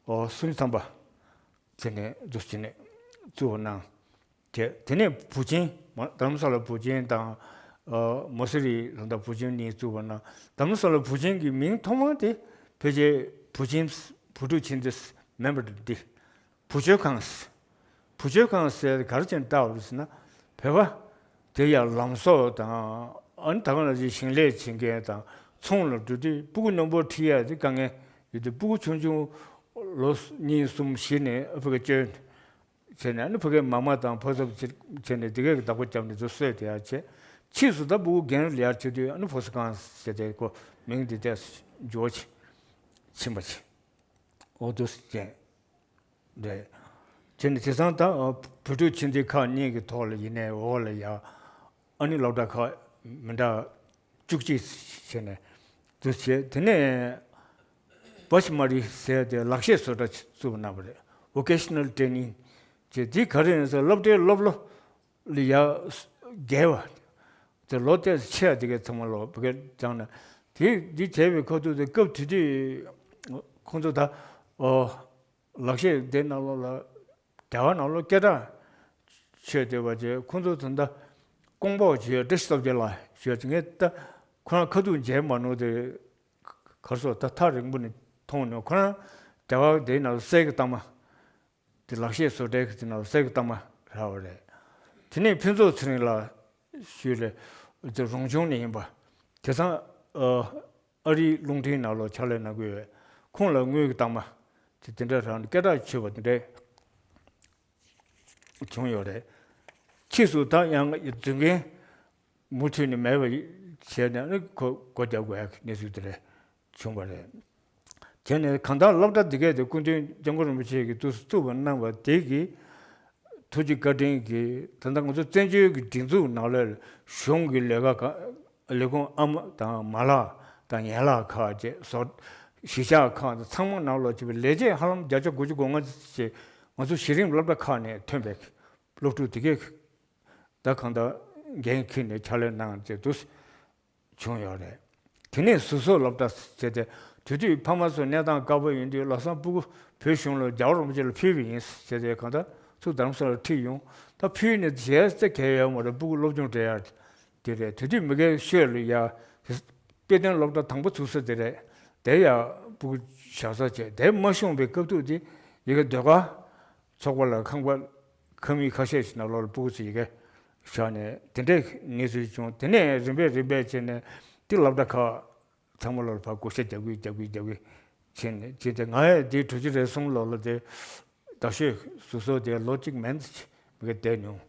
ཨོ་སུམ་ཅུ་ཐམ་པ་བྱས་ནས་འདུག་བྱས་ནས་བཙུགས་པ་གནང་། དེ་དེ་ནས་བུ་ཆེན་མ་རྡ་རམ་ས་ལ་བུ་ཆེན་དང་ཨ་མ་སུ་རི་ལ་དྭགས་བུ་ཆེན་གཉིས་བཙུགས་པ་གནང་། རྡ་རམ་ས་ལ་བུ་ཆེན་གྱི་མིང་ཐོག་མ་དེ་ཕལ་ཆེར་བུ་ཆེན་བུ་ཕྲུག་ཆེན་འདི་མིན་པ་འདི། བུ་བཅོལ་ཁང་། བུ་བཅོལ་ཁང་ཟེར་ག་རེ་བྱས་ནས་བཏགས་པ་རེད་ཟེར་ན། བོད་པ་དེ་ཡང་ལམ་བཟོ་དང་ཨ་ནི་ད་ག་ནང་བཞིན་ཞིང་ལས་བྱེད་མཁན་དང་ཚོང་ལ་འགྲོ་དུས་སྤུ་གུ་རྣོན་པོ་ཁྲིད་ཡ་དེ་དཀའ་ངལ་ཡོད་དུས་སྤུ་གུ་ཆུང་ཆུང་ལོ་གཉིས་གསུམ་བཞི་ནས་ཨ་ཕ་གི་བཅོལ་བྱས་ནས་ཨ་ནི་ཕ་གིའི་མ་མ་དང་ཕ་ཚབ་བྱས་ནས་དེ་གའི་བདག་པོ་བརྒྱབ་ནས་ཚུར་གསོས་དེ་ཡ་བྱས། ཕྱིས་སུ་ད་སྤུ་གུ་རྒན་ལ་ཡར་བྱེད་དུས་ཨ་ནི་ཕོ་གསར་ཁང་ཟེར་དེ་ཁོ་མིང་དེ་དེ་འཇོག་ཕྱིན་པ་བྱས། འོ་དུ་བྱས། རེད། དེ་ནི་དེང་སང་ད་བོད་ཕྲུག་ཆེ་འདི་ཁག་གཉིས་ཀྱི་ཐོག་ལ་ཡིན་ནའི་འོག་ལ་ཡ་ཨ་ནི་སློབ་གྲྭ་ཁག་མི་འདྲ་བཅུ་གཅིག་བྱས་ནས་དུ་བྱས། དེ་ནས་བ་ཤི་མ་རི་ཟེར་ཏེ་ལག་ཤེས་བཟོ་གྲྭ་བཙུགས་གནང་བ་རེད། Vocational Training་བྱས། དེ་ག་རེ་ཡིན་ཟེར་སློབ་གྲྭའི་སློབ་ལོ་ལ་ཡ་བརྒལ་བ་དེ་ལོ་ཏོག་ཙམ་ཆེ་བ་དེ་གའི་ཚང་མ་ལོ་བོད་སྐད་སྦྱངས་ན་དེ་འདི་བྱས་པའི་ཁ་ཐུག་དེ་སྐབས་དེ་དུས་ཁོང་ཚོ་ད་ཨོ། ལག་ཤེས་དེ་ནང་ལོགས་ལ་རྒྱ་གར་ནང་ལོགས་སྐད་གྲགས་ཆོད་བསྡད་པ་བྱས། ཁོང་ཚོ་ད་ལྟ་ཀོང་པོ་བྱས་བཀྲ་ཤིས་རྡོ་རྗེ་ལགས་བྱས་ངས་ད་ཁོ་རང་ཁ་ཐུག་མཇལ་མ་ནུས་ཏེ་གར་སོགས་ད་ཐག་རིང་པོ་ནས་མཐོང་ནས་ཁོ་རང་རྒྱ་གར་དེའི་ནང་ལ་གསེར་གྱི་རྟགས་མ་དེ་ལག་ཤེས་བཟོ་གྲྭའི་དེ་ནང་ལ་གསེར་གྱི་རྟགས་མ་རག་པ་རེད། དེ་ནས་ཕུན་ཚོགས་ཚེ་རིང་ལགས་ཞུས་རེད། དེ་རོང་ཆུང་ནས་ཡིན་པ་དེང་སང་ཨ། ཨ་རིའི་རླུང་འཕྲིན་ནང་ལོགས་ཕྱག་ལས་གནང་གི་ཡོད། ཁོང་ལ་དངུལ་གྱི་རྟགས་མ་དེ་དེ་འདྲ་རང་སྐད་གྲགས་ཆོད་པ་དེ་འདྲ་བྱུང་ཡོད་རེད། ཕྱིས་སུ་ད་ཡང་རྫུན་རྐྱེན་མུ་མཐུད་ནས་མེད་པ་བྱས་ནས་ནི་ཁོ་སྒོ་རྒྱག་དགོས་ཡག་གི་གནས་ཚུལ་དེ་འདྲ་བྱུང་བ་རེད། བྱས་ནས་གང་ལྟར་སློབ་གྲྭ་འདི་གས་དེ་སྐུ་མདུན་སྐྱབས་མགོན་རིན་པོ་ཆེ་གིས་དུས་སུ་བཙུགས་པ་གནང་བ་དེ་གིས། ཐུགས་རྗེ་བཀའ་དྲིན་གྱིས་ད་ལྟ་ང་ཚོ་བཙན་བྱོལ་གྱི་སྒྲིག་འཛུགས་ནང་ལ་གཞུང་གི་ལས་ཀ་ག་ལས་ཁུངས་ཨ་མ་དང་མ་ལགས་དང་ཡན་ལག་ཁག་བཅས་བཟོ། གཞིས་ཆགས་ཁག་དང་ཚང་མ་ནང་ལོགས་བྱས་པའི་ལས་བྱེད་ཧ་ལམ་བརྒྱ་ཆ་དགུ་བཅུ་གོ་ལྔ་ཅིག་ང་ཚོ་གཞི་རིམ་སློབ་གྲྭ་ཁག་ནས་ཐོན་པའི་སློབ་ཕྲུག་དེ་གས་ད་གང་ལྟར་འགན་འཁྱེར་ནས་ཕྱག་ལས་གནང་བྱས་འདུག་བྱུང་ཡོད་རེད། དེ་ནས་ཟུར་བཟོ་སློབ་གྲྭ་ཟེར་ཏེ་དེ་དུས་ཕ་མ་ཚོ་གནས་སྟངས་དཀའ་པོ་ཡིན་དུས་ལམ་སང་སྤུ་གུ་བོད་གཞུང་ལ་རྒྱལ་བ་རིན་པོ་ཆེ་ལ་ཕུལ་བ་ཡིན་ཟེར་ཏེ་གང་ལྟར་ཚུར་རྡ་རམ་ས་ལར་ཁྲིད་ཡོང་། ད་ཕུལ་ནས་བྱས་ཚེ་གལ་ཡོད་མ་རེད། སྤུ་གུ་སློབ་སྦྱོང་སྤྲད་ཡ་དེ་རེད། དེ་དུས་མི་སྒེར་ཤོད་ལ་ཡ་དཔེ་སྟོན་སློབ་གྲྭ་དང་པོ་ཚུགས་ས་དེ་རེད། དེ་ཡ་སྤུ་གུ་བཞག་ས་བྱས་དེ་མ་བྱུང་བའི་སྐབས་དུས་དེ་ཡི་གེ་ཟློས་གར་ཚོགས་པ་ལ་ཁང་པ་ཁང་མིག་ཁ་ཤས་ཤིག་ནང་ལོགས་ལ་སྤུ་གུ་ཚོ་ཡི་གེ་བཞག་ནས་དེ་འདྲའི་གནས་ཚུལ་བྱུང་། དེ་ནས་རིམ་པས་རིམ་པས་བྱས་ནས་དེ་སློབ་གྲྭ་ཁག་ཚང་མ་ལོགས་ལ་ཕར་བགོ་བཤའ་རྒྱག་གི་རྒྱག་གི་རྒྱག་གི་བྱས་ནས་བྱས་ཏེ་ང་ཡང་དེ་དྲུག་ཅུ་རེ་གསུམ་ལོགས་ལ་དེ་རྡ་ཤོད་ཟུར་བཟོ་དེ་ལོ་གཅིག་མན་ཙམ་ཅིག་མི་ག་བསྡད་མྱོང་།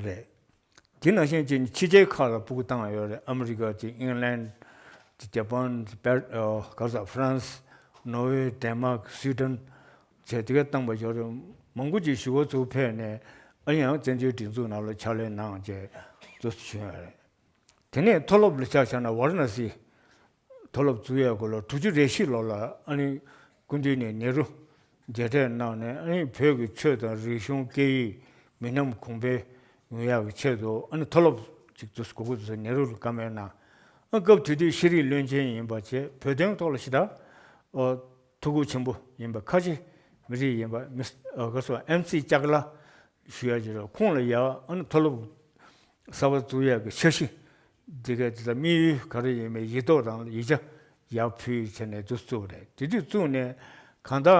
རེད། དེ་ནང་བཞིན་གྱི་ཕྱི་རྒྱལ་ཁག་ལ་སྤུ་གུ་བཏང་ཡོད་རེད། ཨ་མི་རི་ཀ་དེ་ཨིང་ལན་དེ་ཇ་པན་དེ་པེ་ཨ་ག་རེ་ཟེར་ཧྥ་རན་སི་ནོར་ཝེ་ཌེན་མཱག་སུའི་ཌེན་བྱས་དེ་ག་བཏང་པ་ཡོད་རེད། མང་པོ་ཅིག་གཞིས་སྒོ་ཚུར་ཕེབས་ནས་ཨ་ཡང་བཙན་བྱོལ་སྒྲིག་འཛུགས་ནང་ལ་ཕྱག་ལས་གནང་བྱས་འདུག་སེ་བྱུང་ཡོད་རེད། དེ་ནས་མཐོ་སློབ་ལ་ཆ་བཞག་ན་ཝཱ་ར་ཎ་སི་མཐོ་སློབ་བཙུགས་ཡས་སྐོར་ལ་དྲུག་ཅུ་རེ་བཞི་ལོ་ལ་ཨ་ནི། སྐུ་མདུན་ནས་ནེ་རུ་མཇལ་འཕྲད་གནང་ནས། ཨ་ནི་བོད་ཀྱི་ཆོས་དང་རིག་གཞུང་སྐད་ཡིག་མི་ཉམས་གོང་འཕེལ་ཡོང་ཡག་གི་ཆེད་དུ། ཨ་ནི་མཐོ་སློབ་ཅིག་ཏུ་དགོས་ཀྱི་འདུག་ཟེར་ནེ་རུ་ལ་བཀའ་མོལ་གནང་། ཨ་སྐབས་དེ་དུས་ཤེས་རིག་བློན་ཆེན་ཡིན་པ་བྱས། བོད་དོན་ཐོག་ལ་ཞེ་དྲག་ཨ་ཐུགས་ཁུར་ཆེན་པོ་ཡིན་པ། ཁ་ཆེ་མི་རིགས་ཡིན་པ་མི་ཨ་ག་སོ་ཨེམ་སི་ལྕགས་ལ་ཞུ་ཡ་ཅིག་རེད། ཁོང་ལ་ཡ་ཨ་ནི་མཐོ་སློབ་གསར་པ་བཙུགས་ཡག་གི་འཆར་གཞི་འདི་གའི་དེ་དག་དམིགས་ཡུལ་ག་རེ་ཡིན་མིན་ཡིག་ཐོག་དང་ཡིག་ཆ་ཡར་ཕུལ་བྱས་ནས་དུ་བཙུགས་པ་རེད། དེ་དུས་བཙུགས་ནས་གང་ལྟར་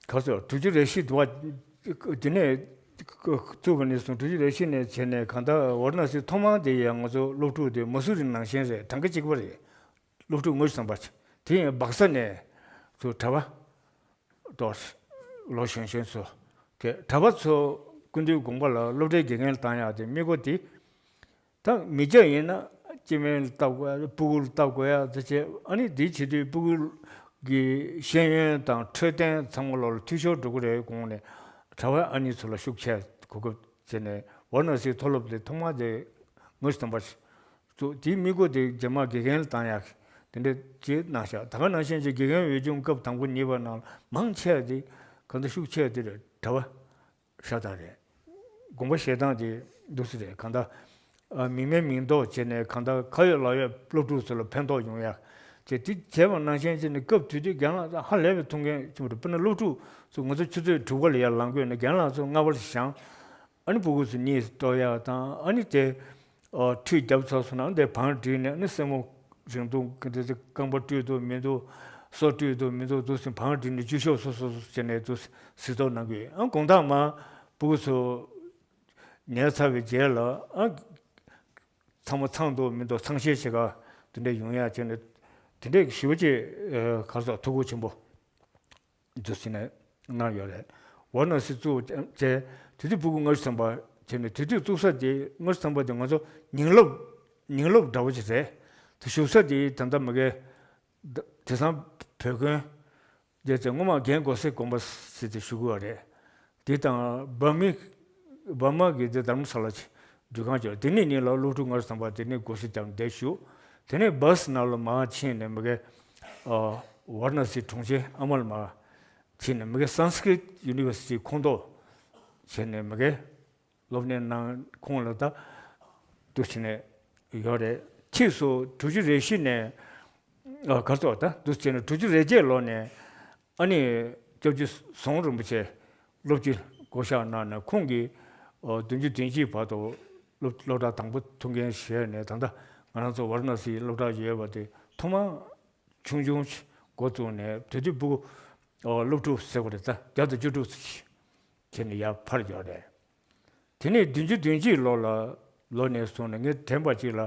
ག་ཚོད་དྲུག་ཅུ་རེ་བཞི་དུ་བ་དེ་ནས་བཙུགས་པ་ནས་བཟུང་། དྲུག་ཅུ་རེ་བཞི་ནས་བྱས་ནས་གང་ལྟར་ཝཱ་ར་ཎ་སི་ཐོག་མ་དེ་ཡང་ང་ཚོ་སློབ་ཕྲུག་དེ་མ་སུ་རི་ནང་བཞིན་རེད། གྲངས་ཀ་གཅིག་པ་རེད། སློབ་ཕྲུག་དངོས་སུ་བསམ་པ་དེ་ཡང་སྦག་ས་ནས་ཚུར་གྲྭ་པ། ཏོག་ལོ་གཞོན་གཞོན་ཚོ་དེ་གྲྭ་པ་ཚོ་སྐུ་མདུན་དགོངས་པ་ལ་སློབ་གྲྭའི་དགེ་རྒན་ལ་བཏང་ཡག་དེ་དམིགས་སྒོ་དེ། ད་མི་སྐྱ་ཡིན་ན་སྐྱེ་དམན་ལ་བལྟ་དགོས་ཡ། སྤུ་གུ་ལ་བལྟ་དགོས་ཡ་དེ་བྱས། ཨ་ནི་དེའི་བྱེད་དུས་སྤུ་གུ་གི་ཤེས་ཡོན་དང་འཕྲོད་བསྟེན་ཚང་མ་ལོག་ལ་འཐུས་ཤོར་འགྲོ་གི་རེད། དགོངས་ནས་གྲྭ་པ་ཨ་ནི་ཚོ་ལ་ཤུགས་ཆེ་གོ་སྐབས་བྱས་ནས་ཝཱ་ར་ཎ་སིའི་མཐོ་སློབ་དེ་ཐོག་མ་དེ་དངོས་སུ་དམ་པ་ཞིག་བཙུགས། དེའི་དམིགས་སྒོ་དེ་རྗེས་མ་དགེ་རྒན་ལ་བཏང་ཡག་དེ་འདྲ་ཅིག་གནང་ཤག་ད་ག་ནང་བཞིན་གྱི་དགེ་རྒན་འོས་སྦྱོང་སྐབས་དང་པོ་གཉིས་པ་ནང་མང་ཆེ་བ་དེ་གང་ལྟར་ཤུགས་ཆེ་བ་དེ་རེད། གྲྭ་པ་ཤ་སྟག་རེད། དགོངས་པ་བཞེས་སྟངས་དེ་འདུག་སེ་རེད། གང་ལྟར་ཨ་མིང་མེད་མིང་འདོགས་བྱས་ནས་གང་ལྟར་ཁ་ཡོད་ལག་ཡོད་སློབ་ཕྲུག་ཚོ་ལ་ཕན་ཐོགས་ཡོང་ཡག་བྱས། དེ་བྱས་པ་ནང་བཞིན་བྱས་ནས་སྐབས་དེ་དུས་རྒན་ལགས་ཧ་ལས་པའི་ཐུགས་འགན་ཆེན་པོ་རེད། དཔེར་ན་སློབ་ཕྲུག་ཚོ་ང་ཚོ་ཆུ་ཚོད་དྲུག་པ་ལ་ཡར་ལངས་དགོས་ན་རྒན་ལགས་ཚོ་ལྔ་པ་ལ་བཞེངས། ཨ་ནི་སྤུ་གུ་ཚོ་གཉིད་གཏོང་ཡག་དང་། ཨ་ནི་དེ་ཨ་ཁྲུས་བརྒྱབ་ཚར་སོང་ན་ཨ་ནི་དེ་བང་སྒྲིག་ནས། ཨ་ནི་སེན་མོ་རིང་ཐུང་གི་དེ་ཚོ་རྐང་པ་བཀྲུས་འདུག་མི་འདུག་སོ་བཀྲུས་འདུག་མི་འདུག་འདུག་སེ་བང་སྒྲིག་ནས་ཆུ་ཤོག་སོ་སོ་སོ་བྱས་ནས་འདུག་སེ་གཟིགས་རྟོག་གནང་གི་ཡོད། ཨ་དགོང་དག་མར་སྤུ་གུ་ཚོ་ཉལ་ཚར་བའི་རྗེས་ལ་ཨ་ཚང་མ་ཚང་འདུག་མི་འདུག་ཚང་ཤེས་བྱེད་ག་དེ་འདྲ་ཡོང་ཡག་བྱས་ནས་དེ་འདྲའི་ཞེ་པོ་ཅིག་ཨ་ག་རེ་ཟེར་ཐུགས་ཁུར་ཆེན་པོ་འདུག་སེ་ནས་གནང་ཡོད་རེད། ཝཱ་ར་ཎ་སི་བཙུགས་བྱས། དེ་དུས་སྤུ་གུ་ལྔ་བཅུ་ཐམ་པ་བྱས་ནས། དེ་དུས་བཙུགས་ས་དེ་ལྔ་བཅུ་ཐམ་པ་དེ་ང་ཚོ་ཉིན་སློབ་ཉིན་སློབ་འདྲ་བོ་ཅིག་རེད། དེ་བཞུགས་ས་དེ་ད་ལྟ་མ་གི་དེང་སང་བོད་དགོན་དེ་ཚོ་སྔོན་མ་རྒན་གོ་སེ་དགོན་པ་ཟེར་དེ་བཞུགས་ཡོད་རེད། དེ་དང་བྷ་མི་བྷ་མ་གི་དེ་དྷརྨ་ས་ལ་ཅིག་འགྲུལ་ཁང་ཅིག་དེ་ནས་ཉིན་ལ་སློབ་ཕྲུག་ལྔ་བཅུ་ཐམ་པ་དེ་ནས་སྒོ་ཕྱེ་བརྒྱབ་ནས་བསྡད་བཞུགས། དེ་ནས་བྷ་སི་ནང་ལ་མར་ཕྱིན་ནས་མ་གི་ཝཱ་ར་ཎ་སི་གྲོང་ཁྱེར་ཨ་མ་ལ་མར་ཕྱིན་ནས་མ་གི་སཾ་སྐྲྀཏ་ཡུ་ནི་ཝར་སི་ཊི་ཁོངས་གཏོགས་བྱས་ནས་མ་གི་སློབ་གཉེར་གནང་། ཁོང་ལ་ད་འདུག་བྱས་ནས་ཡོད་རེད། ཕྱིས་སུ་དྲུག་ཅུ་རེ་བཞི་ནས་ཨ་ག་རེ་ཟེར་ད་འདུག་བྱས་ནས་དྲུག་ཅུ་རེ་བརྒྱད་ལོ་ནས་ཨ་ནི་སྐྱབས་རྗེ་ཟམ་གདོང་རིན་པོ་ཆེ་སློབ་སྤྱི་བསྐོ་གཞག་གནང་ནས། ཁོང་གིས་ཨ་བདུན་ཅུ་དོན་གཅིག་བར་དུ་སློབ་སློབ་གྲྭ་དང་པོ་ཐུགས་འགན་བཞེས་ནས། ད་ལྟ་ང་རང་ཚོ་ཝཱ་ར་ཎ་སིའི་སློབ་གྲྭ་ཡོད་པ་དེ་ཐོག་མར་ཆུང་ཆུང་འགོ་བཙུགས་ནས་དེ་དུས་སྤུ་གུ་ཨ་སློབ་ཕྲུག་ཟེར་དགོས་རེད། ད་བརྒྱ་དང་བཅུ་དྲུག་ཙམ་ཞིག་བྱས་ནས་ཡར་འཕར་ཡོད་རེད། དེ་ནས་བདུན་ཅུ་དོན་གཅིག་ལོ་ལ་ལོ་ནས་བཟུང་ནས་ངས་དྲན་པ་གཅིག་ལ་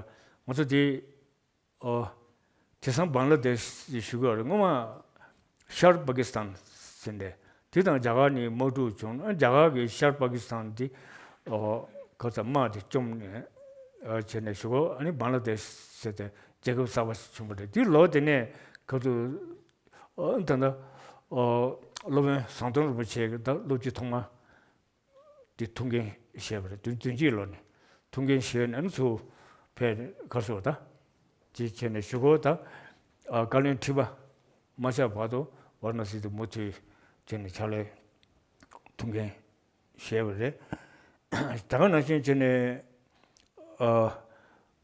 ང་ཚོ་དེ་ཨོ་དེང་སང་བང་ལ་དེཤ་ཞུ་གི་ཡོད་རེད། སྔོན་མ་ཤར་པ་ཀི་སི་ཐན་ཟེར་ནས་དེ་དང་རྒྱ་གར་གཉིས་དམག་འཁྲུག་བྱུང་། རྒྱ་གར་གྱིས་ཤར་པ་ཀི་སི་ཐན་དེ་ཨོ་ག་ཚ་དམག་དེ་བཅོམ་ནས་ཨ་བྱས་ནས་ཞུ་གོ། ཨ་ནི་བང་ལ་དེཤ་ཟེར་ཏེ་རྒྱལ་ཁབ་གསར་པ་ཞིག་བྱུང་བ་རེད། དེ་ལོ་དེ་ནས་ག་ཚོད་ཨོ་ད་ལྟ་ཨོ་སློབ་དཔོན་ཟམ་གདོང་རིན་པོ་ཆེ་གི་ད་སློབ་སྤྱི་ཐོག་མ་དེ་ཐུགས་འགན་བཞེས་པ་རེད། བདུན་བདུན་གཅིག་ལོ་ནས་ཐུགས་འགན་བཞེས་ནས་ཨ་ནི་ཚུར་ཕེབས་ག་སོ་ད་དེ་བྱས་ནས་ཞུ་གོ། ད་ཨ་བཀའ་བློན་ཁྲི་པ་མ་ཆགས་བར་དུ་ཝཱ་ར་ཎ་སི་དུ་མུ་མཐུད་བྱས་ནས་ཕྱག་ལས་ཐུགས་འགན་བཞེས་པ་རེད། ད་ག་ནང་བཞིན་བྱས་ནས་ཨ་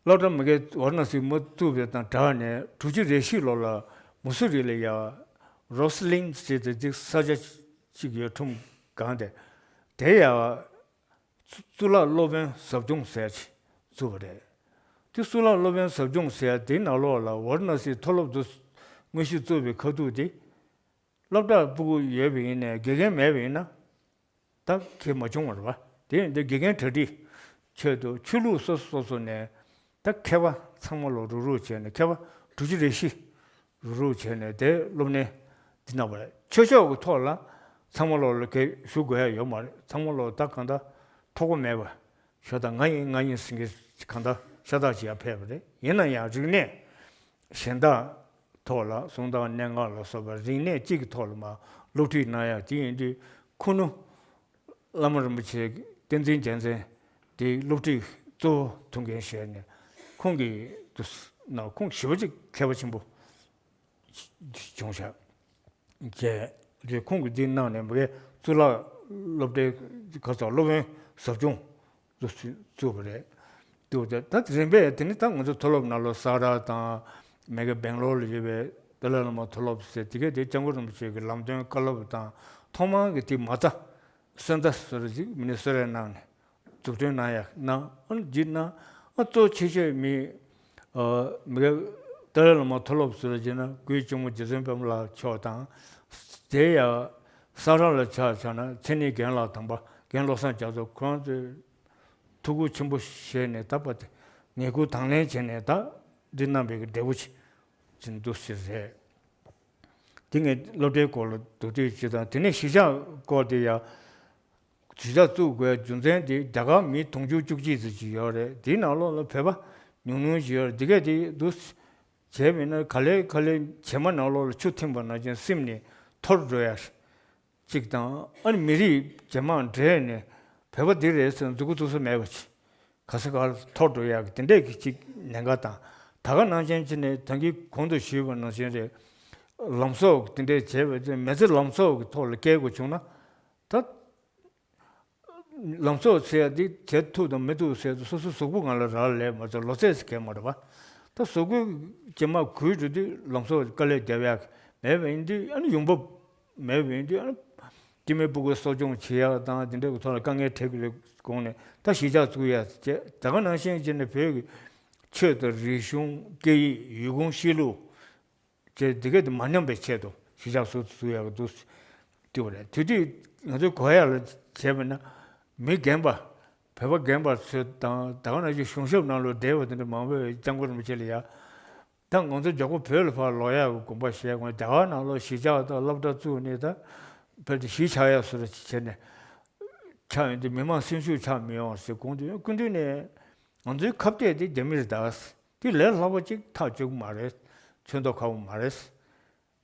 སློབ་གྲྭ་མ་གི་ཝཱ་ར་ཎ་སི་མ་བཙུགས་པའི་དང་སྦྲགས་ནས་དྲུག་ཅུ་རེ་བཞི་ལོ་ལ་མུ་སུ་རི་ལ་ཡ་རོ་སི་ལིན་ཟེར་ཏེ་ཅིག་ས་ཆ་ཅིག་ཡོད། ཁྲོམ་སྒང་དེ་དེ་ཡ་གཙུག་ལག་སློབ་དཔོན་ཟབ་སྦྱོང་ཟེར་ཅིག་བཙུགས་པ་རེད། དེ་གཙུག་ལག་སློབ་དཔོན་ཟབ་སྦྱོང་ཟེར་ཡ་དེའི་ནང་ལོགས་ལ་ཝཱ་ར་ཎ་སིའི་མཐོ་སློབ་དུ་དངོས་གཞི་བཙུགས་པའི་ཁ་ཐུག་དེ་སློབ་གྲྭ་སྤུ་གུ་ཡོད་པ་ཡིན་ནའི་དགེ་རྒན་མེད་པ་ཡིན་ན་ད་ཁེ་མ་བྱུང་བ་རེད་པ། དེ་ཡིན་དུས་དགེ་རྒན་གྲ་སྒྲིག་ཆེད་དུ་ཆོས་ལུགས་སོ་སོ་སོ་ནས་ད་མཁས་པ་ཚང་མ་ལོ་རུག་རུག་བྱས་ནས་མཁས་པ་དྲུག་ཅུ་རེ་བཞི་རུག་རུག་བྱས་ནས་དེ་སློབ་གཉེར་འདི་གནང་བ་རེད། ཆོས་ཕྱོགས་ཀྱི་ཐོག་ལ་ཚང་མ་ལོ་ལ་གས་ཞུ་དགོས་ཡ་ཡོད་མ་རེད། ཚང་མ་ལོ་ད་གང་ལྟར་ཐོགས་པ་མེད་པ་ཤ་སྟག་ང་ཡིན་ང་ཡིན་ཟེར་མཁན་གང་ལྟར་ཤ་སྟག་ཅིག་ཡར་ཕེབས་པ་རེད། ཡིན་ན་ཡང་རིག་གནས་གཞན་དག་ཐོག་ལ་གསུང་སྟངས་གནད་འགག་ལ་སོགས་པ་རིག་གནས་གཅིག་གི་ཐོག་ལ་མར་སློབ་ཁྲིད་གནང་ཡ་དེ་ཡིན་དུས་ཁུ་ནུ་བླ་མ་རིན་པོ་ཆེ་བསྟན་འཛིན་རྒྱལ་མཚན་དེའི་སློབ་ཁྲིད་གཙོ་བོ་ཐུགས་འགན་བཞེས་ནས་ཁོང་གིས་དུ་ན་ཁོང་ཞེ་པོ་ཅིག་མཁས་པ་ཆེན་པོ་ བྱུང་ཤག་བྱས། དེ་ཁོང་གིས་འདི་གནང་ནས་མི་གའི་གཙུག་ལག་སློབ་གྲྭའི་ཁ་ཚ་སློབ་དཔོན་ཟབ་སྦྱོང་དུ་བཙུགས་པ་རེད། འདུག་སྟེ་ད་རིམ་པས་དེ་ནི་ད་ང་ཚོ་མཐོ་སློབ་ནང་ལོགས་ས་ར་དང་མི་གའི་སྦེང་ལོར་ལ་ཡོད་པའི་ཏཱ་ལའི་བླ་མ་མཐོ་སློབ་ཟེར་དེ་གའི་དེ་སྐྱབས་མགོན་རིན་པོ་ཆེ་གི་ལམ་སྟོན་བཀའ་སློབ་དང་ཐོག་མར་གྱི་དེ་མ་རྩ་སོན་རྩ་ཟེར་ཅིག་མི་ནི་སོ་རས་གནང་ནས། འཛུགས་སྐྲུན་གནང་ཡག་གནང་ཨ་ནི་བརྒྱུད་གནང་ཨ་གཙོ་ཆེ་ཤོས་མི་ཨ་མི་ག་ཏཱ་ལའི་བླ་མ་མཐོ་སློབ་ཟེར་བ་བྱས་ན་སྐུའི་གཅུང་མོ་རྗེ་བཙུན་པད་མ་ལགས་མཆོག་དང་། དེ་ཡང་ས་ར་ལ་ཆ་བཞག་ན་མཚན་ཉིད་རྒན་ལགས་དམ་པ་རྒན་བློ་བཟང་རྒྱ་མཚོ་ཁོང་ཚོས་ཐུགས་ཁུར་ཆེན་པོ་བཞེས་ནས་ད་བར་དུ་ངེས་སྐུལ་དང་ལེན་བྱས་ནས་ད་འདི་གནང་བའི་འབྲས་བུ་ཅིག་ཅིག་འདུག་ཟེར་རེད། དེ་ངས་སློབ་གྲྭའི་སྐོར་ལ་མདོར་བསྡུས་ཅིག་དང་དེ་ནས་གཞིས་ཆགས་སྐོར་དེ་ཡང་། གཞིས་ཆགས་བཙུགས་དགོས་རྒྱུ་མཚན་དེ་རྒྱ་གར་མི་དུང་ཕྱུར་བཅུ་གཅིག་ཙམ་ཅིག་ཡོད་རེད། དེའི་ནང་ལོགས་ལ་བོད་པ་ཉུང་ཉུང་ཅིག་ཡོད་རེད། དེ་གས་དེ་འདུག་བྱས་མིན་ན་ག་ལེ་ག་ལེ་བྱེ་མ་ནང་ལོགས་ལ་ཆུ་ཐིམ་པ་ནང་བཞིན་སིམ་ནས་འཐོར་འགྲོ་ཡ་ཅིག་དང་ཨ་ནི་མི་རིགས་རྗེས་མ་འདྲེས་ནས་བོད་པ་འདི་རེད་ཟེར་མཛུབ་གུ་བཙུགས་ས་མེད་པ་ཅིག་ག་ས་ག་ལ་འཐོར་འགྲོ་ཡག་གི་དེ་འདྲས་ཀྱི་ཅིག་ཉེན་ཁ་དང་ད་ག་ནང་བཞིན་ཅིག་ནས་ད་གིན་གོང་དུ་ཞུས་པ་ནང་བཞིན་རེད། ལམ་གསོག་དེ་འདྲས་བྱས་པ་ཚོས་མི་ཚེ་ལམ་གསོག་གི་ཐོག་ལ་སྐྱེལ་དགོས་བྱུང་ན་ད། ལམ་གསོག་ཟེར་ཡ་འདི་བྱེད་ཐུབ་དང་མི་ཐུབ་ཟེར་དུས་སོ་སོའི་གཟུགས་པོ་ང་ལ་རག་ལས་མ་ཚད་ལོ་ཚད་ཟེར་མཁན་མ་རེད་པ། ད་གཟུགས་པོའི་རྗེས་མ་འགུལ་འགྲོ་དུས་ལམ་གསོག་དཀའ་ལས་རྒྱབ་ཡག་མེད་པ་ཡིན་དུས་ཨ་ནི་ཡོང་འབབ་མེད་པ་ཡིན་དུས་ཨ་ནི་སྐྱེ་དམན་སྤུ་གུ་གསོ་སྐྱོང་བྱེད་ཡག་དང་དེ་འདྲའི་ཐོག་ལ་དཀའ་ངལ་འཕྲད་ཀྱི་རེད་དགོངས་ནས་ད་གཞིས་ཆགས་བཙུགས་ཡག་བྱས་ད་ག་ནང་བཞིན་བྱས་ནས་བོད་ཀྱི་ཆོས་དང་རིག་གཞུང་སྐད་ཡིག་ཡུལ་གོམས་གཤིས་ལུགས། ཅེས་འདི་གས་དེ་མ་ཉམས་པའི་ཆེད་དུ་གཞིས་ཆགས་སུ་བཙུགས་ཡག་འདུག་སྟེ་བ་རེད། དེ་དུས་ང་ཚོས་གོ་ཡག་ལ་བྱས་པ་ན་མི་རྒན་པ་བོད་པ་རྒན་པ་ཚོ་དང་ད་ག་ནང་བཞིན་གཞུང་ཞབས་ནང་ལོགས་བསྡད་པ་དེ་འདྲ་མང་པོས་སྐྱབས་མགོན་རིན་པོ་ཆེ་ལ་ཡ་ད་ང་ཚོ་མགྱོགས་པོ་བོད་ལ་ཕར་ལོག་ཡག་གི་དགོངས་པ་བཞེས་དགོས། རྒྱ་གར་ནང་ལོགས་གཞིས་ཆགས་དང་སློབ་གྲྭ་བཙུགས་ནས་ད་བོད་དུ་གཞིས་ཆགས་ཡག་སུ་ར་བྱས་ནས་ཆགས་ཡོང་དུས་མི་མང་སེམས་ཤུགས་ཆག་མི་ཡོང་ཟེར་དགོངས་དུས་སྐུ་མདུན་ནས་ང་ཚོའི་ཁ་གཏད་དེ་རྒྱ་མི་རེད་ད། དེ་ལས་སླ་པོ་གཅིག་ཐག་གཅོད་ཀྱི་མ་རེད། ཚོན་མདོག་ཁ་པོ་མ་རེད།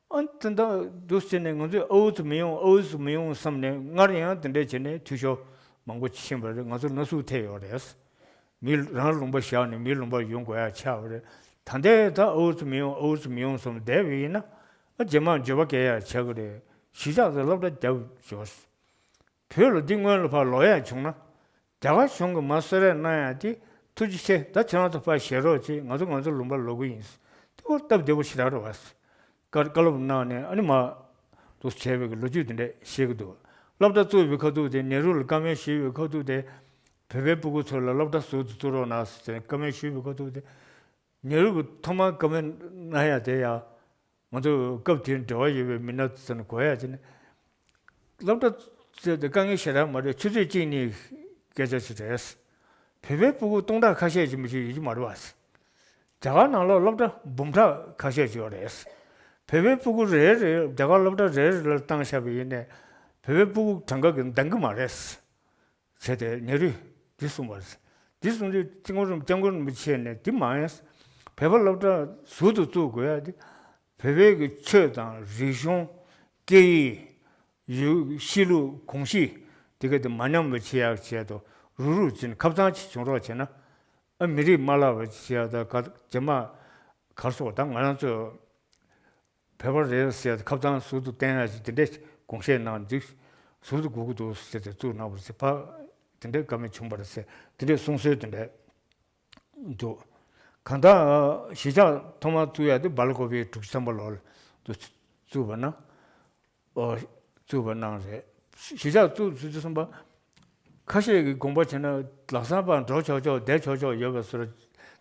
ཨ་ནི་དེ་འདྲ་འདུག་ཟེར་ནས་ང་ཚོས་ཨའུ་ཙི་མི་ཡོང་ཨའུ་ཙི་མི་ཡོང་བསམ་ནས་སྔར་ཡང་དེ་འདྲས་བྱས་ནས་འཐུས་ཤོར་མང་པོ་ཕྱིན་པ་རེད། ང་ཚོ་ན་ཟུག་ཐེབས་ཡོད་རེད། མི་རང་ལུང་པ་བཞག་ནས་མིའི་ལུང་པར་ཡོང་དགོས་ཡ་ཆགས་པ་རེད། ད་ལྟའི་ད་ཨའུ་ཙི་མི་ཡོང་ཨའུ་ཙི་མི་ཡོང་བསམ་བསྡད་པ་ཡིན་ན་ཨ་རྗེས་མ་འགྱོད་པ་སྐྱེ་ཡ་ཆགས་ཀྱི་རེད། གཞིས་ཆགས་སུ་སློབ་གྲྭ་བརྒྱབ་ཆོག་བོད་ལ་འདི་སྔོན་ལ་ཕར་ལོག་ཡག་བྱུང་ན། རྒྱ་གར་གཞུང་གིས་མར་གསོལ་རས་གནང་ཡག་དེ་ཐུགས་རྗེ་ཆེ། ད་ཁྱེད་རང་ཚོ་ཕར་བཞེས་རོགས་བྱེད། ང་ཚོ་ང་ཚོ་ལུང་པར་ལོག་གི་ཡིན། དེ་བོ་སྟབས་བདེ་པོ་ཞེ་དྲག་རེད་བ། བཀའ་བཀའ་སློབ་གནང་ནས་ཨ་ནི་མར་འདུག་བྱས་པའི་ལོ་རྒྱུས་དེ་འདྲས་བཤད་ཀྱི་འདུག་སློབ་གྲྭ་བཙུགས་པའི་ཁ་ཐུག་དེ་ནེ་རུ་ལ་བཀའ་མོལ་ཞུས་པའི་ཁ་ཐུག་དེ་བོད་པའི་སྤུ་གུ་ཚོ་ལ་སློབ་གྲྭ་ཟུར་དུ་བཙུགས་རོགས་གནང་ཟེར་བཀའ་མོལ་ཞུས་པའི་ཁ་ཐུག་དེ། ནེ་རུ་གི་ཐོག་མར་བཀའ་མོལ་གནང་ཡ་དེ་ཡང་ང་ཚོ་སྐབས་དེར་འབྲེལ་བ་ཡོད་པའི་མི་སྣ་ཚོ་ནས་གོ་ཡ་བྱས་ནས་སློབ་གྲྭ་ཟེར་དེ་དཀའ་ངལ་ཞེ་དྲག་མ་རེད། ཆུ་ཚོད་གཅིག་གཉིས་སྐད་ཆ་ཞིག་རེད། བོད་པའི་སྤུ་གུ་སྟོང་ཕྲག་ཁ་ཤས་ཅིག་མི་ཤེས་ཡོད་ཀྱི་མ་རེད་བ། རྒྱ་གར་ནང་ལ་སློབ་གྲྭ་འབུམ་ཕྲག་ཁ་ཤས་ཅིག་ཡོད་རེད། བོད་པའི་སྤུ་གུ་རེ་རེ་རྒྱ་གར་སློབ་གྲྭ་རེ་རེ་ལ་བཏང་བཞག་པ་ཡིན་ནའི་བོད་པའི་སྤུ་གུ་གྲངས་ཀ་གི་འདང་གི་མ་རེད། བྱས་ཏེ་ཉེ་རུས་འདི་གསུངས་པ་རེད། འདི་གསུངས་དུས་སྐྱབས་མགོན་རིན་སྐྱབས་མགོན་རིན་པོ་ཆེ་ནས་འདི་མ་ཡིན། བོད་པ་སློབ་གྲྭ་ཟུར་དུ་བཙུགས་དགོས་ཡ་འདི། བོད་པའི་གི་ཆོས་དང་རིག་གཞུང་། སྐད་ཡིག་ཡུལ་གཤིས་ལུགས་གོམས་གཤིས་དེ་ག་དེ་མ་ཉམས་པ་བྱེད་ཡག་ཆེད་དུ་རུག་རུག་ཅིག་ཁ་ཚང་ཅིག་བྱུང་རོགས་བྱས་ན། ཨ་མི་རིགས་མ་བརླག་པ་ཅིག་བྱེད་ཡག་ད་ག་རྗེས་མ་གར་སོགས་ད་ང་རང་ཚོ། བོད་པ་རེད་ཟེར་ཁ་བཏང་ཟུར་དུ་བསྟན་ཡ་ཞིག་དེ་འདྲས་དགོངས་བཞེས་གནང་འདུག་ཟུར་དུ་དགོས་ཀྱི་འདུག་ཟེར་ཏེ་བཙུགས་གནང་བ་རེད་ཟེར་ཕ་དེ་འདྲས་བཀའ་མོལ་བྱུང་བ་རེད་ཟེར་དེ་འདྲས་གསུང་སྲོལ་དེ་འདྲས་འདུག་གང་ལྟར་གཞིས་ཆགས་ཐོག་མར་བཙུགས་ཡ་དེ་སྦེལ་ཀོབ་པའི་དྲུག་ཅུ་ཐམ་པ་ལོར་དུ་བཙུགས་པ་ན་ཨོ་བཙུགས་པ་གནང་རེད། གཞིས་ཆགས་བཙུགས་ཚུལ་དེ་གསུམ་པ། ཁ་ཤས་ཀྱིས་དགོངས་པ་བྱས་ན་ལམ་སང་ཕར་འགྲོ་ཆོག་ཆོག་བསྡད་ཆོག་ཆོག་ཡོད་པའི་བཟོ་འདྲ་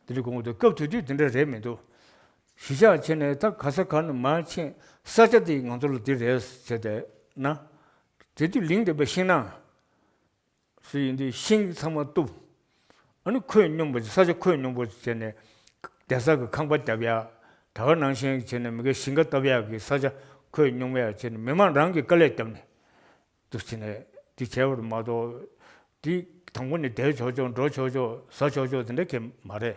དེ་འདྲ་དགོངས་འདུག་སྐབས་དེ་དུས་དེ་འདྲ་རེད་མི་འདུག་གཞིས་ཆགས་ཕྱིན་ནས་ད་ག་ས་ག་ནས་མར་ཕྱིན་ས་ཆ་དེ་ང་ཚོ་ལ་འདི་རེད་ཟེར་ཏེ་ན། དེ་དུས་གླིང་ལྡན་པའི་ཤིང་ནགས་ཟེར་ཡིན་དུས་ཤིང་ཚང་མ་གཏུབ། ཨ་ནི་ཁོད་སྙོམས་པོ་ས་ཆ་ཁོད་སྙོམས་པོ་བྱས་ནས་བསྡད་ས་གི་ཁང་པ་བརྒྱབ་ཡ། ད་ག་ནང་བཞིན་བྱས་ནས་མི་གའི་ཞིང་ཁ་བཏབ་ཡག་གི་ས་ཆ་ཁོད་སྙོམས་ཡ་བྱས་ནས་མི་མང་རང་གིས་དཀའ་ལས་བརྒྱབ་ནས། འདུག་བྱས་ནས་འདི་བྱས་པར་མ་གཏོགས། འདི་དང་པོ་ནས་བསྡད་ཆོག་ཆོག་འགྲོ་ཆོག་ཆོག་ཟ་ཆོག་ཆོག་དེ་འདྲ་གང་མ་རེད།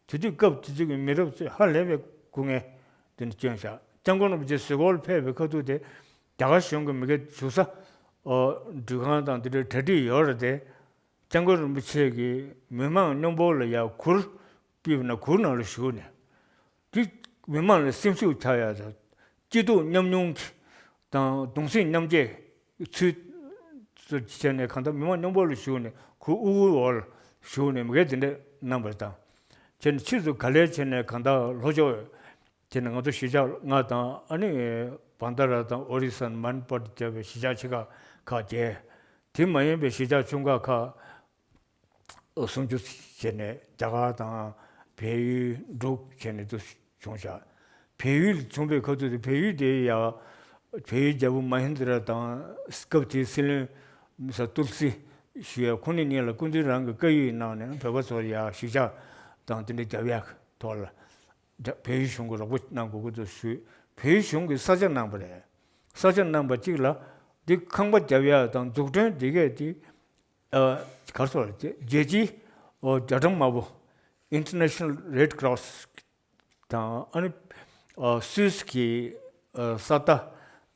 དེ་དུས་སྐབས་དེ་དུས་ཀྱི་མི་རབས་ཚོས་ཧ་ལས་པའི་སྐུ་ངལ་དེ་འདྲ་བསྐྱོན་བཞག་སྐྱབས་མགོན་རིན་པོ་ཆེ་གཟིགས་སྐོར་ཕེབས་པའི་ཁ་ཐུག་དེ་རྒྱ་གར་གཞུང་གི་མི་སྒེར་བཞུགས་ས་འགྲུལ་ཁང་དང་དེ་འདྲའི་གྲ་སྒྲིག་ཡོད་རེད་དེ། སྐྱབས་མགོན་རིན་པོ་ཆེ་གིས་མི་མང་སྙོམས་པོ་ལ་ཡར་གུར་ཕུབ་ན་གུར་ནང་ལ་བཞུགས་ནས། དེ་མི་མང་ལ་སེམས་ཤུགས་ཆག་ཡ་དང་ སྐྱིད་སྡུག་མཉམ་མྱོང་གི་དང་གདུང་སེམས་མཉམ་སྐྱེད་ཚུལ་བྱས་ནས། གང་ལྟར་མི་མང་མཉམ་པོ་ལ་ཞུགས་ནས་ཁོ་དབུ་དབུའི་འོག་ལ་ཞུགས་ནས་མི་སྒེར་དེ་འདྲ་གནང་བ་དང་། བྱས་ནས་ཕྱིས་སུ་ག་ལེར་བྱས་ནས་གང་ལྟར་ལྷོ་ཕྱོགས་དེ་ནས་ང་ཚོ་གཞིས་ཆགས་ལྔ་དང་། ཨ་ནི་བན་ད་ར་དང་ཨོ་རི་ས་མན་པར་དུ་བརྒྱབ་པའི་གཞིས་ཆགས་ཆེ་ཁག་ཁག་བརྒྱད། དེ་མ་ཡིན་པའི་གཞིས་ཆགས་ཆུང་ཁག་ཁག་སུམ་ཅུ་བྱས་ནས་རྒྱ་གར་དང་བལ་ཡུལ་འབྲུག་བྱས་ནས་དུ་བྱུང་བཞག་བལ་ཡུལ་བྱུང་བའི་ཁ་ཐུག་དེ། བལ་ཡུལ་དེ་ཡ་བལ་ཡུལ་རྒྱལ་པོ་མ་ཧིན་དི་ར་དང་སྐབས་དེའི་སྲིད་བློན་མི་སར་ཏུལ་སི་ཞུ་ཡ་ཁོང་གཉིས་ལ་སྐུ་མདུན་རང་གི་བཀའ་ཡིག་གནང་ནས། བོད་པ་ཚོ་ཡ་གཞིས་ཆགས་དང་དེ་འདྲ་རྒྱབ་ཡག་ཐོག་ལ་བལ་ཡུལ་གཞུང་གིས་རོགས་པ་གནང་དགོས་ཀྱི་འདུག་ཞུས། བལ་ཡུལ་གཞུང་གིས་ས་ཆ་གནང་བ་རེད། ས་ཆ་གནང་བ་གཅིག་ལ་འདི་ཁང་པ་རྒྱབ་ཡ་དང་འཛུགས་སྐྲུན་དེ་གས་དེ། ཨ། ག་རེ་ཟེར་དགོས་རེད། རྒྱལ་སྤྱིའི་ཨོ་རྒྱ་གྲམ་དམར་པོ། International Red Cross དང་། ཨ་ནི་ཨ་སུད་སི་གི་ཨ་ས་ད་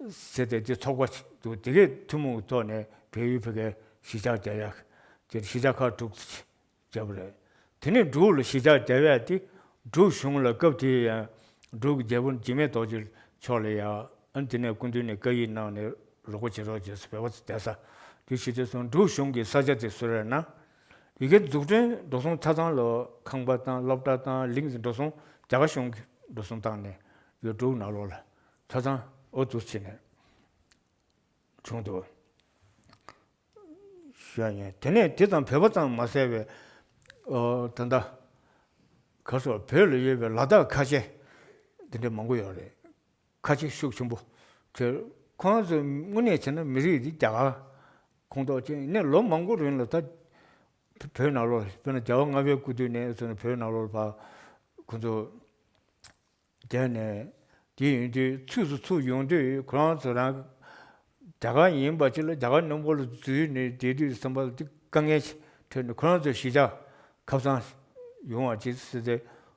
ཟེར་ཏེ་དེ་ཚོགས་པ་ཞིག་འདུག་དེ་གས་ཐུན་མོང་གི་ཐོག་ནས་བལ་ཡུལ་ཕ་གིར་གཞིས་ཆགས་རྒྱག་ཡག་དེ་གཞིས་ཆགས་ཁག་དྲུག་བརྒྱབ་པ་རེད། དེ་ནས་འབྲུག་ལ་གཞིས་ཆགས་རྒྱག་ཡག་དེ། འབྲུག་གཞུང་ལ་སྐབས་དེ་ཡང་འབྲུག་གི་རྒྱལ་པོ་འཇིགས་མེད་རྡོ་རྗེ་མཆོག་ལ་ཡང་། ཨ་ནི་དེ་ནས་སྐུ་མདུན་ནས་བཀའ་ཡིག་གནང་ནས་རོགས་པ་བྱེད་རོགས་བྱེད་ཟེར། བོད་པ་ཚོ་བསྡད་ས་དེ་བྱེད་དུས་སོང་། འབྲུག་གཞུང་གིས་ས་ཆ་དེ་བཟོས་རེད་ན། ཡི་གེ་འཛུགས་སྐྲུན་འགྲོ་སོང་ཆ་ཚང་ལོ། ཁང་པ་དང་སློབ་གྲྭ་དང་གླིང་འགྲོ་སོང་རྒྱ་གར་གཞུང་གིས་འགྲོ་སོང་བཏང་ནས་ཡོད། འབྲུག་ནང་ལོགས་ལ་ཆ་ཚང་འོ་འདུག་བྱས་ནས་བྱུང་འདུག་ཞུ་ཡ་ཡིན། དེ་ནས་དེ་ཙམ་བོད་པ་ཙམ་མ་ཟད་པའི་ཨོ་ད་ལྟ་ག་རེ་ཟེར། བོད་ལ་ཡོད་པའི་ལ་དྭགས་ཁ་ཆེ་འདི་འདྲ་མང་པོ་ཡོད་རེད། ཁ་ཆེ་ཤུགས་ཆེན་པོ་དེ། ཁོང་ཚོ་དངོས་གནས་བྱས་ན་མི་རིགས་འདི་རྒྱ་གར་ཁོངས་གཏོགས་ཅན་ནས། ལོ་མང་པོ་རིང་ལ་ད་བོད་ནང་ལོགས། དཔེར་ན་རྒྱལ་བ་ལྔ་པའི་སྐུ་དུས་ནས་བཟུང་ནས་བོད་ནང་ལོགས་ལ་ཕར་ཁོང་ཚོ་བསྡད་ནས། དེ་ཡིན་དུས་ཚུགས་སུ་ཚུགས་ཡོང་དུས། ཁོ་རང་ཚོ་རང་རྒྱ་གར་ཡིན་པ་ཅིག་ལ་རྒྱ་གར་མཉམ་པོ་ལ་འཛུལ་ནས་བསྡད་དུས་ཙམ་པ་ལ་དེ་དཀའ་ངལ་འཕྲད་ནས། ཁོ་རང་ཚོའི་གཞིས་ཆགས་ཁ་སང་ཡོང་བ་ཅིག་ཟེར་ཏེ་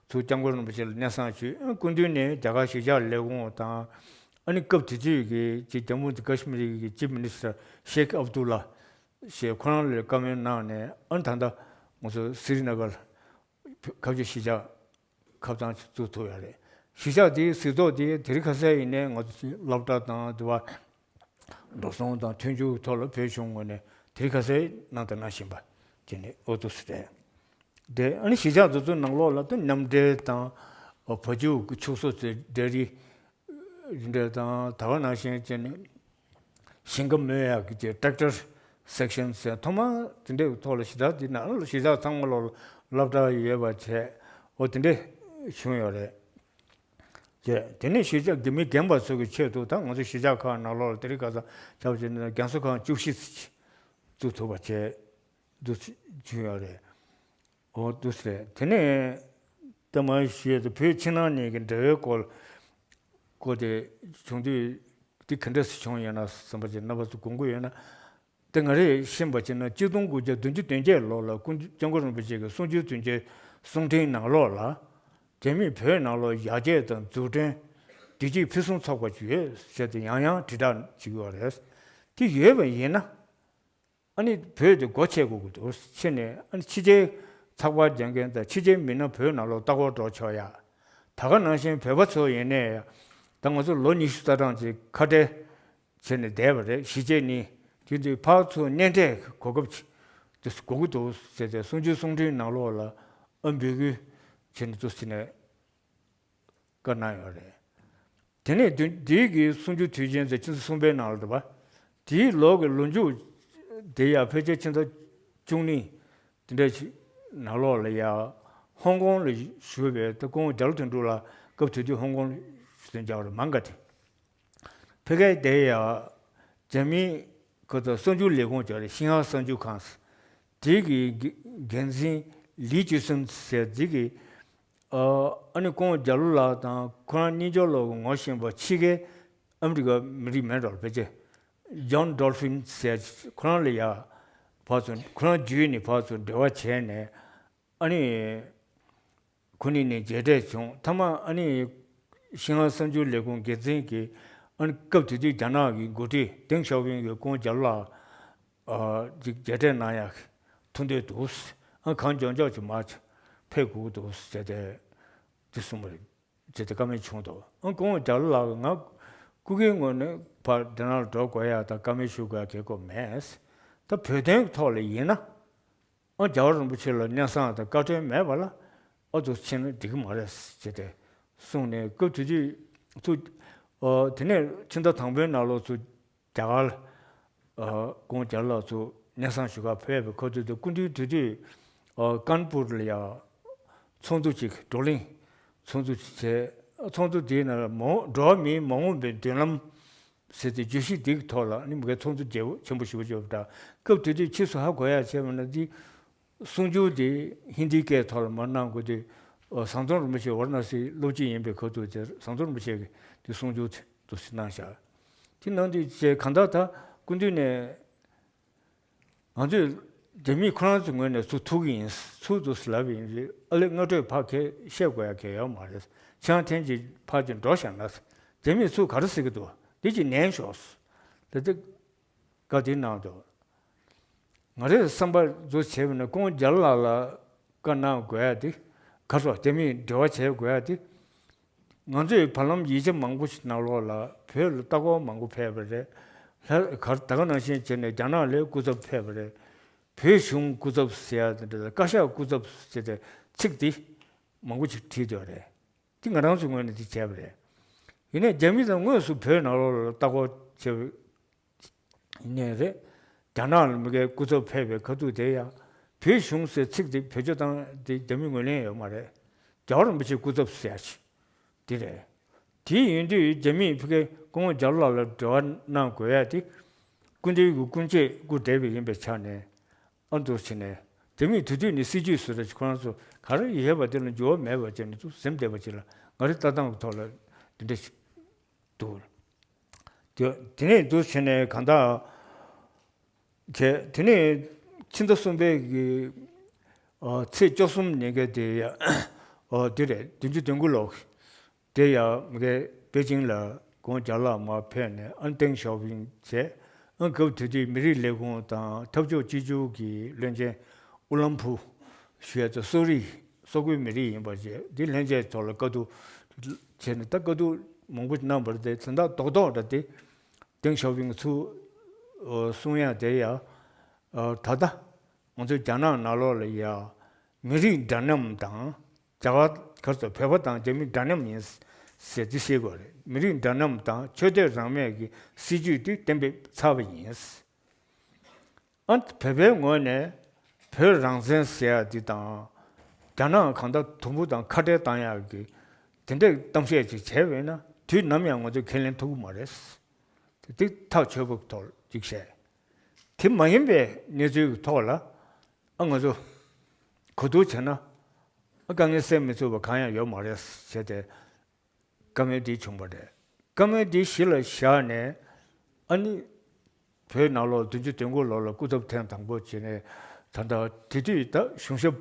ཚུར་སྐྱབས་མགོན་རིན་པོ་ཆེ་ལ་སྙན་སེང་ཞུས། སྐུ་མདུན་ནས་རྒྱ་གར་གཞིས་ཆགས་ལས་ཁུངས་དང་། ཨ་ནི་སྐབས་དེ་དུས་ཀྱི་ཅིག་ཇམ་མུ་ཀ་ཤི་མིར་གྱི་ཅིབ་མི་ནི་སི་ཊར་ཤེག་ཨབ་དུ་ལ་ཞེས་ཁོ་རང་ལ་བཀའ་མོལ་གནང་ནས། ཨ་ནི་ད་ལྟ་ང་ཚོ་སི་རི་ན་གར་ཁ་ཆེ་གཞིས་ཆགས་ཁ་སང་བཙུགས་ཐུབ་ཡོད་རེད། གཞིས་ཆགས་དེའི་གཟིགས་རྟོག་དེ་དེ་རིང་ཁ་སང་ཡིན་ནའི་ང་ཚོ་སློབ་གྲྭ་དང་དེ་བ་འགྲོ་སོང་དང་མཐུན་འགྱུར་ཐོག་ལ་བོད་གཞུང་ངོས་ནས་དེ་རིང་ཁ་སང་གནང་དང་གནང་བཞིན་པ་དེ་ནི་ཨོ་ཏུ་སི་རེད། དེ་ཨ་ནི་གཞིས་ཆགས་དེ་ཚོའི་ནང་ལོགས་ལ་ད་མཉམ་འབྲེལ་དང་། བ་ཕྱུགས་ཀྱི་ཕྱུགས་ཟོག་ཚོའི་འབྲེལ་རིས་འདི་འདྲ་དང་། ད་ག་ནང་བཞིན་བྱས་ནས་ཞིང་ཁ་མོས་ཡག་གི་ཊེག་ཊར་སེག་ཤན་ཟེར། ཐོག་མར་དེ་འདྲའི་ཐོག་ལ་གཞིས་ཆགས་དེ་ནང་ལ་གཞིས་ཆགས་ཚང་མ་ལོག་ལ་སློབ་གྲྭ་ཡོད་པ་བྱས། འོ་དེ་འདྲ་བྱུང་ཡོད་རེད། བྱས་དེ་ནས་གཞིས་ཆགས་ཀྱི་མི་རྒན་པ་ཚོ་གི་ཆེད་དུ། ད་ང་ཚོ་གཞིས་ཆགས་ཁག་ནང་ལོགས་ལ་དེ་རིང་ཁ་སང་ཆ་བཞག་ན་རྒན་གསོ་ཁང་བཅུ་བཞི་ཙམ་བཙུགས་ཐུབ་པ་བྱས་འདུག་བྱུང་ཡོད་རེད། འོ་འདུག་སེ་རེད། དེ་ནས་ད་མ་ཞུས་ཏེ་བོད་ཕྱི་ནང་གཉིས་ཀྱི་འབྲེལ་བའི་སྐོར་སྐོར་དེ་བྱུང་དུས། དེ་ག་འདྲ་སེ་བྱུང་ཡོད་ན་བསམ་པ་ཅིག་རྣམ་པ་ཚོ་དགོངས་ཀྱི་ཡོད་ན། དེ་ང་རེས་ཤེས་པ་ཅིག་ན། གཅིག་སྟོང་དགུ་བརྒྱ་བདུན་ཅུ་དོན་བརྒྱད་ལོ་ལ་སྐུ་སྐྱབས་མགོན་རིན་པོ་ཆེ་གི་གསུང་ཆོས་དོན་རྐྱེན་གསུང་འཕྲིན་ནང་ལོགས་ལ། རྒྱ་མིས་བོད་ནང་ལོགས་ཡར་རྒྱས་དང་འཛུགས་སྐྲུན་བདེ་སྐྱིད་ཕུན་སུམ་ཚོགས་པ་ཞིག་ཡོད་ཟེར་ཏེ་ཡང་ཡང་དྲིལ་བསྒྲགས་བྱེད་ཀྱི་ཡོད་རེད། དེ་ཡོད་པ་ཡིན་ན། ཨ་ནི་བོད་དེ་སྒོ་ཕྱེ་དགོས་ཀྱི་འདུག་ཟེར་ནས། ཨ་ནི་ཕྱི་རྒྱལ་ཚགས་པར་རྒྱག་མཁན་དང་ཕྱི་རྒྱལ་མི་སྣ་བོད་ནང་ལོགས་ལྟ་སྐོར་འགྲོ་ཆོག་ཡ། ད་ག་ནང་བཞིན་བོད་པ་ཚོ་ཡིན་ནའི་ད་ང་ཚོ་ལོ་ཉི་ཤུ་རྩ་གྲངས་ཅིག་ཁ་བྲལ་བྱས་ནས་བསྡད་པ་རེད། གཞིས་བྱེས་གཉིས། དེ་དུས་ཕར་ཚུར་གཉེན་འཕྲད་གོ་སྐབས་ཅིག་དེ་དགོས་ཀྱི་འདུག་ཟེར་ཏེ་གསུང་ཆོས་གསུང་འཕྲིན་ནང་ལོགས་ལ་ཨ་འབོད་སྐུལ་བྱས་ནས་འདུག་ཟེར་ནས། བཀའ་གནང་ཡོད་རེད། དེ་ནས་དེ་དེའི་གི་གསུང་ཆོས་དུས་ཆེན་ཟེར་ཕྱི་ཟླ་གསུམ་པའི་ནང་ལ་རེད་པ། དེའི་ལོ་གི་ལོ་མཇུག་དེ་ཡ་ཕལ་ཆེར་ཕྱི་ཟླ་བཅུ་གཉིས་དེ་འདྲ་ཞིག་ནང་ལོགས་ལ་ཡ་ཧོང་ཀོང་ལ་བཞུགས་པའི་ད་སྐུ་ངོ་རྒྱ་ལོ་དོན་གྲུབ་ལགས། སྐབས་དེ་དུས་ཧོང་ཀོང་ལ་བཞུགས་ཀྱི་ཡོད་རེད། མང་ག་དེ། ཕ་གིའི་དེ་ཡ་རྒྱ་མིའི་ཁོ་ཚོ་གསར་འགྱུར་ལས་ཁུངས་ཅིག་ཡོད་རེད། ཤིན་ཧྭ་གསར་འགྱུར་ཁང་ཟེར། དེ་གི་འགན་འཛིན་ལི་ཅུ་སུན་ཟེར་དེ་གི། ཨ་ནི་སྐུ་ངོ་རྒྱ་ལོ་ལགས་དང་ཁོ་རང་གཉིས་ཆར་ལོག་གི་ངོ་ཤེས་པ་ཕྱི་རྒྱལ་ཨ་མི་རི་ཀ་མི་རིགས་མེད་འགྲོ་ལ་ཕལ་ཆེར། ཇོན་ཌོལ་ཕིན་ཟེར་ཁོ་རང་ལ་ཡ་ཕར་ཚུར་ཁོ་རང་བརྒྱུད་ནས་ཕར་ཚུར་འབྲེལ་བ་བྱས་ནས། ཨ་ནི་ཁོ་གཉིས་ནས་མཇལ་འཕྲད་བྱུང་། མཐའ་མ་ཨ་ནི་ཤིན་ཧྭ་གསར་འགྱུར་ལས་ཁུངས་འགན་འཛིན་གྱིས། ཨ་ནི་སྐབས་དེ་དུས་རྒྱ་ནག་གི་འགོ་ཁྲིད་ཏེང་ཞའོ་ཕིང་གིས་སྐུ་ངོ་རྒྱ་ལོ་ལགས་ཨ་ཅིག་མཇལ་འཕྲད་གནང་ཡག་ཐུགས་འདོད་འདུག་ཨ་གང་མགྱོགས་མགྱོགས་ཅིག་མར་ཕེབས་དགོས་ཀྱི་འདུག་ཟེར་ཏེ་དེ་གསུངས་པ་རེད། ཟེར་ཏེ་བཀའ་མོལ་བྱུང་འདུག་ཨ་སྐུ་ངོ་རྒྱ་ལོ་ལགས་ང་ སྐུ་སྒེར་ངོས་ནས་ཕར་དེ་ནང་ལ་འགྲོ་དགོས་ཡ་དང་བཀའ་མོལ་ཞུ་དགོས་ཡ་གལ་ཁོ་མེད། ད་བོད་དོན་གྱི་ཐོག་ལ་ཡིན་ན། ཨ་རྒྱལ་བ་རིན་པོ་ཆེ་ལ་སྙན་སེང་དང་བཀའ་འཁྲོལ་མེད་པ་ལ་ཨ་ཚོ་ཕྱིན་ན་འགྲིག་གི་མ་རེད་ཅེས་ཏེ་གསུངས་ནས། སྐབས་དེ་དུས་ཚུ་ཨ་དེ་ནས་ཕྱི་ཟླ་དང་པོའི་ནང་ལོགས་ཚུ་རྒྱ་གར་ལ་ཨ་ཁོང་རྒྱ་ལ་ཚུ་སྙན་སེང་ཞུ་གར་ཕེབས་པའི་ཁ་ཐུག་ཏུ། སྐུ་མདུན་དེ་དུས་ཨ་ཀན་པུར་ལ་ཡ་ཚོགས་འདུ་ཅིག་བགྲོ་གླེང་ཚོགས་འདུ་ཅིག་བྱས། ཚོགས་འདུ་དེའི་ནང་ལ་མ་འོངས་འགྲོ་བ་མིའི་མ་འོངས་པའི་མདུན་ལམ་ཟེར་ཏེ་བརྗོད་གཞི་འདིའི་ཐོག་ལ་ནི་མི་སྒེར་ཚོགས་འདུ་རྒྱས་པོ་ཆེན་པོ་ཞེ་པོ་ཅིག་ཡོད་པ་འདྲ། སྐབས་དེ་དུས་ཕྱིས་སུ་ཧ་གོ་ཡ་བྱས་པ་ན་འདི་གསུང་ཆོས་དེ་ཧིན་དིའི་སྐད་ཐོག་ལ་མར་གནང་དགོས་དུས། ཨ་ཟམ་གདོང་རིན་པོ་ཆེ་ཝཱ་ར་ཎ་སིའི་སློབ་སྤྱི་ཡིན་པའི་ཁ་ཐུག་དེ་ཟམ་གདོང་རིན་པོ་ཆེ་གིས་དེ་གསུང་ཆོས་དེ་འདུག་སེ་གནང་བཞག་དེ་གནང་དུས་ཅེས་གང་ལྟར་ད་སྐུ་མདུན་ནས། ང་ཚོས་རྒྱ་མི་ཁོ་རང་ཚོའི་ངོས་ནས་ཚུར་ཐུག་གི་ཡིན། ཚུར་འདུག་སེ་ལབ་ཡིན་རེད། ཨ་ལེ་སྔ་དྲོས་ཕར་ཁས་བཤད་དགོས་ཡ་གལ་ཡོད་མ་རེད། ཕྱི་ཡང་ཐེངས་གཅིག་ཕར་ཅིག་འགྲོ་བཞག་ན། རྒྱ་མིས་ཚུར་ག་རེ་ཟེར་གི་འདུག་འདི་ཅིག་ཉན་ཤོག་ཟེར་ཏེ་བཀའ་དེ་གནང་འདུག་ང་རའི་བསམ་པ་ཚོ་བྱས་པ་ན་ཁོང་རྒྱ་ལ་ལ་བཀའ་གནང་དགོས་ཡ་དེ་ག་རེ་རྒྱ་མིས་འབྲེལ་བ་བྱེད་དགོས་ཡ་དེ། ང་ཚོས་བར་ལམ་ཡིག་ཆ་མང་པོ་ཞིག་ནང་ལོགས་ལ་བོད་ལ་ལྟ་སྐོར་མང་པོ་ཕེབས་པ་རེད། ལྷ་གར་ད་ག་ནང་བཞིན་བྱས་ནས་རྒྱ་ནག་ལ་སྐུ་ཚབ་ཕེབས་པ་རེད། བོད་གཞུང་སྐུ་ཚབ་ཟེར་ཡ་དེ་འདྲ་དང་བཀའ་ཤག་སྐུ་ཚབ་ཟེར་ཏེ་ཚིག་འདི་མང་པོ་ཞིག་བྲིས་འདུག་རེད། འདི་ང་རང་ཚོའི་ངོས་ནས་འདི་བྱས་པ་རེད། ཡིན་ནའི་རྒྱ་མི་དང་དངོས་སུ་བོད་ནང་ལོགས་ལ་ལྟ་སྐོར་བྱས་པ་ནས་རེད། རྒྱ་ནག་ལ་མི་སྒེར་སྐུ་ཚབ་ཕེབས་པའི་ཁ་ཐུག་དེ་ཡང་བོད་གཞུང་ཟེར་ཚིག་དེ་བེད་སྤྱོད་བཏང་དེ་རྒྱ་མི་ངོས་ལེན་ཡོད་མ་རེད། རྒྱལ་བ་རིན་པོ་ཆེ་སྐུ་ཚབ་ཟེར་ཡ་ཅིག་དེ་རེད། དེ་ཡིན་དུས་རྒྱ་མིས་ཕ་གིའི་སྐུ་ངོ་རྒྱ་ལོ་ལགས་ལ་འབྲེལ་བ་གནང་དགོས་ཡ་དེ་སྐུ་མདུན་གྱི་སྐུ་མཆེད་སྐུ་བགྲེས་པ་ཡིན་པའི་ཆ་ནས་ཨ་འདུག་བྱས་ནས་རྒྱ་མིས་དེ་དུས་ནས་སྲིད་ཇུས་བཟོ་འདྲ་ཅིག་ཁོ་རང་ཚོ་ག་རེ་ཡོད་པ་དེ་ལ་འགྱུར་བ་མེད་པ་བྱས་ནས་ཚུར་ཟིན་བསྡད་པ་ཅིག་ལ་ང་རའི་ལྟ་སྟངས་ཀྱི་ཐོག་ལ་འདི་འདྲ་ཞིག་འདུག་དེ་དེ་ནས་འདུག་བྱས་ནས་གང་ལྟར་བྱས། དེ་ནས་ཕྱི་ཟླ་གསུམ་པའི་གི་ཨ་ཚེས་བཅུ་གསུམ་ཉིན་ག་དེ་ཡ་ཨ་དེ་རེད། བདུན་ཅུ་དོན་དགུ་ལོ་དེ་ཡ་མི་གའི་པེ་ཅིང་ལ་ཁོང་རྒྱ་ལ་མར་ཕེབས་ནས་ཨ་ཏེང་ཞའོ་ཕིང་བྱས། ཨ་སྐབས་དེ་དུས་མི་རིགས་ལས་ཁུངས་དང་འཐབ་ཕྱོགས་གཅིག་གྱུར་གྱི་བློན་ཆེན་ཨུ་ལམ་ཕུ་ཞུ་ཡ་ཚོ་སོག་རིགས་སོག་པོའི་མི་རིགས་ཡིན་པ་བྱས། འདི་ལྷན་རྒྱས་ཚོ་ལ་བཀའ་བསྡུར་བྱས་ནས་ད་བཀའ་བསྡུར་མང་པོ་གནང་བ་རེད་དེ། དོན་དག་རྡོག་རྡོག་འདྲ་དེ་ཏེང་ཞའོ་ཕིང་ཚུར་ཨ་གསུང་ཡ་དེ་ཡ་ཨ་ད་ལྟ་ང་ཚོ་རྒྱ་ནག་ནང་ལོགས་ལ་ཡ་མི་རིགས་འདྲ་མཉམ་དང་རྒྱ་གར་གར་སོགས་བོད་པ་དང་རྒྱ་མི་འདྲ་མཉམ་ཡིན་ཟེར་དེ་བཤད་དགོས་རེད། མི་རིགས་འདྲ་མཉམ་དང་ཆོས་དད་རང་མོས་ཀྱི་སྲིད་ཇུས་དེ་གཏན་འབེབས་ཚར་བ་ཡིན། ཨ་བོད་པའི་ངོས་ནས་བོད་རང་བཙན་ཟེར་ཡ་འདི་དང་རྒྱ་ནག་གང་ལྟར་དུམ་བུ་དང་ཁ་བྲལ་བཏང་ཡག་གི་དེ་འདྲའི་གཏམ་བཤད་ཅིག་བྱས་པས་ན་དུས་ནམ་ཡང་ང་ཚོས་ཁས་ལེན་ཐུབ་ཀྱི་མ་རེད། དེ་ཐག་ཆོད་པོ་ཐོག་ཅིག་བཤད། དེ་མ་ཡིན་པའི་གནས་ཚུལ་གྱི་ཐོག་ལ་ཨ་ང་ཚོ་གོ་བསྡུར་བྱས་ན་ཨ་དཀའ་ངལ་སེལ་མི་ཐུབ་པ་གང་ཡང་ཡོད་མ་རེད་ཟེར་ཏེ། བཀའ་མོལ་འདི་བྱུང་བ་རེད། བཀའ་མོལ་འདི་གཞི་ལ་བཞག་ནས་ཨ་ནི་བོད་ནང་ལོགས་བདུན་ཅུ་དོན་དགུ་ལོ་ལ་སྐུ་ཚབ་ཐེངས་དང་པོ་བྱས་ནས། ད་ལྟ་དེ་དུས་ད་གཞུང་ཞབས་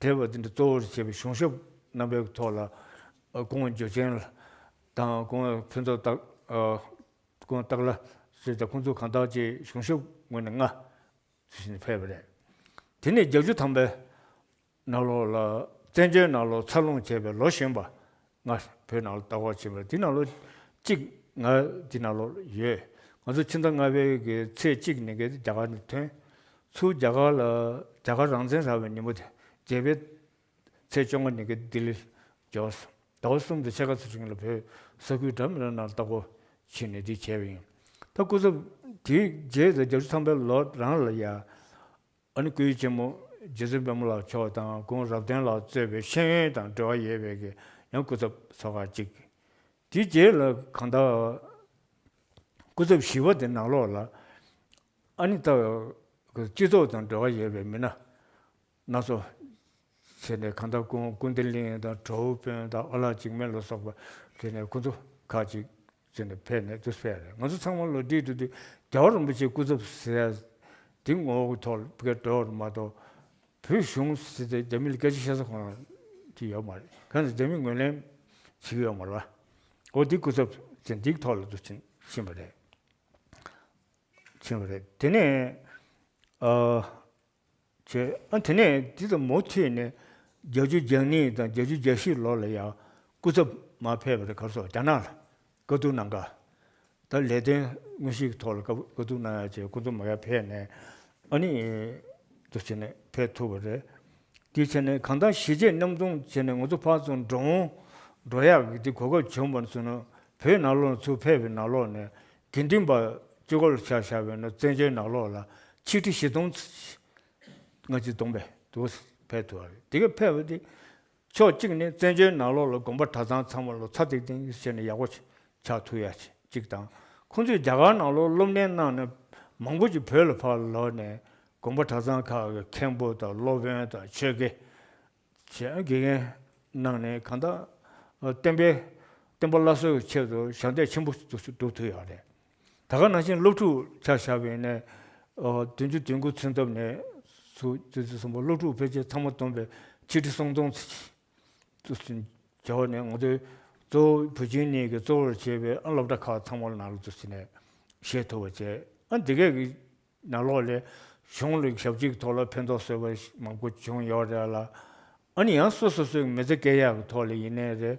བགྲེས་པ་འདི་འདྲ་གཙོ་བོར་བྱས་པའི་གཞུང་ཞབས་རྣམ་པའི་ཐོག་ལ་ཨ་སྐུ་ངོ་འཇུ་ཆེན་དང་སྐུ་ངོ་ཕུན་ཚོགས་སྟག་ཨ་སྐུ་ངོ་སྟག་ལྷ་ཟེར་ཏེ་ཁོང་ཚོ་གང་དག་ཅིག་གཞུང་ཞབས་ངོས་ནས་ལྔ་ཟེར་ནས་ཕེབས་པ་རེད། དེ་ནས་བརྒྱད་ཅུ་ཐམ་པའི་ནང་ལོགས་ལ་བཙན་བྱོལ་ནང་ལོགས་འཚར་ལོངས་བྱས་པའི་ལོ་གཞོན་པ་ང་བོད་ནང་ལ་ལྟ་སྐོར་བྱས་པ་དེ་ནང་ལོགས་གཅིག་ང་དེ་ནང་ལོགས་ཡོད། ང་ཚོ་ཕྱི་ཟླ་ལྔ་པའི་གི་ཚེས་གཅིག་ཉིན་གི་རྒྱ་གར་ནས་ཐོན། ཚུར་རྒྱ་གར་ལ་རྒྱ་གར་རང་བཙན་རག་པའི་ཉིན་མོ་དེ་བརྒྱད་པའི་ཚེས་བཅོ་ལྔ་ཉིན་གི་ལྡི་ལི་འབྱོར་སོང་། ཟླ་བ་གསུམ་དང་ཕྱེད་ཀ་ཙམ་རིང་ལ་བོད་ས་ཁུལ་འདྲ་མི་འདྲ་ནང་ལྟ་སྐོར་བྱས་ནས་འདི་བྱས་པ་ཡིན། ད་སྐུ་ཚབ་དེའི་རྗེས་སུ་བརྒྱད་ཅུ་ཐམ་པའི་ལོ་རང་ལ་ཡ། ཨ་ནི་སྐུའི་གཅེན་མོ་རྗེ་བཙུན་པད་མ་ལགས་མཆོག་དང་སྐུ་ངོ་རབ་བརྟན་ལགས་གཙོས་པའི་ཤེས་ཡོན་དང་འབྲེལ་བ་ཡོད་པའི་གི་ཡང་སྐུ་ཚབ་ཚོགས་ཁག་ཅིག་དེའི་རྗེས་ལ་གང་ལྟར་སྐུ་ཚབ་བཞི་པ་དེ་ནང་ལོགས་ལ་ཨ་ནི་ད་སྤྱི་ཚོགས་དང་འབྲེལ་བ་ཡོད་པའི་མི་སྣ་སྣ་ཚོགས་བྱས་ནས། གང་ལྟར་སྐུ་སྐུ་ལྡིང་གླིང་དང་གྲོ་བོ་དཔོན་དང་ཨ་ལགས་འཇིགས་མེད་ལ་སོགས་པ་བྱས་ནས་ཁོ་ཚོ་ཁག་ཅིག་བྱས་ནས་ཕེབས་ནས་དུ་ཕེབས་རེད། ང་ཚོ་ཚང་མ་ལོ་དེའི་དུས་དུས་རྒྱལ་བ་རིན་པོ་ཆེའི་སྐུ་ཚབ་ཟེར་ཡ་དེ་ངོ་བོ་གི་ཐོག་ལ་ཕ་གིར་འགྲོ་བ་རེད་མ་གཏོགས། བོད་གཞུང་ཟེར་ཏེ་རྒྱ་མི་ལ་སྐད་ཆ་བཤད་ས་ཁོ་རང་དེ་ཡོད་མ་རེད། གང་ཟེར་རྒྱ་མི་ངོས་ལེན་བྱེད་ཀྱི་ཡོད་མ་རེད་པ། འོ་དེ་སྐུ་ཚབ་ཟེར་འདིའི་ཐོག་ལ་དུ་ཕྱིན་ཕྱིན་པ་རེད། ཕྱིན་པ་རེད། དེ་ནས་ཨ་བྱས། ཨ་དེ་ནས་དེ་ཙམ་མུ་མཐུད་ནས་བརྒྱད་ཅུ་གྱ་གཉིས་དང་བརྒྱད་ཅུ་གྱ་བཞི་ལོ་ལ་ཡང་སྐུ་ཚབ་མར་ཕེབས་པ་རེད། ག་རེ་ཟེར་རྒྱ་ནག་ལ། བཀའ་བསྡུར་གནང་ག་ད་ལས་དོན་དངོས་གཞིའི་ཐོག་ལ་བཀའ་བཀའ་བསྡུར་གནང་ཡ་བྱས་ཁོང་ཚོ་མ་ཡར་ཕེབས་ནས་ཨ་ནི་དུ་བྱས་ནས་ཕེབས་ཐུབ་པ་རེད། དེ་བྱས་ནས་གང་ལྟར་གཞིས་བྱེས་མཉམ་འཛོམས་བྱས་ནས་ང་ཚོ་ཕར་ཚུར་འགྲོ་འོང་འགྲོ་ཡག་གི་དེ་གོ་སྐབས་བྱུང་བ་ནས་བཟུང་ན་བོད་ནང་ལོགས་ཚུར་ཕེབས་པའི་ནང་ལོགས་ནས་དགེ་འདུན་པ་སྤྱི་སྒོ་ལ་ཆ་བཞག་པ་ཡིན་ན་བཙན་བྱོལ་ནང་ལོགས་ལ་ཆིག་ཁྲི་བཞི་སྟོང་ང་ཚོས་བསྡོམས་པས་དུ་ཕེབས་ཐུབ་པ་རེད། དེ་ག་ཕེབས་པ་དེ། ཕྱོགས་གཅིག་ནས་བཙན་བྱོལ་ནང་ལོགས་ལ་དགོན་པ་གྲྭ་ཚང་ཚང་མ་ལ་ཚ་ཏིག་ཏིག་བྱས་ནས་ཡག་པོ་ཆགས་ཐུབ་ཡ་གཅིག་དང་། ཁོང་ཚོས་རྒྱ་གར་ནང་ལོགས་སློབ་གཉེར་གནང་ནས་མང་པོ་ཅིག་བོད་ལ་ཕར་ལོག་ནས་དགོན་པ་གྲྭ་ཚང་ཁག་གི་མཁན་པོ་དང་སློབ་དཔོན་དང་ཆོས་དགེ་བྱས་དགེ་རྒན་གནང་ནས་གང་ལྟར་བསྟན་པའི་བསྟན་པ་སླར་གསོའི་ཆེད་དུ་ཞབས་འདེགས་ཆེན་པོ་སྒྲུབ་ཐུབ་ཡོད་རེད། ད་ག་ནང་བཞིན་སློབ་ཕྲུག་ཆ་བཞག་པ་ཡིན་ན། ཨོ། བདུན་ཅུ་དོན་དགུ་ཚུན་ཚོད་ནས་སུ་ཙི་ཙི་གསུམ་པ་སློབ་ཕྲུག་ཕལ་ཆེར་ཚང་མ་བསྡོམས་པས་ཆིག་ཁྲི་སུམ་སྟོང་ཙམ་ཞིག་བྱ་བ་ནས་ང་ཚོའི་གཙོ་བོ་བུ་ཆུང་གཉིས་ཀྱིས་གཙོ་བོར་བྱས་པའི་ཨ་སློབ་གྲྭ་ཁག་ཚང་མ་ནང་ལ་ཙི་ཙི་ནས་བཤད་ཐུབ་པ་བྱས། ཨ་འདི་གས་ཀྱི་ནང་ལོགས་ལས་གཞུང་ལ་ཞབས་ཕྱིའི་ཐོག་ལ་ཕན་ཐོགས་བཟོས་པ་མང་པོ་བྱུང་ཡོད་རེད་ལ། ཨ་ནི་ཡང་སོ་སོ་སོའི་མི་ཚེ་སྐྱེལ་ཡག་གི་ཐོག་ལ་ཡིན་ནའི་རེད།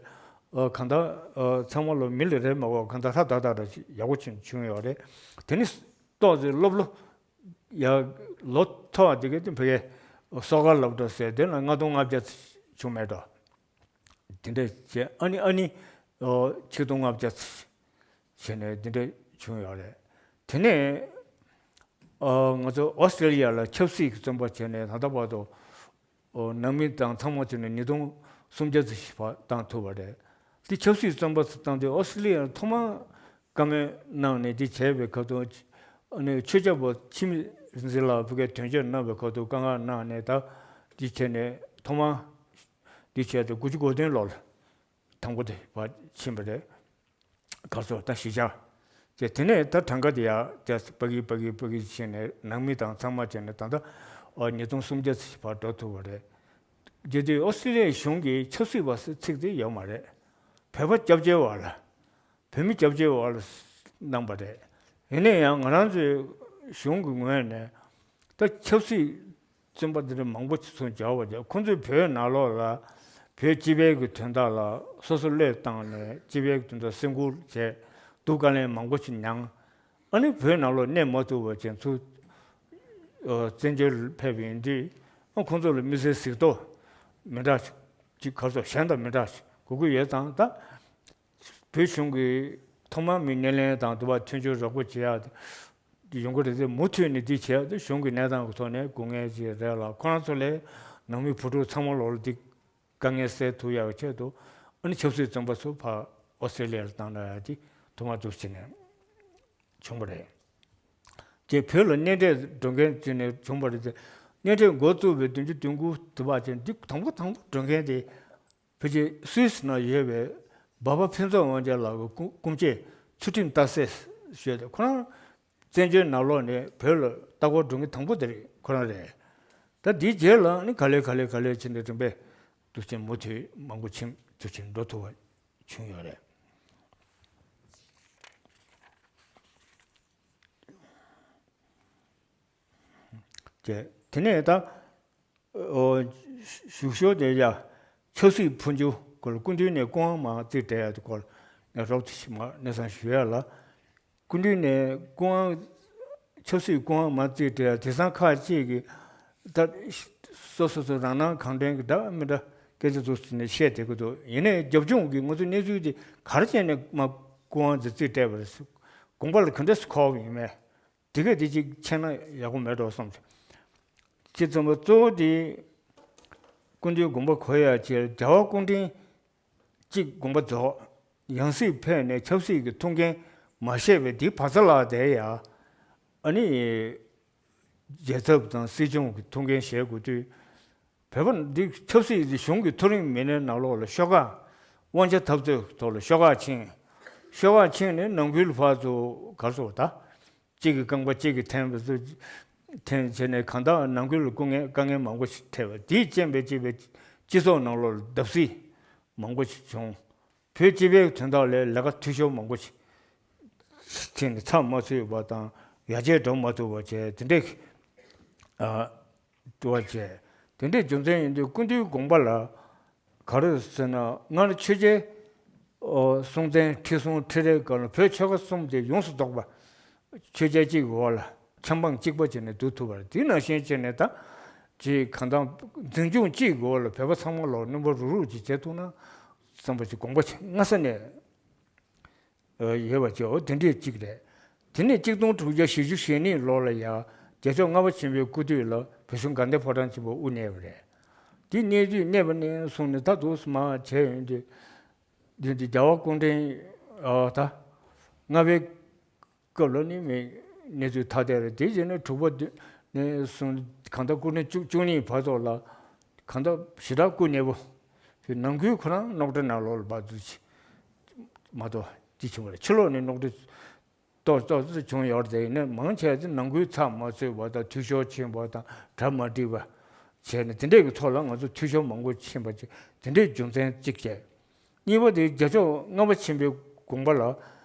ཨ་གང་ལྟར་ཨ་ཚང་མ་ལོ་མི་ལ་རེད་མ་གོ་གང་ལྟར་ཧྲ་ཏག་ཏག་ར་ཡག་པོ་ཅིག་བྱུང་ཡོད་རེད། དེ་ནི་ཏོག་ཙེ་སློབ་ལོ་ཡ་ལོ་མཐོ་བ་དེ་གའི་དེ་བོད་ཀྱི་གསོག་སྒར་སློབ་གྲྭ་ཟེར་དེ་ལ་ལྔ་སྟོང་ལྔ་བརྒྱ་བྱུང་མེད་འགྲོ། དེ་འདྲ་བྱས་ཨ་ནི་ཨ་ནི་ཨོ་ཆིག་སྟོང་ལྔ་བརྒྱ་བྱས་ནས་དེ་འདྲ་བྱུང་ཡོད་རེད། དེ་ནས་ཨོ་ང་ཚོ་ཨོ་སི་ཀྲེ་ལི་ཡ་ལ་ཆབ་སྲིད་ཀྱི་བཙོན་པ་བྱས་ནས་ད་ལྟ་བར་དུ་ཨོ་ནང་མི་དང་ཚང་མ་བྱས་ནས་ཉིས་སྟོང་སུམ་བརྒྱ་ཙམ་ཞིག་བར་བཏང་ཐུབ་པ་རེད། དེ་ཆབ་སྲིད་བཙོན་པ་ཚོ་བཏང་དུས་ཨོ་སི་ཀྲེ་ལི་ཡ་ལ་ཐོག་མར་བཀའ་མོལ་གནང་ནས་དེ་བྱས་པའི་ཁ་ཐུག་ཨ་ནི་ཆོས་རྒྱལ་པོ་འཆི་མེད་རིག་འཛིན་ལགས་ཕ་གིར་དོན་གཅོད་གནང་བའི་ཁ་ཐུག་བཀའ་མངགས་གནང་ནས་ད་འདི་བྱས་ནས་ཐོག་མར་འདི་བྱས་ཏེ་དགུ་བཅུ་གོ་བདུན་ལོར་དང་པོ་དེ་བར་ཕྱིན་པ་རེད། གར་སོགས་ད་གཞིས་ཆགས་ཀྱི་དེ་ནས་ད་གྲངས་ཀ་དེ་ཡར་ཏེ་ཕ་གི་ཕ་གི་ཕ་གི་བྱས་ནས་ནང་མི་དང་ཚང་མ་བྱས་ནས་ད་ལྟ་ཨོ་ཉིས་སྟོང་སུམ་བརྒྱ་ཙམ་བར་འགྲོ་ཐུབ་པ་རེད། དེ་དུས་ཨོ་སི་ཀྲི་ལི་ཡའི་གཞུང་གིས་ཆབ་སྲིད་པ་ཟེར་ཚིག་དེ་ཡོད་མ་རེད། བོད་པ་སྐྱབས་བཅོལ་བ་ལ། བོད་མི་སྐྱབས་བཅོལ་བ་ལ་གནང་པ་རེད། ཡིན་ན་ཡང་ང་རང་ཚོའི་གཞུང་གི་ངོས་ནས་ད་ཆབ་སྲིད་བཙོན་པ་འདི་འདྲ་མང་པོ་ཅིག་ཚུར་འབྱོར་བ་རེད། ཁོང་ཚོས་བོད་ནང་ལོགས་ལ་བོད་སྤྱི་པའི་གི་དོན་དག་ལ་སོ་སོ་བློས་བཏང་ནས་སྤྱི་པའི་གི་དོན་དག་སེམས་ཁུར་བྱས་སྡུག་དཀའ་ལས་མང་པོ་ཅིག་མྱངས། ཨ་ནི་བོད་ནང་ལོགས་གནས་མ་ཐུབ་པ་བྱས་ཚུར་ཨ་བཙན་བྱོལ་ཕེབས་པ་ཡིན་དུས་ཨ་ཁོང་ཚོ་ལ་མི་ཚེའི་གཟིགས་རྟོག་མི་འདྲ་ཅིག་གར་སོགས་གཞན་དང་མི་འདྲ་ཞིག་དགོས་ཀྱི་ཡོད་ཙང་ད། བོད་གཞུང་གིས་ཐོག་མར་མི་སྣེ་ལེན་དང་དུ་བ་མཐུན་སྦྱོར་རོགས་པ་བྱེད་ཡག་ཡོང་གི་རེད་དེ་མུ་མཐུད་ནས་འདི་བྱེད་ཡག་དེ་གཞུང་གི་གནས་སྟངས་ཀྱི་ཐོག་ནས་དགོས་ངེས་ཅིག་རེད་ལ། ཁོ་རང་ཚོ་ལས་ནང་མི་བུ་ཕྲུག་ཚང་མ་ལོག་ལ་འདི་དཀའ་ངལ་སེལ་ཐུབ་ཡག་གི་ཆེད་དུ་ཨ་ནི་ཆབ་སྲིད་བཙོན་པ་ཚོ་ཕར་ཨོ་སི་ཀྲི་ལི་ཡར་བཏང་ན་ཡག་དེ་ཐོག་མར་འདུག་བྱས་ནས་བྱུང་བ་རེད། ཅེས་བོད་ལ་གནས་འབྲེལ་འགྲོ་མཁན་བྱས་ནས་བྱུང་བ་རེད་དེ། གནས་འབྲེལ་འགོ་བཙུགས་པའི་བདུན་ཅུ་དོན་དགུ་དུ་བ་ཅན་འདི་དང་པོ་དང་པོ་འགྲོ་མཁན་དེ། ཕལ་ཆེར་སུད་སི་ནང་ཡོད་པའི་འབའ་པ་ཕུན་ཚོགས་དབང་རྒྱལ་ལགས་ཀྱི་སྐུ་སྐུ་མཆེད་ཚུལ་ཁྲིམས་སྟག་སེ་ཞེས་ཏེ་ཁོ་རང་བཙན་བྱོལ་ནང་ལོགས་ནས་བོད་ལ་ལྟ་སྐོར་འགྲོ་མཁན་དང་པོ་དེ་རེད་ཁོ་རང་རེད། ད་འདིའི་རྗེས་ལ་ནི་ག་ལེ་ག་ལེ་ག་ལེ་བྱས་ནས་རིམ་པས་དུ་ཆེན་མུ་མཐུད་མང་པོ་ཕྱིན་དུ་ཕྱིན་འགྲོ་ཐུབ་པ་བྱུང་ཡོད་རེད། དེ་དེ་ནས་ད། ཨོ། བཞུགས་ཞོར་དེ་ཡ། ཆབ་སྲིད་འཕོ་འགྱུར་སྐོར་སྐུ་མདུན་ནས་སྐུ་དབང་མར་རྩིས་སྤྲད་ཡ་དེ་སྐོར་ནས་རོབ་ཙམ་ཞིག་མར་གནས་ཚང་ཞུ་ཡ་ལ། སྐུ་མདུན་ནས་སྐུ་དབང་། ཆབ་སྲིད་སྐུ་དབང་མར་རྩིས་སྤྲད་ཡ་དེང་སང་ཁག་ཅིག་གིས་ད་སོ་སོ་སོ་རང་སྣང་གང་དྲན་གྱི་འདྲ་མི་འདྲ་སྐད་ཆ་ཚོ་ནས་བཤད་བསྡད་ཀྱི་འདུག་ཡིན་ནའི་རྒྱབ་ལྗོངས་ཀྱི་ང་ཚོ་གནས་ཚུལ་དེ་ག་རེ་བྱས་ནས་མར་སྐུ་དབང་དེ་རྩིས་སྤྲད་པ་རེད། དགོངས་པ་ལ་ག་འདྲས་སུ་འཁོར་བ་ཡིན་མེད། དེ་གས་དེ་གཅིག་མཁྱེན་ན་ཡག་པོ་མེད་འགྲོ་བསམ་སོང་། ཅི་ཙམ་པ་གཙོ་བོ་དེ། སྐུ་མདུན་དགོངས་པ་འཁོར་ཡ་ཅིག་རྒྱལ་བ་སྐུ་ཕྲེང་གཅིག་དགོངས་པ་རྫོགས། ཡང་སྲིད་ཕེབས་ནས་ཆབ་སྲིད་ཀྱི་ཐུགས་འགན་མ་བཞེས་པའི་དེ་བར་མཚམས་ལ་བསྡད་ཡ། ཨ་ནི། རྒྱལ་ཚབ་དང་སྲིད་སྐྱོང་གི་ཐུགས་འགན་བཞེས་དགོས་དུས། བོད་པ་འདི་ཆབ་སྲིད་ཀྱི་གཞུང་གི་མཐོ་རིམ་མི་སྣའི་ནང་ལོགས་ལ་ཤོག་ཁག་དབང་ཆ་འཐབ་རྩོད་ཐོག་ལ་ཤོག་ཁག་ཕྱིན། ཤོག་ཁག་ཕྱིན་ནས་ནང་ཁུལ་ཕར་ཚུར་གར་སོང་ད། གཅིག་གི་རྐང་པ་གཅིག་གིས་འཐེན་པ་ཚུར་འཐེན་བྱས་ནས་གང་ལྟར་ནང་ཁུལ་ལ་སྐུ་ངལ་དཀའ་ངལ་མང་པོ་ཞིག་འཕྲད་པ་དེའི་རྐྱེན་པས་གཅིག་པའི་སྤྱི་ཚོགས་ནང་ལོགས་ལ་བརྡབ་གསིག་མང་པོ་ཞིག་བྱུང་། བོད་སྤྱི་པའི་དོན་དག་ལ་ལས་ཀ་འཐུས་ཤོར་མང་པོ་ཞིག་ཕྱིན་ནས་ཚགས་མ་ཚུད་པ་དང་ཡར་རྒྱས་འགྲོ་མ་ཐུབ་པ་བྱས་དེ་འདྲའི་ཨ་འགྲོ་བ་བྱས། དེ་འདྲའི་རྒྱུ་མཚན་ཡིན་དུས་སྐུ་མདུན་དགོངས་པ་ལ་ག་རེ་ཟེར་ན་སྔར་ཆོས་རྒྱལ་ ཨོ་སྲོང་བཙན་ཁྲི་སྲོང་ཁྲི་རལ་སྐབས་ལ་བོད་ཆོལ་ཁ་གསུམ་དེ་ཡོངས་སུ་རྫོགས་པ་ཆོས་རྒྱལ་གཅིག་གི་འོག་ལ་ཆབ་འབངས་གཅིག་པ་བྱས་ནས་བསྡུ་ཐུབ་པ་རེད། དེ་ནང་བཞིན་བྱས་ནས་ད་ཅིག་གང་ལྟར་འཛིན་སྐྱོང་གཅིག་གི་འོག་ལ་བོད་པ་ཚང་མ་ལོག་སྣུམ་པ་རུག་རུག་ཅིག་བྱེད་ཐུབ་ན་བསམ་པ་ཅིག་དགོངས་པ་ཅིག་སྔ་ས་ནས་ཡོད་པ་ཅིག་འོ་དེ་འདྲས་གཅིག་རེད། དེ་ནས་གཅིག་སྟོང་དྲུག་བརྒྱ་བཞི་བཅུ་ཞེ་གཉིས་ལོ་ལ་ཡང་རྒྱལ་མཆོག་ལྔ་པ་ཆེན་པོའི་སྐུ་དུས་ལ་བོད་གཞུང་དགའ་ལྡན་ཕོ་བྲང་ཆེན་པོ་དབུ་བརྙེས་པ་རེད། དེ་གནས་དུས་གནས་པ་ནས་བཟུང་ནས་ད་དུང་མར་བྱས་ཡོང་དུས་འདི་འདི་རྒྱལ་བ་སྐུ་ཕྲེང་ཨ་ད་ལྔ་པའི་སྐབས་ལ་ནི་མི་གནས་ཚུལ་ཐ་དད་རེད། དེ་རྗེས་ནས་དྲུག་པ་དུས་ནས་བཟུང་གང་ལྟར་སྐུ་ཕྲེང་བཅུ་བཅུ་གཉིས་བར་ཐོག་ལ་གང་ལྟར་ཞེ་དྲག་སྐུ་གནས་པོ་དེ་ནང་ཁུལ་ཁོ་རང་རྙོག་དྲ་ནང་ལོགས་ལ་བར་དུ་མ་གཏོགས་དེ་བྱུང་བ་རེད། ཕྱི་ལོགས་ནས་རྙོག་དྲ་ཏོག་ཏོག་ཙམ་བྱུང་ཡོད་རེད། ཡིན་ནའི་མང་ཆེ་བ་དེ་ནང་ཁུལ་ཚགས་མ་ཚུད་པ་དང་འཐུས་ཤོར་ཕྱིན་པ་དང་གྲ་མ་འགྲིག་པ་བྱས་ནས་དེ་འདྲས་ཀྱི་ཐོག་ལ་ང་ཚོ་འཐུས་ཤོར་མང་པོ་ཕྱིན་པ་ཅིག་དེ་འདྲས་རྒྱུ་མཚན་གཅིག་བྱས། གཉིས་པ་དེ་རྒྱལ་མཆོག་ལྔ་པ་ཆེན་པོའི་དགོངས་པ་ལ་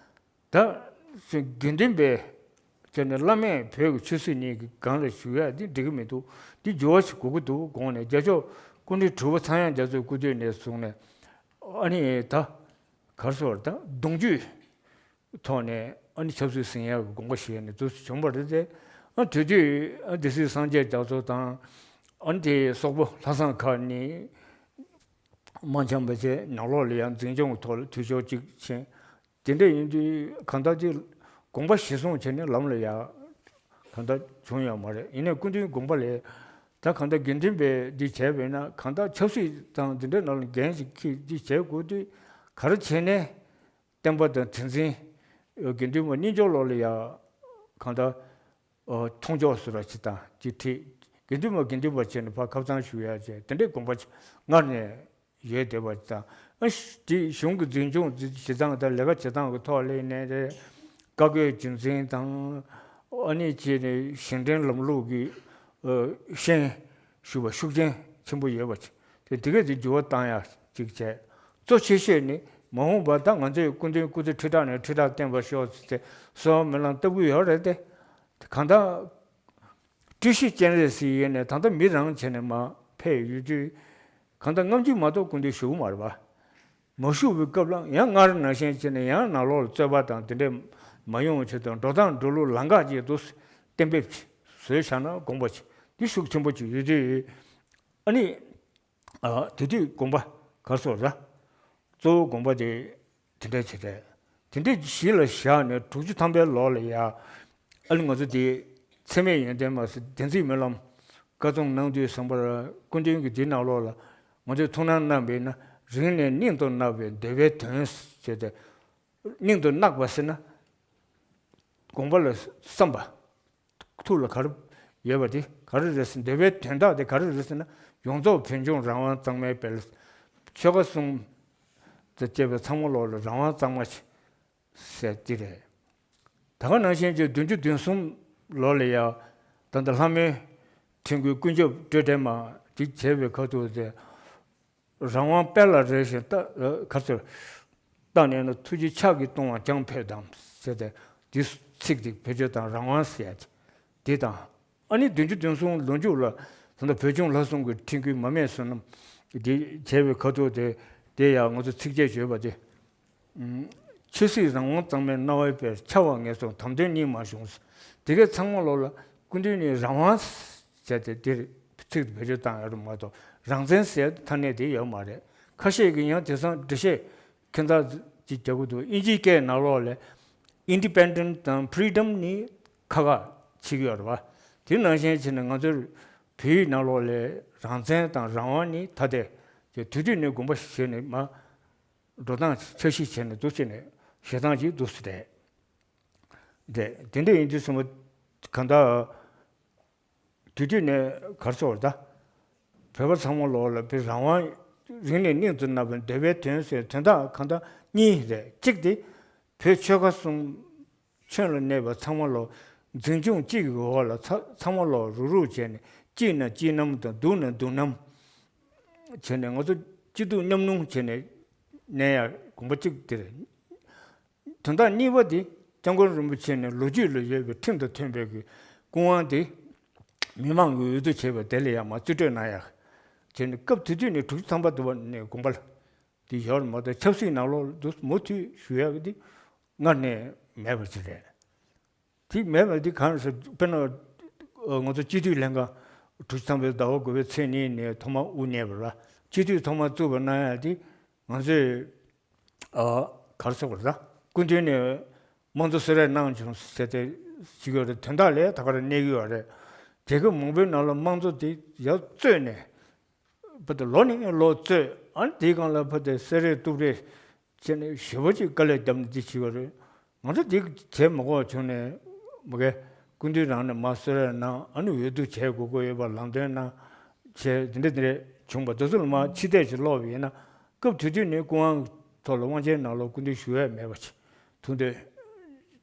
ད་དགེ་འདུན་པའི་བྱས་ནས་བླ་མས་བོད་ཀྱི་ཆོས་སྲིད་གཉིས་ཀྱི་སྒང་ལ་ཞུགས་ཡ་འདི་འགྲིག་གི་མི་འདུག་འདི་འགྱུར་བ་ཞིག་དགོས་ཀྱི་འདུག་དགོངས་ནས་རྒྱལ་མཆོག་སྐུ་ཕྲེང་དྲུག་པ་ཚངས་དབྱངས་རྒྱ་མཚོའི་སྐུ་དུས་ནས་བཟུང་ནས་ཨ་ནི་ད་གར་སོར་ད་གདུང་རྒྱུད་ཐོག་ནས་ཨ་ནི་ཆབ་སྲིད་ཟིན་ཡག་གི་དགོངས་པ་བཞེས་ནས་འདུག་སེ་བྱུང་བ་རེད་དེ། ཨ་དེ་དུས་ཨ་སྡེ་སྲིད་སངས་རྒྱས་རྒྱ་མཚོ་དང་ཨ་ནི་དེ་སོག་པོ་ལྷ་བཟང་གར་ནི་དམངས་འཆམ་པ་བཅས་ནང་ལོགས་ལ་ཡང་འཛིན་སྐྱོང་གི་ཐོག་ལ་འཐུས་ཤོར་གཅིག་ཕྱིན། དེ་འདྲ་ཡིན་དུས་གང་ལྟར་དེ་དགོངས་པ་གཞིར་བཟུང་བྱས་ནས་ལམ་ལ་ཡ་གང་ལྟར་བྱུང་ཡོད་མ་རེད། ཡིན་ནའི་སྐུ་མདུན་དགོངས་པ་ལས་ད་གང་ལྟར་དགེ་འདུན་པས་འདི་བྱས་པས་ན་གང་ལྟར་ཆབ་སྲིད་དང་འདི་འདྲའི་ནང་ལ་འགན་ཞིག་འཁྱེར་འདི་བྱས་དགོས་དུས་ག་རེ་བྱས་ནས། བསྟན་པ་དང་དེ་འཛིན། དགེ་འདུན་པ་གཉིས་སྦྱོར་ལོག་ལ་ཡ། གང་ལྟར། མཐོང་ཕྱོགས་སུ་ར་ཅི་དང་ཅི་ཁྲིད། དགེ་འདུན་པ་དགེ་འདུན་པ་བྱས་ནས་ཕར་ཁ་བཙང་ཞུ་ཡ་བྱས་དེ་འདྲའི་དགོངས་པ་ཅིག་སྔར་ནས་ཡོད་བསྡད་པ་ཅིག་དང་། ཨ་ཤ་དེ་གཞུང་གི་འཛིན་སྐྱོང་བྱེད་སྟངས་དང་ལས་ཀ་བྱེད་སྟངས་ཀྱི་ཐོག་ལ་ནས་རེད། བཀའ་བཀོད་རྒྱུད་འཛིན་དང་། ཨ་ནི་བྱས་ནས་གཞན་འདྲེན་ལམ་ལུགས་ཀྱི་ཤན་ཞུ་བ་ཤུགས་རྐྱེན་ཆེན་པོ་ཡོད་པ་ཅིག་དེ་དེ་གས་དེ་འགྱུར་བ་བཏང་ཡ་ཅིག་བྱས། གཙོ་ཆེ་ཤོས་ནི་མ་འོངས་པར་ད་ང་ཚོས་སྐུ་མདུན་སྐུ་ཚེ་ཁྲི་ཕྲག་ནས་ཁྲི་ཕྲག་བརྟན་པར་ཤོག་ཟེར་ཏེ་གསོལ་བ་སྨོན་ལམ་བཏབ་ཀྱི་ཡོད་རེད་དེ། གང་ལྟར་སྤྲུལ་གཞི་སྤྱན་རས་གཟིགས་ཡིན་ནས་ད་ལྟ་མི་རང་བྱས་ནས་མར་ཕེབས་ཡོད་དུས་གང་ལྟར་ལྔ་བཅུ་མ་གཏོགས་སྐུ་མདུན་བཞུགས་མ་རེད་པ། མ་བཞུགས་པའི་སྐབས་ལ་ཡང་སྔར་ནང་བཞིན་བྱས་ནས་ཡང་ནང་ལོགས་ལ་རྩོད་པ་དང་དེ་འདྲས་མ་ཡོང་བའི་ཆེད་དུ་འགྲོ་སྟངས་འགྲོ་ལུགས་ལམ་ཁ་ཅིག་ཏུ་གཏན་འབེབས་བཟོས་བཞག་ན་དགོངས་པ་ཅིག་འདི་ཤུགས་ཆེན་པོ་ཅིག་ཡོད་དུས། ཨ་ནི། ཨ་དེ་དུས་དགོངས་པ་གར་སོང་ར། གཙོ་བོ་དགོངས་པ་དེ་དེ་འདྲ་བྱེད་རེད། དེ་འདྲ་གཞི་ལ་བཞག་ནས་དྲུག་ཅུ་ཐམ་པའི་ལོ་ལ་ཡ། ཨ་ནི་ང་ཚོ་དེ་འཚེ་མེད་ཡོན་ཏན་མ་ཟེར་བདེན་ཚིག་སྨོན་ལམ་བཀའ་བརྩམས་གནང་དུས་ཙམ་པར་སྐུ་མདུན་གྱིས་འདི་ནང་ལོགས་ལ་ང་ཚོས་ཐུགས་སྣང་གནང་བས་ན་རིང་ནས་སྙིང་དུ་བརྣག་པའི་འདོད་པའི་དོན་ཟེར་ཏེ། སྙིང་དུ་བརྣག་པ་ཟེར་ན། དགོངས་པ་ལ་བསམ་པ། ཐུགས་ལ་ག་རེ་ཡོད་པ་དེ་ག་རེ་རེད་ཟེར་འདོད་པའི་དོན་དག་དེ་ག་རེ་རེད་ཟེར་ན་ཡོངས་རྫོགས་བོད་ལྗོངས་རང་དབང་གཙང་མའི་དཔལ། ཆོལ་ཁ་གསུམ་དང་བཅས་པའི་ཚང་མ་ལོག་ལ་རང་དབང་གཙང་མ་ཟེར་དེ་རེད། ད་ག་ནང་བཞིན་གྱི་བདུན་ཅུ་དོན་གསུམ་ལོ་ལ་ཡ་ད་ལྟ་ལྷ་མོའི་ཕྲེང་སྐུད་ཀུན་ཁྱབ་སྤྲོས་བྲལ་མ་དེ་བྱས་པའི་ཁ་ཐུག་དེ། རང་དབང་དཔལ་ལ་རེ་ཞིང་ལྟ་ག་ཚོད་བལྟ་ནས་ན་ཐུགས་རྗེ་ཕྱག་གིས་སྟོང་བ་ཀྱང་ཕེབས་དང་ཟེར་ཏེ་འདི་ཚིག་དེ་བེད་སྤྱོད་དང་རང་དབང་ཟེར་ཡ་དེ་དང་། ཨ་ནི་བདུན་ཅུ་དོན་གསུམ་ལོ་མཇུག་ལ་ད་ལྟ་བོད་ལྗོངས་ལྷ་སྲུང་གི་ཁྲིམས་ཀུན་མ་སྨད་བསོད་ནམས་འདི་བྱས་པའི་ཁ་ཐུག་དེ་དེ་ཡང་ང་ཚོ་ཚིགས་བཅད་བརྗོད་པ་དེ། ཆོས་སྲིད་རང་དབང་གཙང་མའི་སྣང་བའི་དཔལ་འཆར་བ་ངེས་སོང་དམ་དོན་གཉིས་མ་བྱུང་། དེ་གའི་ཚང་མ་ལོག་ལ་སྐུ་མདུན་ནི་རང་དབང་ཟེར་ཏེ་འདིར་ཚིག་བེད་སྤྱོད་བཏང་ཡོད་རེད་མ་གཏོགས་རང་བཙན་ཟེར་ཐ་སྙད་དེ་ཡོད་མ་རེད། ཁ་ཤས་ཀྱིས་ཡང་དེང་སང་འགྲེལ་བཤད་ཁྱད་མཚར་ཅིག་རྒྱག་གི་འདུག་དབྱིན་ཇིའི་སྐད་ནང་ལོགས་ལ་independent་དང་freedom་ནི་ཁ་ཁ་ཕྱེ་གི་ཡོད་རེད་བ། དེ་ནང་བཞིན་བྱས་ནས་ང་ཚོར་བོད་ཡིག་ནང་ལོགས་ལ་རང་བཙན་དང་རང་དབང་ནི་ཐ་དད་ཀྱི་དུས་དུས་ནས་དགོངས་པ་བཞེས་ནས་མ། འགྲོ་སྟངས་འཆར་གཞི་བྱས་ནས་འདུག་བྱས་ནས་བཞེས་སྟངས་ཅིག་འདུག་སེ་རེད། རེད། དེ་འདྲ་ཡིན་དུས་སོང་བ་གང་ལྟར་དུས་དུས་ནས་གར་སོང་བ་ད། བོད་པ་ཚང་མ་ལོག་ལ་བོད་རང་དབང་རིང་ནས་སྙིང་དུ་བརྣག་པའི་འདོད་པའི་དོན་ཟེར་དོན་དག་གང་ལྟར་གཉིས་རེད། གཅིག་དེ་བོད་ཆོལ་ཁ་གསུམ་ཁྱོན་ལ་གནས་པ་ཚང་མ་ལོག་འཛིན་སྐྱོང་གཅིག་གི་འོག་ལ་ཚ་ཚང་མ་ལོག་རུག་རུག་བྱས་ནས་གཅིག་ན་གཅིག་རྣམ་དང་སྡུག་ན་སྡུག་རྣམ་བྱས་ནས་ང་ཚོ་སྐྱིད་སྡུག་མཉམ་མྱོང་བྱས་ནས་གནས་ཡ་དགོངས་པ་གཅིག་དེ་རེད། དོན་དག་གཉིས་པ་དེ་སྐྱབས་མགོན་རིན་པོ་ཆེ་ནས་ལོ་རྒྱུས་ལ་ཡོད་པའི་ཁྲིམས་དང་མཐུན་པའི་གི་སྐུ་དབང་དེ་མི་མང་གི་འོས་བསྡུ་བྱས་པ་དེ་ལ་ཡང་མ་རྩིས་སྤྲོད་གནང་ཡ། བྱས་ནས་སྐབས་དེ་དུས་ནས་དྲུག་ཅུ་ཐམ་པ་དུ་བ་ནས་དགོངས་པ་ལ་ དེ་ཡོད་མ་གཏོགས་ཆབ་སྲིད་ནང་ལོགས་ལ་འདུག་མུ་མཐུད་ཞུ་ཡག་གི་དེ་སྔར་ནས་མེད་པ་ཅིག་རེད། དེ་མེད་པ་དེ་གང་ཟེར་དཔེར་ན་ང་ཚོ་སྤྱི་འཐུས་ལྷན་ཁང་དྲུག་ཅུ་ཐམ་པའི་ཟླ་བ་དགུ་པའི་ཚེས་གཉིས་ནས་ཐོག་མར་དབུ་བརྙེས་པ་ལ་སྤྱི་འཐུས་ཐོག་མར་བཙུགས་པ་གནང་ཡག་དེ་ང་ཚོས་ཨ་ག་རེ་ཟེར་དགོས་རེད་ད། སྐུ་མདུན་ནས་དམངས་གཙོ་གསོལ་རས་གནང་བྱུང་ཟེར་ཏེ་ཞིག་ཡོད་རེད། དོན་དག་ལས་ད་ག་རེ་གནས་ཀྱི་ཡོད་རེད། རྒྱལ་ཁབ་མང་པོའི་ནང་ལ་དམངས་གཙོ་དེ་ཡར་རྩོད་ནས་ཕ་དེ་ལོ་ནས་ལོ་རྩོད། ཨ་ནི་དེའི་སྒང་ལ་ཕ་དེ་གསེར་རས་གཏུབ་རས་བྱས་ནས་ཞེ་པོ་ཅིག་དཀའ་ལས་བརྒྱབ་ནས་དེ་བྱས་པ་རེད། ང་ཚོ་དེ་བྱས་མ་དགོས་བྱུང་ནས་མ་གི་སྐུ་མདུན་རང་ནས་མར་གསོལ་རས་གནང་། ཨ་ནི་འོས་བསྡུ་བྱས་དགོས་དགོས་ཡོད་པ་ལམ་སྟོན་གནང་བྱས་དེ་འདྲ་དེ་འདྲ་བྱུང་བ་དེ་ཚོ་ལ་མར་ཕྱི་བལྟས་ཅིག་ཀློག་པ་ཡིན་ན་སྐབས་དེ་དུས་ནས་སྐུ་དབང་ཐོག་ལ་དབང་ཆེན་ནང་ལོགས་སྐུ་མདུན་བཞུགས་ཡས་མེད་པ་ཅིག་ཐུགས་འདོད་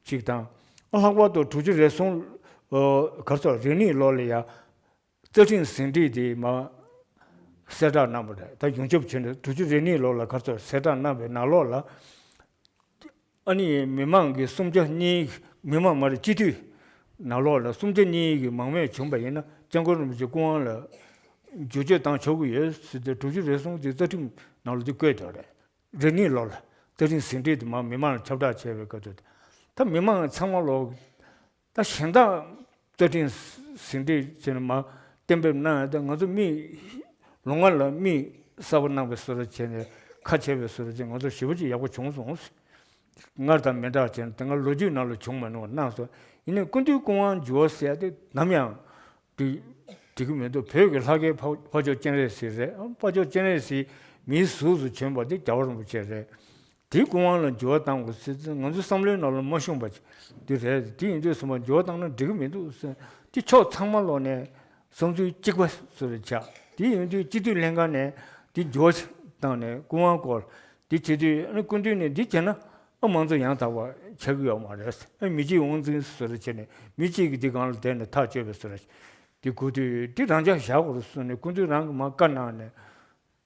ཅིག་དང་། ཨ་ལྷག་པར་དུ་དྲུག་ཅུ་རེ་གསུམ་ཨ་ག་རེ་ཟེར་རེ་གཉིས་ལོ་ལ་ཡ། རྩ་ཁྲིམས་ཟིན་བྲིས་དེ་མར་གསལ་བསྒྲགས་གནང་བ་རེད། ད་ཡོངས་ཁྱབ་བྱས་ནས་དྲུག་ཅུ་རེ་གཉིས་ལོ་ལ་ག་རེ་ཟེར་གསལ་བསྒྲགས་གནང་བའི་ནང་ལོགས་ལ། ཨ་ནི་མི་མང་གི་སུམ་ཆ་གཉིས། མི་མང་མ་རེད། སྤྱི་འཐུས་ནང་ལོགས་ལ་སུམ་ཆ་གཉིས་ཀྱི་མང་མོས་བྱུང་བ་ཡིན་ན་སྐྱབས་མགོན་རིན་པོ་ཆེ་སྐུ་དབང་ལ་བསྒྱུར་བཅོས་བཏང་ཆོག་གི་ཡོད་ཟེར་ཏེ་དྲུག་ཅུ་རེ་གསུམ་གྱི་རྩ་ཁྲིམས་ནང་ལ་དེ་བཀོད་ཡོད་རེད། རེ་གཉིས་ལོ་ལ་རྩ་ཁྲིམས་ཟིན་བྲིས་དེ་མར་མི་མང་ལ་ཁྱབ་བསྒྲགས་བྱས་པའི་སྐབས་དུ། ད་མི་མང་ཚང་མ་ལོ་ད་གཞན་དག་རྩ་ཁྲིམས་ཟིན་བྲིས་བྱས་ནས་མར་གཏན་འབེབས་གནང་ཡ། ད་ང་ཚོ་མི་ལོ་ལྔ་ལ་མི་གསར་པ་གནང་བའི་བཟོ་འདྲ་བྱས་ནས་ཁ་ཕྱེ་བའི་བཟོ་འདྲ་བྱས། ང་ཚོ་ཞེ་པོ་ཅིག་ཡག་པོ་བྱུང་སོང་། སྔར་དང་མི་འདྲ་བྱས་ནས་དེ་སྔ་ལོ་རྒྱུས་ནང་ལ་བྱུང་མ་མྱོང་བ་གནང་སོང་། ཡིན་ནའི་སྐུ་མདུན་སྐུ་དབང་འགྱུར་བ་ཟེར་ཡ་དེ་ནམ་ཡང་འགྲིག་འགྲིག་གི་མི་འདུག་བོད་ཀྱི་ལྷ་སྐལ་འཕགས་འཕགས་མཆོག་སྤྱན་རས་གཟིགས་རེད། འཕགས་མཆོག་སྤྱན་རས་གཟིགས་མིའི་གཟུགས་སུ་བྱོན་པ་དེ་རྒྱལ་བ་རིན་པོ་ཆེ་རེད། དེའི་སྐུ་དབང་ལ་འགྱུར་བ་བཏང་དགོས་ཟེར་ཚེ་ང་ཚོའི་བསམ་བློའི་ནང་ལ་མ་ཤོང་བ་ཅིག་དེ་རེད། དེ་ཡིན་དུས་ཙམ་པ་འགྱུར་བ་བཏང་ན་འགྲིག་གི་མི་འདུག་ཟེར། དེ་ཕྱོགས་ཚང་མ་ལོག་ནས་བསམ་ཚུལ་གཅིག་པ་བཟོ་རེ་ཆགས། དེ་ཡིན་དུས་སྤྱི་འཐུས་ལྷན་ཁང་ནས་དེ་འགྱུར་བ་བཏང་ནས་སྐུ་དབང་སྐོར་དེ་བྱེད་དུས། ཨ་ནི་སྐུ་མདུན་ནས་འདི་བྱས་ན་ཨ་མང་གཙོ་ཡང་དག་པ་ཆགས་ཀྱི་ཡོད་མ་རེད། ཨ་མི་གཅིག་དབང་འཛིན་བཟོ་རེ་བྱས་ནས་མི་གཅིག་གིས་འདི་སྒང་ལ་བསྡད་ནས་ཐག་གཅོད་པའི་བཟོ་རེ་དེ་དགོས་དུས། དེ་རང་འཇགས་བཞག་དགོས་རེད་གསུངས་ནས་སྐུ་མདུན་རང་གིས་མར་བཀའ་གནང་ནས།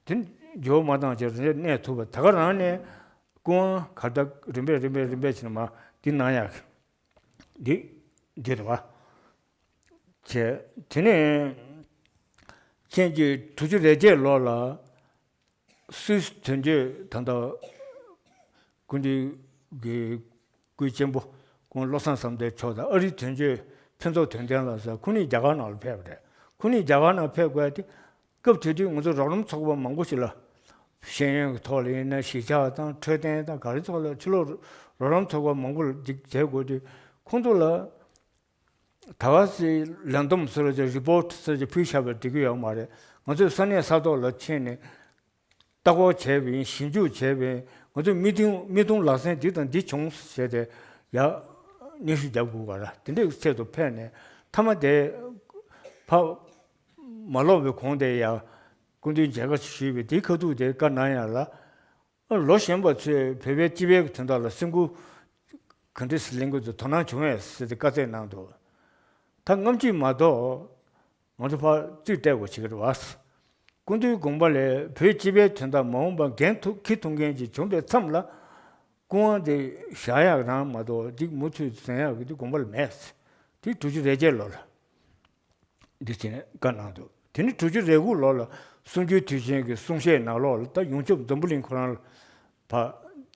དེ་འགྱུར་བ་མ་བཏང་བྱས་རང་གནས་ཐུབ་པ། ད་ག་རང་ནས་སྐུ་དབང་གར་ད་རིམ་པས་རིམ་པས་རིམ་པས་བྱས་ནས་མར་འདི་གནང་ཡག་འདི་འདི་རེད་བ། བྱས། དེ་ནས་ཁྱེད་ཀྱིས་དྲུག་ཅུ་རེ་བརྒྱད་ལོ་ལ་སུད་སི་དོན་གཅོད་ད་ལྟ་སྐུ་མདུན་གྱི་སྐུའི་གཅེན་པོ་སྐུ་ངོ་བློ་བཟང་བསམ་གཏན་མཆོག་དང་ཨ་རིའི་དོན་གཅོད་ཕུན་ཚོགས་དོན་ལྡན་ལགས་ཟེར། ཁོ་གཉིས་རྒྱ་གར་ནང་ལ་ཕེབས་པ་རེད། ཁོ་གཉིས་རྒྱ་གར་ནང་ཕེབས་དགོས་ཏེ། སྐབས་དེ་དུས་ང་ཚོ་རོགས་རམ་ཚོགས་པ་མང་པོ་ཞིག་ལ་ཤེས་ཡོན་གྱི་ཐོག་ལ་ཡིན་ན། གཞིས་ཆགས་དང་འཕྲོད་བསྟེན་དང་ག་རེ་ཚོགས་ལ་ཕྱི་ལོགས་རོགས་རམ་ཚོགས་པ་མང་པོ་ལ་འདི་བྱེད་དགོས་དུས་ཁོང་ཚོ་ལ་ད་ག་སེ་ལན་འདེབས་ཟེར་བ་ཅིག་རི་པོར་ཊི་ཟེར་བ་ཅིག་ཕུལ་བཞག་པ་འགྲིག་གི་ཡོད་མ་རེད། ང་ཚོས་ས་གནས་ས་ཐོག་ལ་ཕྱིན་ནས་ལྟ་སྐོར་བྱས་པ་ཡིན། ཞིབ་འཇུག་བྱས་པ་ཡིན། ང་ཚོས་མི་དུང་མི་དུང་ལག་ཟིན་འདི་དང་འདི་བྱུང་ཟེར་ཏེ་ཡ་སྙན་ཞུ་རྒྱབ་དགོས་ག་ར། དེ་འདྲའི་ཆེད་དུ་ཕེབས་ནས་མཐའ་མ་དེ་ཕ་མ་ལོག་པའི་གོང་དེ་ཡ་སྐུ་མདུན་མཇལ་ཁ་ཞུས་པའི་དེའི་ཁ་ཐུག་དེ་བཀའ་གནང་ཡ་ལ། ལོ་གཞོན་པ་ཚོས་བོད་པའི་སྤྱི་པའི་དོན་དག་ལ་སེམས་ཁུར་ག་འདྲ་སེ་ལེན་དགོས་ཚུལ་དོ་སྣང་བྱུང་བས་ཟེར་ཏེ་བཀའ་སྩལ་གནང་འདུག་ད་སྔ་ཕྱི་མ་གཏོགས་ང་ཚོ་ཕར་རྩིས་སྤྲད་དགོས་བྱེད་ཀྱི་རེད་བ། སྐུ་མདུན་དགོངས་པ་ལས་བོད་སྤྱི་པའི་དོན་དག་མ་འོངས་པར་འགན་ཐུག་འཁྱེར་ཐུབ་མཁན་ཅིག་བྱུང་པའི་མཚམས་ལ་སྐུ་དབང་དེ་བཞག་ཡག་རང་མ་གཏོགས་འདི་མུ་མཐུད་འཛིན་ཡག་གི་དེ་དགོངས་པ་ལ་མེད། དེ་དྲུག་ཅུ་རེ་བརྒྱད་ལོ་ལ། འདི་བྱས་ནས་བཀའ་གནང་འདུག་དེ་ནི་དྲུག་ཅུ་རེ་དགུ་ལོ་ལ་གསུམ་བཅུའི་དུས་ཆེན་གྱི་གསུང་བཤད་ནང་ལོགས་ལ་ད་ཡོངས་ཁྱབ་འཛམ་བུ་གླིང་ཁོ་རང་ལ་ཕར་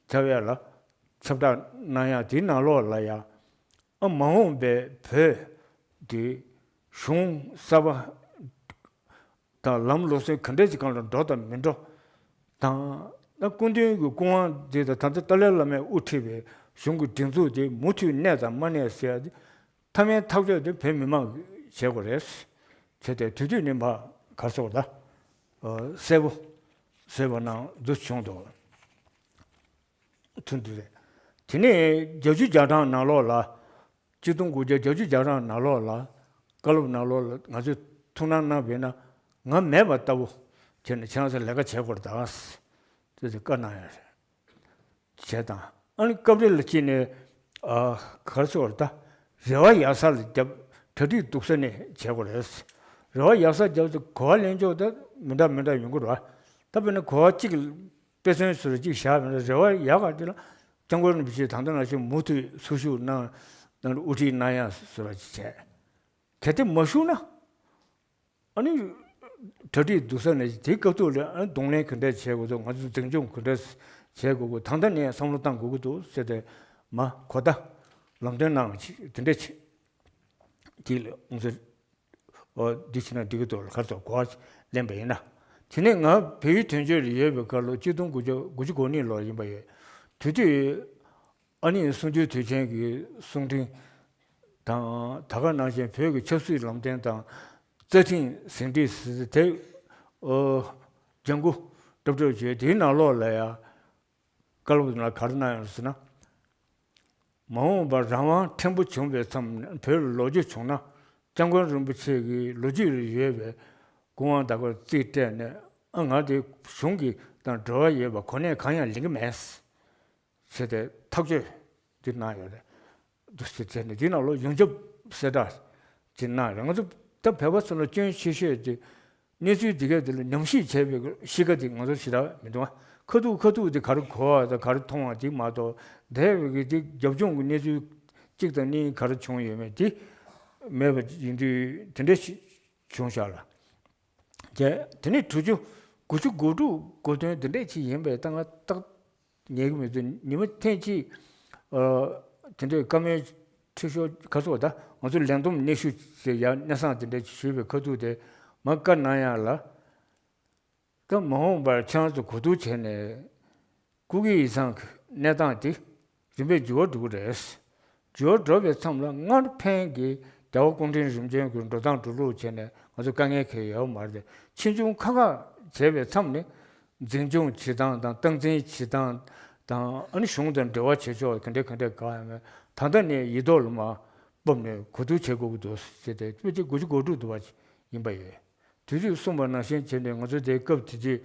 ཁྱབ་ཡ་ལ་ཁྱབ་བསྒྲགས་གནང་ཡ་དེའི་ནང་ལོགས་ལ་ཡ་ཨ་མ་འོངས་པའི་བོད་དེ་གཞུང་གསར་པ་དང་ལམ་ལུགས་སྲོལ་ག་འདྲ་ཞིག་སྒང་ལ་འགྲོ་དང་མི་འགྲོ་དང་། ད་སྐུ་མདུན་གྱི་སྐུ་དབང་འདི་དང་ད་ལྟ་ཏཱ་ལའི་བླ་མས་དབུ་ཁྲིད་པའི་གཞུང་གི་སྒྲིག་འཛུགས་དེ་མུ་མཐུད་གནས་དང་མ་གནས་ཟེར་ཡ་དེ། མཐའ་མའི་ཐག་གཅོད་དེ་བོད་མི་མང་གིས་བྱེད་དགོས་རེད། བྱས་ཏེ་དེ་དུས་ནི་མ་ག་རེ་ཟེར་དགོས་རེད་ད། ཨ་གསལ་པོ་བཟོས་པ་ནང་འདུ་བྱུང་འདུག་ཐུན་དུ་རེད། དེ་ནས་བརྒྱད་ཅུ་གྱ་གྲངས་ནང་ལོགས་ལ། ཆིག་སྟོང་དགུ་བརྒྱ་བརྒྱད་ཅུ་གྱ་གྲངས་ནང་ལོགས་ལ་བཀའ་སློབ་ནང་ལོགས་ལ་ང་ཚོས་ཐུགས་སྣང་གནང་བས་ན་ང་མེད་པ་ལྟ་བུ་བྱས་ནས་ཁྱེད་རང་ཚོ་ལས་ཀ་བྱེད་དགོས་རེད་ད་ཟེར་ཏེ་བཀའ་གནང་ཡ་རེད། བྱས་དང་། ཨ་ནི་སྐབས་རེ་ལ་ཅིག་ནས་ཨ་ག་རེ་ཟེར་དགོས་རེད་ད། རེ་བ་ཡག་ས་ལ་བརྒྱབ། གྲ་སྒྲིག་སྡུག་ས་ནས་བྱེད་དགོས་རེད། རེ་བ་ཡག་ས་བརྒྱབ་ཚེ་གོ་བ་ལེན་ཕྱོགས་ད་མི་འདྲ་མི་འདྲ་ཡོང་གི་རེད་བ། ད་དཔེར་ན་གོ་བ་གཅིག་དཔེ་མཚོན་ཟེར་གཅིག་བཞག་པ་ན་རེ་བ་ཡག་ག་དེ་ལ་སྐྱབས་མགོན་རིན་པོ་ཆེས་ད་ལྟ་ནང་བཞིན་མུ་མཐུད་ཟུར་ཞུགས་གནང་། ནང་དུ་དབུ་ཁྲིད་གནང་ཡ་ཟེར་བ་ཅིག་བྱས། གལ་ཏེ་མ་ཞུགས་ན། ཨ་ནི་ གྲ་སྒྲིག་སྡུག་ས་ནས་དེའི་སྐབས་ཐོག་ལ་ཨ་གདོང་ལེན་ག་འདྲ་བྱེད་དགོས་འདུག་ང་ཚོ་འཛིན་སྐྱོང་ག་འདྲ་བྱེད་དགོས་དགོས་ད་ལྟ་ནས་བསམ་བློ་བཏང་དགོས་ཀྱི་འདུག་ཟེར་ཏེ་མ་གོ་བརྡ་ལམ་སྟོན་གནང་བ་ཅིག་དེ་འདྲ་བྱེད་དེ་ལ་ང་ཚོ་འོ་འདི་བྱས་ན་འགྲིག་གི་འདུག་ལ་ག་རེ་ཟེར་གོ་བ་ལེན་པ་ཡིན་ན། དེ་ནས་ང་བལ་ཡུལ་དོན་གཅོད་ལ་ཡོད་པའི་སྐབས་ལོ་གཅིག་སྟོང་དགུ་བརྒྱ་དགུ་བཅུ་གོ་གཉིས་ལོར་ཡིན་པ་ཡོད། དེ་དུས་ཨ་ནི་གསུང་སྤྱོད་དུས་ཆེན་གྱི་གསུང་འཕྲིན་དང་ད་ག་ནང་བཞིན་བོད་ཀྱི་ཆབ་སྲིད་ལམ་སྟོན་དང་རྩ་ཁྲིམས་ཟིན་བྲིས་ཟེར་དེ་ཨོ་ལྗང་གུ་གྲབ་གྲབ་བྱས་དེའི་ནང་ལོགས་ལ་ཡང་བཀའ་སློབ་ལ་ག་རེ་གནང་ཡོད་ཟེར་ན། མ་འོངས་པར་རང་དབང་ཕྲན་བུ་བྱུང་བའི་མཚམས་ནས་བོད་ལ་ལོག་རྒྱུ་བྱུང་ན་སྐྱབས་མགོན་རིན་པོ་ཆེ་གི་ལོ་རྒྱུས་ལ་ཡོད་པའི་སྐུ་དབང་དང་པོར་རྩིས་སྤྲད་ནས་ཨ་ང་དེ་གཞུང་གི་དང་འབྲེལ་བ་ཡོད་པ་གོ་གནས་གང་ཡང་ལེན་གྱི་མེད། ཟེར་ཏེ་ཐག་གཅོད་འདི་གནང་ཡོད་རེད། འདུག་སེ་བྱས་ནས་འདི་ནང་ལོགས་ཡོངས་ཁྱབ་གསལ་བསྒྲགས་ཅིག་གནང་ཡོད་རེད། ང་ཚོ་ད་བོད་པ་ཚོ་ལ་སྐྱོན་ཆེ་ཤོས་དེ་གནས་ཚུལ་འདི་ག་དེ་ལ་ཉམས་ཞིབ་བྱས་པའི་གཤིས་ཀ་དེ་ང་ཚོ་ཞེ་དྲག་མི་འདུག་ཁ་ཐུག་ཁ་ཐུག་དེ་ག་རེ་གོ་བ་དང་ག་རེ་མཐོང་བ་དེ་མ་གཏོགས་འདས་པའི་གི་དེ་རྒྱབ་ལྗོངས་ཀྱི་གནས་ཚུལ་གཅིག་དང་གཉིས་ག་རེ་བྱུང་ཡོད་མེད་དེ་མེད་པ་ཡིན་དུས་དེ་འདྲ་ཞིག་བྱུང་བཞག་ལ། བྱས། དེ་ནས་དྲུག་ཅུ་དགུ་བཅུ་གོ་དྲུག་གོ་བདུན་དེ་འདྲས་ཅིག་ཡིན་པས་ད་ང་ཏག་ཉན་གི་མི་འདུག་ཉི་མ་ཐེངས་གཅིག་ཨ་དེ་འདྲས་བཀའ་མོལ་ཁྲི་ཤོར་ག་ཚོད་ད་ང་ཚོ་ལས་བསྡོམས་སྙན་ཞུ་ཞེས་ཡ་གནས་སྟངས་དེ་འདྲས་ཞུས་པའི་ཁ་ཐུག་དེ་མ་བཀའ་གནང་ཡག་ལ། ད་མ་འོངས་པར་ཁྱེད་རང་ཚོ་གོ་བསྡུར་བྱས་ནས་སྐུ་སྒེར་ཡིག་ཚང་གི་གནས་སྟངས་དེ་རིམ་པས་འགྱུར་བ་འགྲོ་གི་རེད། འགྱུར་བ་འགྲོ་བའི་མཚམས་ལ་སྔར་ཕན་གྱི་རྒྱལ་བ་སྐུ་ཕྲེང་རིམ་བྱོན་གྱི་འགྲོ་སྟངས་འགྲོ་ལུགས་བྱས་ནས་ང་ཚོ་དཀའ་ངལ་འཁེལ་ཡོད་མ་རེད། ཕྱིས་འབྱུང་ཁག་ཁག་བྱས་པའི་མཚམས་ནས་འཛིན་སྐྱོང་བྱེད་སྟངས་དང་སྟངས་འཛིན་བྱེད་སྟངས་དང་ཨ་ནི་གཞུང་དང་འབྲེལ་བ་བྱེད་ཕྱོགས་ག་འདྲ་ག་འདྲ་གང་ཡང་མེད། ད་ལྟ་ནས་ཡིག་ཐོག་ལ་མར་ཕབ་ནས་གོ་བསྡུར་བྱེད་དགོས་ཀྱི་འདུག་ཟེར་ཏེ་དཔེ་ཆ་དགུ་བཅུ་གོ་དྲུག་འདུག་པ་ཡིན་པ་ཡོད། དུས་ཚོད་གསུངས་པ་ནང་བཞིན་བྱས་ནས་ང་ཚོ་དེའི་སྐབས་དེ་དུས་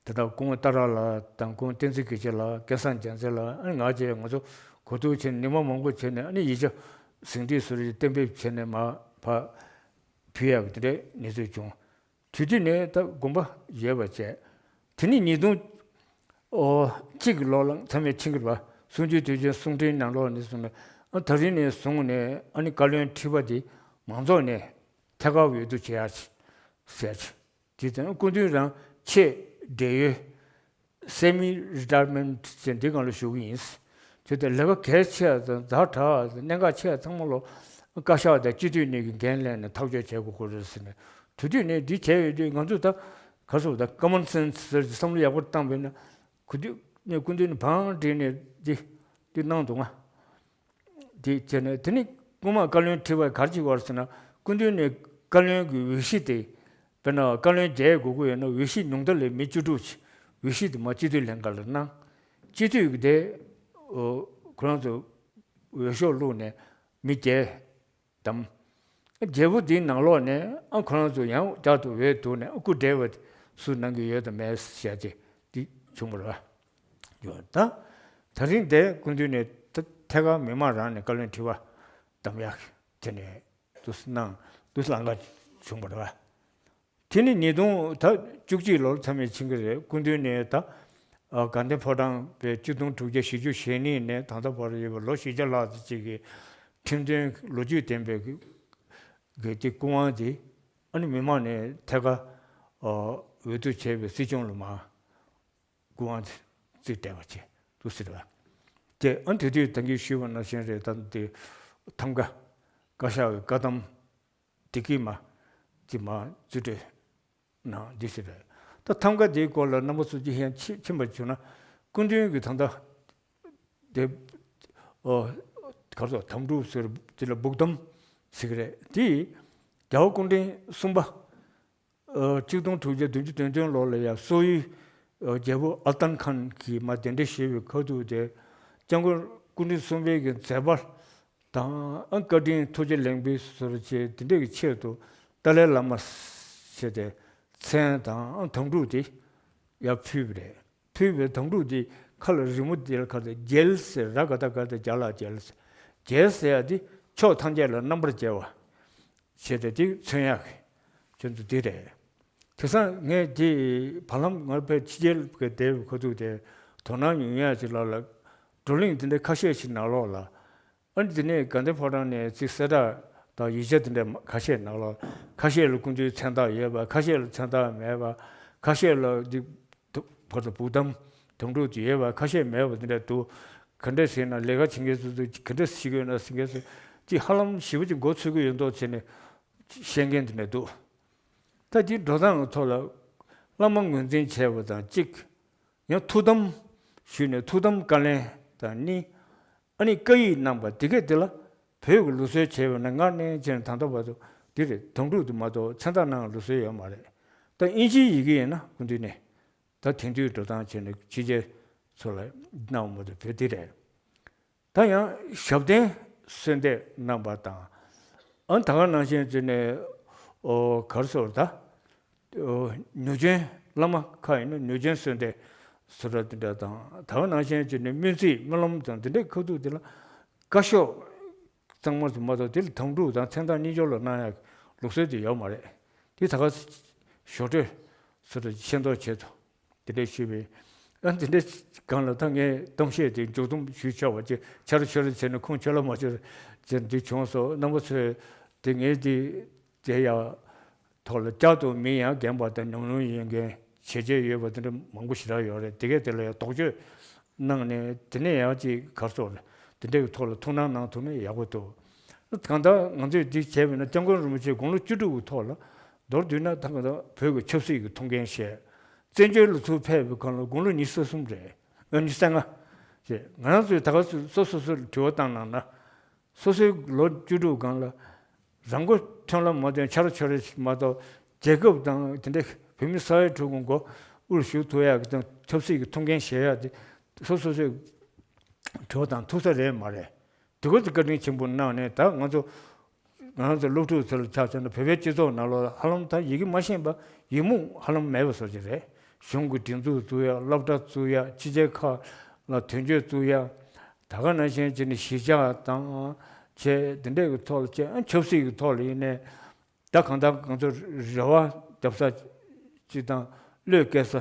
ད་ལྟ་སྐུ་ངོ་ཏཱ་ར་ལགས་དང་སྐུ་ངོ་བསྟན་འཛིན་དགེ་ཆེ་ལགས་སྐལ་བཟང་རྒྱལ་མཚན་ལགས་ཨ་ནི་ང་བཅས་ང་ཚོ་གོ་བསྡུར་བྱས་ནས་ཉི་མ་མང་པོ་བྱས་ནས་ཨ་ནི་ཡིག་ཆ་ཟིན་བྲིས་སོགས་གཏན་འབེབས་བྱས་ནས་མར་ཕར་ཕུལ་ཡག་གི་དེ་འདྲའི་གནས་ཚུལ་བྱུང་། དུས་དུས་ནས་ད་དགོངས་པ་ཡོད་པ་བྱས། དེ་ནི་ཉིས་སྟོང་ཨོ་གཅིག་གི་ལོ་ལ་མཚམས་མེད་ཕྱིན་གྱི་རེད་པ། གསུང་ཆོས་དུས་ཆེན་གསུང་འཕྲིན་ནང་ལོགས་ནས་བཟུང་ནས་ཨ་ད་རིང་ནས་བཟུང་ནས་ཨ་ནི་བཀའ་བློན་ཁྲི་པ་དེ་མང་ཚོགས་ནས་ཐད་ཀར་འོས་བསྡུ་བྱེད་ཡག་ཟེར་ཡག་དེ་ཙང་སྐུ་མདུན་རང་ཆེས་བགྲེས་ཡོལ་སེ་མི་རི་ཊ་ཡར་མེན་ཊི་ཟེར་འདི་སྒང་ལ་བཞུགས་ཀྱི་ཡིན། དེ་ལྟར་ལས་ཀ་གལ་ཆེ་བ་དང་ཛ་དྲག་གནད་འགག་ཆེ་བ་ཚང་མ་ལོ་བཀའ་ཤག་དང་སྤྱི་འཐུས་གཉིས་ཀྱིས་འགན་ལེན་ནས་ཐག་གཅོད་བྱེད་དགོས་ཀྱི་རེད་ཟེར་ནས་དུས་དུས་ནས་འདི་བྱས་ཡོད་དུས་ང་ཚོས་ད་ག་སོགས་ད་ཀོ་མོན་སེན་སི་ཟེར་བསམ་བློ་ཡག་པོ་བཏང་བས་ན་གོ་དུས་ནས་སྐུ་མདུན་ནས་བང་བསྒྲིགས་ནས་འདི་འདི་གནང་འདུག་ང་། དེ་བྱས་ནས་དེ་ནི་སྔོན་མ་བཀའ་བློན་ཁྲི་པ་ག་རེ་བྱེད་པ་རེད་ཟེར་ན་སྐུ་མདུན་ནས་བཀའ་བློན་གྱི་འོས་གཞི་དེ་དཔེར་ན་བཀའ་བློན་བརྒྱད་དགོས་ཀྱི་ཡོད་ན་འོས་གཞི་ཉུང་མཐའ་ལ་མི་བཅུ་དྲུག་ཅིག་འོས་གཞི་དེ་མར་སྤྱི་འཐུས་ལྷན་ཁང་ལ་གནང་། སྤྱི་འཐུས་ཀྱི་དེ་ཁོ་རང་ཚོ་འོས་ཤོག་བླུགས་ནས་མི་བརྒྱད་བདམས། བརྒྱད་པོ་དེའི་ནང་ལོགས་ནས་ཨ་ཁོ་རང་ཚོ་ཡང་བསྐྱར་དུ་འོས་བསྡུ་ནས་ཨ་སྐུ་བགྲེས་པ་སུ་གནང་གི་ཡོད་དམ་མེད་བཤད་ཅེས་འདི་བྱུང་བ་རེད་བ། ཡོད་ད། ད་རིང་དེ་སྐུ་མདུན་ནས་ད་ཐད་ཀར་མི་མང་རང་ནས་བཀའ་བློན་ཁྲི་པ་བདམས་ཡག་དེ་ནས་དུ་གནང་དུ་ལམ་ཁ་བྱུང་བ་རེད་བ། དེ་ནི་ཉིས་སྟོང་ད་བཅུ་གཅིག་ལོར་མཚམས་མེད་ཕྱིན་གྱི་རེད། སྐུ་མདུན་ནས་ད་ཨ་དགའ་ལྡན་ཕོ་བྲང་པའི་གཅིག་སྟོང་དྲུག་བརྒྱ་བཞི་བཅུ་ཞེ་གཉིས་ནས་ད་ལྟ་བར་ཡོད་པའི་ལོ་བཞི་བརྒྱ་ལྷག་ཙམ་ཅིག་གི་ཁྲིམས་དོན་ལོ་རྒྱུས་ལྡན་པའི་གི་གི་དེ་སྐུ་དབང་དེ་ཨ་ནི་མི་མང་ནས་ཐད་ཀར་ཨ་འོས་བསྡུ་བྱས་པའི་སྲིད་སྐྱོང་ལ་མར་སྐུ་དབང་དེ་རྩིས་སྤྲད་པ་བྱས་འདུག་ཟེར་བ། དེ་ཨ་དེ་དུས་ད་གིན་ཞུས་པ་ནང་བཞིན་རེད། ད་དེ་ཐམ་ག་བཀའ་ཤག་གི་བཀའ་གདམས་དེ་གིས་མ་དེ་མ་རྩིས་སྤྲོད་གནང་འདི་ཟེར་བས། ད་ཐམ་ག་དེའི་སྐོར་ལ་རྣམ་པ་ཚོ་ཅིག་ཡང་ཕྱི་ཕྱིན་པ་བྱུང་ན་སྐུ་མདུན་གྱི་ད་ལྟ་དེ་ཨོ་གར་སོགས་དམ་ཕྲུག་ཟེར་དེ་ལ་སྦུག་དམ་ཟེར་གི་རེད། དེ་རྒྱལ་བ་སྐུ་ཕྲེང་གསུམ་པ་ཨོ་གཅིག་སྟོང་དྲུག་བརྒྱ་བདུན་ཅུ་དོན་བདུན་ལོ་ལ་ཡང་སོག་ཡུལ་ཨོ་རྒྱལ་པོ་ཨལ་ཏན་ཁཱན་གྱིས་མ་གདན་འདྲེན་ཞུས་པའི་ཁ་ཐུག་དེ་སྐྱབས་མགོན་སྐུ་ཕྲེང་གསུམ་པའི་གི་མཛད་པ་དང་ཨ་བཀའ་དྲིན་ཐུགས་རྗེ་ལེགས་འབུལ་ཟེར་བྱས་དེ་འདྲ་གི་ཆེད་དུ་ཏཱ་ལའི་བླ་མ་ཟེར་ཏེ་མཚན་དང་ཨ་དམ་ཕྲུག་དེ་ཡར་ཕུལ་བ་རེད། ཕུལ་བའི་དམ་ཕྲུག་དེ་ཁ་ལ་རི་མོ་དེ་ལ་ཁ་ལ་རྒྱལ་ཟེར་ར་ག་ད་ག་ད་རྒྱ་ལ་རྒྱལ་ཟེར། རྒྱལ་ཟེར་ཡ་དེ་ཕྱོགས་ཐམས་ཅད་ལ་རྣམ་པར་རྒྱལ་བ། བྱས་ཏེ་དེ་མཚོན་ཡག་གི་ཁྱོད་ཚོ་འདི་རེད། དེང་སང་ངས་དེ་བར་ལམ་ངར་ཕལ་ཕྱི་རྒྱལ་གྱི་བསྡད་པའི་ཁ་ཐུག་དེ་དོ་སྣང་ཡོང་ཡག་ཅིག་ལ་ལ་བགྲོ་གླེང་དེ་འདྲ་ཁ་ཤས་ཤིག་ནང་ལོགས་ལ་ཨ་ནི་དེ་ནས་དགའ་ལྡན་ཕོ་བྲང་ནས་ཅིག་གསལ་བསྒྲགས་ དང་ཡིག་ཆ་དེ་འདྲ་ཁ་ཤས་ནང་ལོགས། ཁ་ཤས་ལ་སྐུ་མདུན་མཚན་རྟགས་ཡོད་པ། ཁ་ཤས་ལ་མཚན་རྟགས་མེད་པ། ཁ་ཤས་ལ་འདི་བར་དུ་བུ་དམ་དམ་ཕྲུག་དེ་ཡོད་པ། ཁ་ཤས་མེད་པ་དེ་འདྲ་འདུག་ག་འདྲ་ཟེར་ན། ལས་ཀ་བྱེད་མཁན་ཚོ་ཚོ་ག་འདྲ་ཞིག་ཡོད་ན་ཟེར་མཁན་ཚོ་ཅིག་ཧ་ལམ་ཞེ་པོ་ཅིག་མགོ་ཚོད་ཀྱི་ཡོད་མདོག་བྱས་ནས་བཤད་མཁན་དེ་འདྲ་འདུག་ད་འདི་འགྲོ་སྟངས་ཀྱི་ཐོག་ལ་བླ་མ་ངོས་འཛིན་བྱས་པ་དང་གཅིག་ཡང་ཐུགས་དམ་ཞུས་ནས་ཐུགས་དམ་བཀའ་ལན་དང་གཉིས། ཨ་ནི་བཀའ་ཡིག་གནང་པ་དེ་གས་དེ་ལ་བོད་ཀྱི་ལུགས་སྲོལ་བྱས་པ་ན་སྔར་ནས་བྱས་ནས་ད་ལྟ་བར་དུ་འདི་རེད། དམ་ཕྲུག་དེ་མ་གཏོགས་མཚན་རྟགས་གནང་ལུགས་སྲོལ་ཡོད་མ་རེད། ད་དབྱིན་ཇིའི་ཡི་གེ་ཡིན་ན་སྐུ་མདུན་ནས་ད་དེང་དུས་འགྲོ་སྟངས་བྱས་ནས་ཕྱི་རྒྱལ་ཚོ་ལ་གནང་བ་དེ་བོད་འདི་རེད། ད་ཡང་ཞབས་བརྟན་གསོལ་འདེབས་གནང་པ་དང་། ཨ་ད་ག་ནང་བཞིན་བྱས་ནས་ཨོ་ག་རེ་ཟེར་ད། ནུས་ཅན་བླ་མ་ཁག་ཡིན་ན་ནུས་ཅན་གསོལ་འདེབས་ཟེར་བ་དེ་འདྲ་དང་། ད་ག་ནང་བཞིན་བྱས་ནས་སྨོན་ཚིག་སྨོན་ལམ་དང་དེ་འདྲའི་ཁ་ཐུག་དེ་ལ་བཀའ་ཤོག་གཙང་མ་ཙམ་མ་གཏོགས་དེ་ལ་དམ་ཕྲུག་དང་མཚན་རྟགས་གཉིས་སྦྱོར་ལ་གནང་ཡག་ལུགས་སྲོལ་དེ་ཡོད་མ་རེད། དེ་ད་ག་ཞོ་སྤྲེལ་ཟེར་བ་ཤེས་མདོག་བྱེད་དོ། དེ་འདྲ་ཞུས་པས། ཨ་དེ་འདྲ་སྒང་ལ་ད་ངས་གཏམ་བཤད་དེ་མཇུག་སྡོམ་ཞུས་ཆོག་པ་ཅིག་ཆ་ར་ཆ་ར་བྱས་ནས་ཁུངས་ཆོད་ལ་མ་ཆོད་ཅེས་འདི་བྱུང་སོང་། རྣམ་པ་ཚོས་དེ་ངས་དེ་དེ་ཡ་ཐོག་ལ་བསྐྱར་དུ་མིང་ཡང་རྒན་པ་དང་ཉམས་མྱོང་ཡོད་མཁན་བྱས་རྗེས་ཡོད་པ་དེ་འདྲ་མང་པོ་ཞེ་དྲག་ཡོད་རེད། དེ་གས་དེ་ལ་ཡང་དོགས་གཅོད་གནང་ནས་དེ་ནས་ཡང་ཅིག་གར་སོང་རེད། དེ་འདྲའི་ཐོག་ལ་ཐུགས་སྣང་གནང་ཐུབ་ན་ཡག་པོ་འདུག་གང་ལྟར་ང་ཚོས་འདི་བྱས་པ་ཡིན་ན་སྐྱབས་མགོན་རིན་པོ་ཆེ་དགུང་ལོ་བཅུ་དྲུག་གི་ཐོག་ལ་མདོར་བསྡུས་ན་ད་གང་ལྟར་བོད་ཀྱི་ཆབ་སྲིད་ཀྱི་ཐུགས་འགན་བཞེས། བཙན་བྱོལ་ལ་ཚུར་ཕེབས་པའི་སྒང་ལ་དགུང་ལོ་ཉི་ཤུ་རྩ་གསུམ་རེད། ཨ་ཉི་ཤུ་རྩ་ལྔ་རེད། ང་རང་ཚོས་ད་ག་སོ་སོ་སོ་སོར་དྲི་བ་བཏང་གནང་ན། སོ་སོའི་ལོ་བཅུ་དྲུག་སྒང་ལ་རང་མགོ་ཐོན་ལ་མ་ཐོན་ཆ་ར་ཆ་ར་ཞིག་མ་གཏོགས་རྒྱལ་ཁབ་དང་དེ་འདྲའི་བོད་མི་ས་ཡ་དྲུག་གི་མགོ་དབུར་བཞུགས་ཐུབ་ཡག་གི་དང་ཆབ་སྲིད་ཀྱི་ཐུགས་འགན་བཞེས་ཡག་དེ་སོ་སོ་སོའི་དྲི་བ་དང་ཐུག་ས་རེད་མ་རེད། དེ་ག་ཚོད་བཀའ་དྲིན་ཆེན་པོ་གནང་ནས་ད་ང་ཚོ་ང་ཚོ་སློབ་ཕྲུག་ཚོ་ལ་ཆ་བཞག་ན་བོད་པའི་སྤྱི་ཚོགས་ནང་ལོགས་ཧ་ལམ་ད་ཡི་གེ་མ་ཤེས་པ་ཡི་མུག་ཧ་ལམ་མེད་པ་བཟོ་གི་རེད། གཞུང་གི་སྒྲིག་འཛུགས་བཙུགས་ཡག་སློབ་གྲྭ་བཙུགས་ཡག་ཕྱི་རྒྱལ་ཁག་ལ་དོན་གཅོད་བཙུགས་ཡག་ད་ག་ནང་བཞིན་བྱས་ནས་གཞིས་ཆགས་དང་བྱས་དེ་འདྲས་ཀྱི་ཐོག་ལ་བྱས་ཨ་ཆབ་སྲིད་ཀྱི་ཐོག་ལ་ཡིན་ནའི་ད་གང་ལྟར་ང་ཚོ་རེ་བ་རྒྱབ་ས་ཅིག་དང་བློས་བཀལ་ས་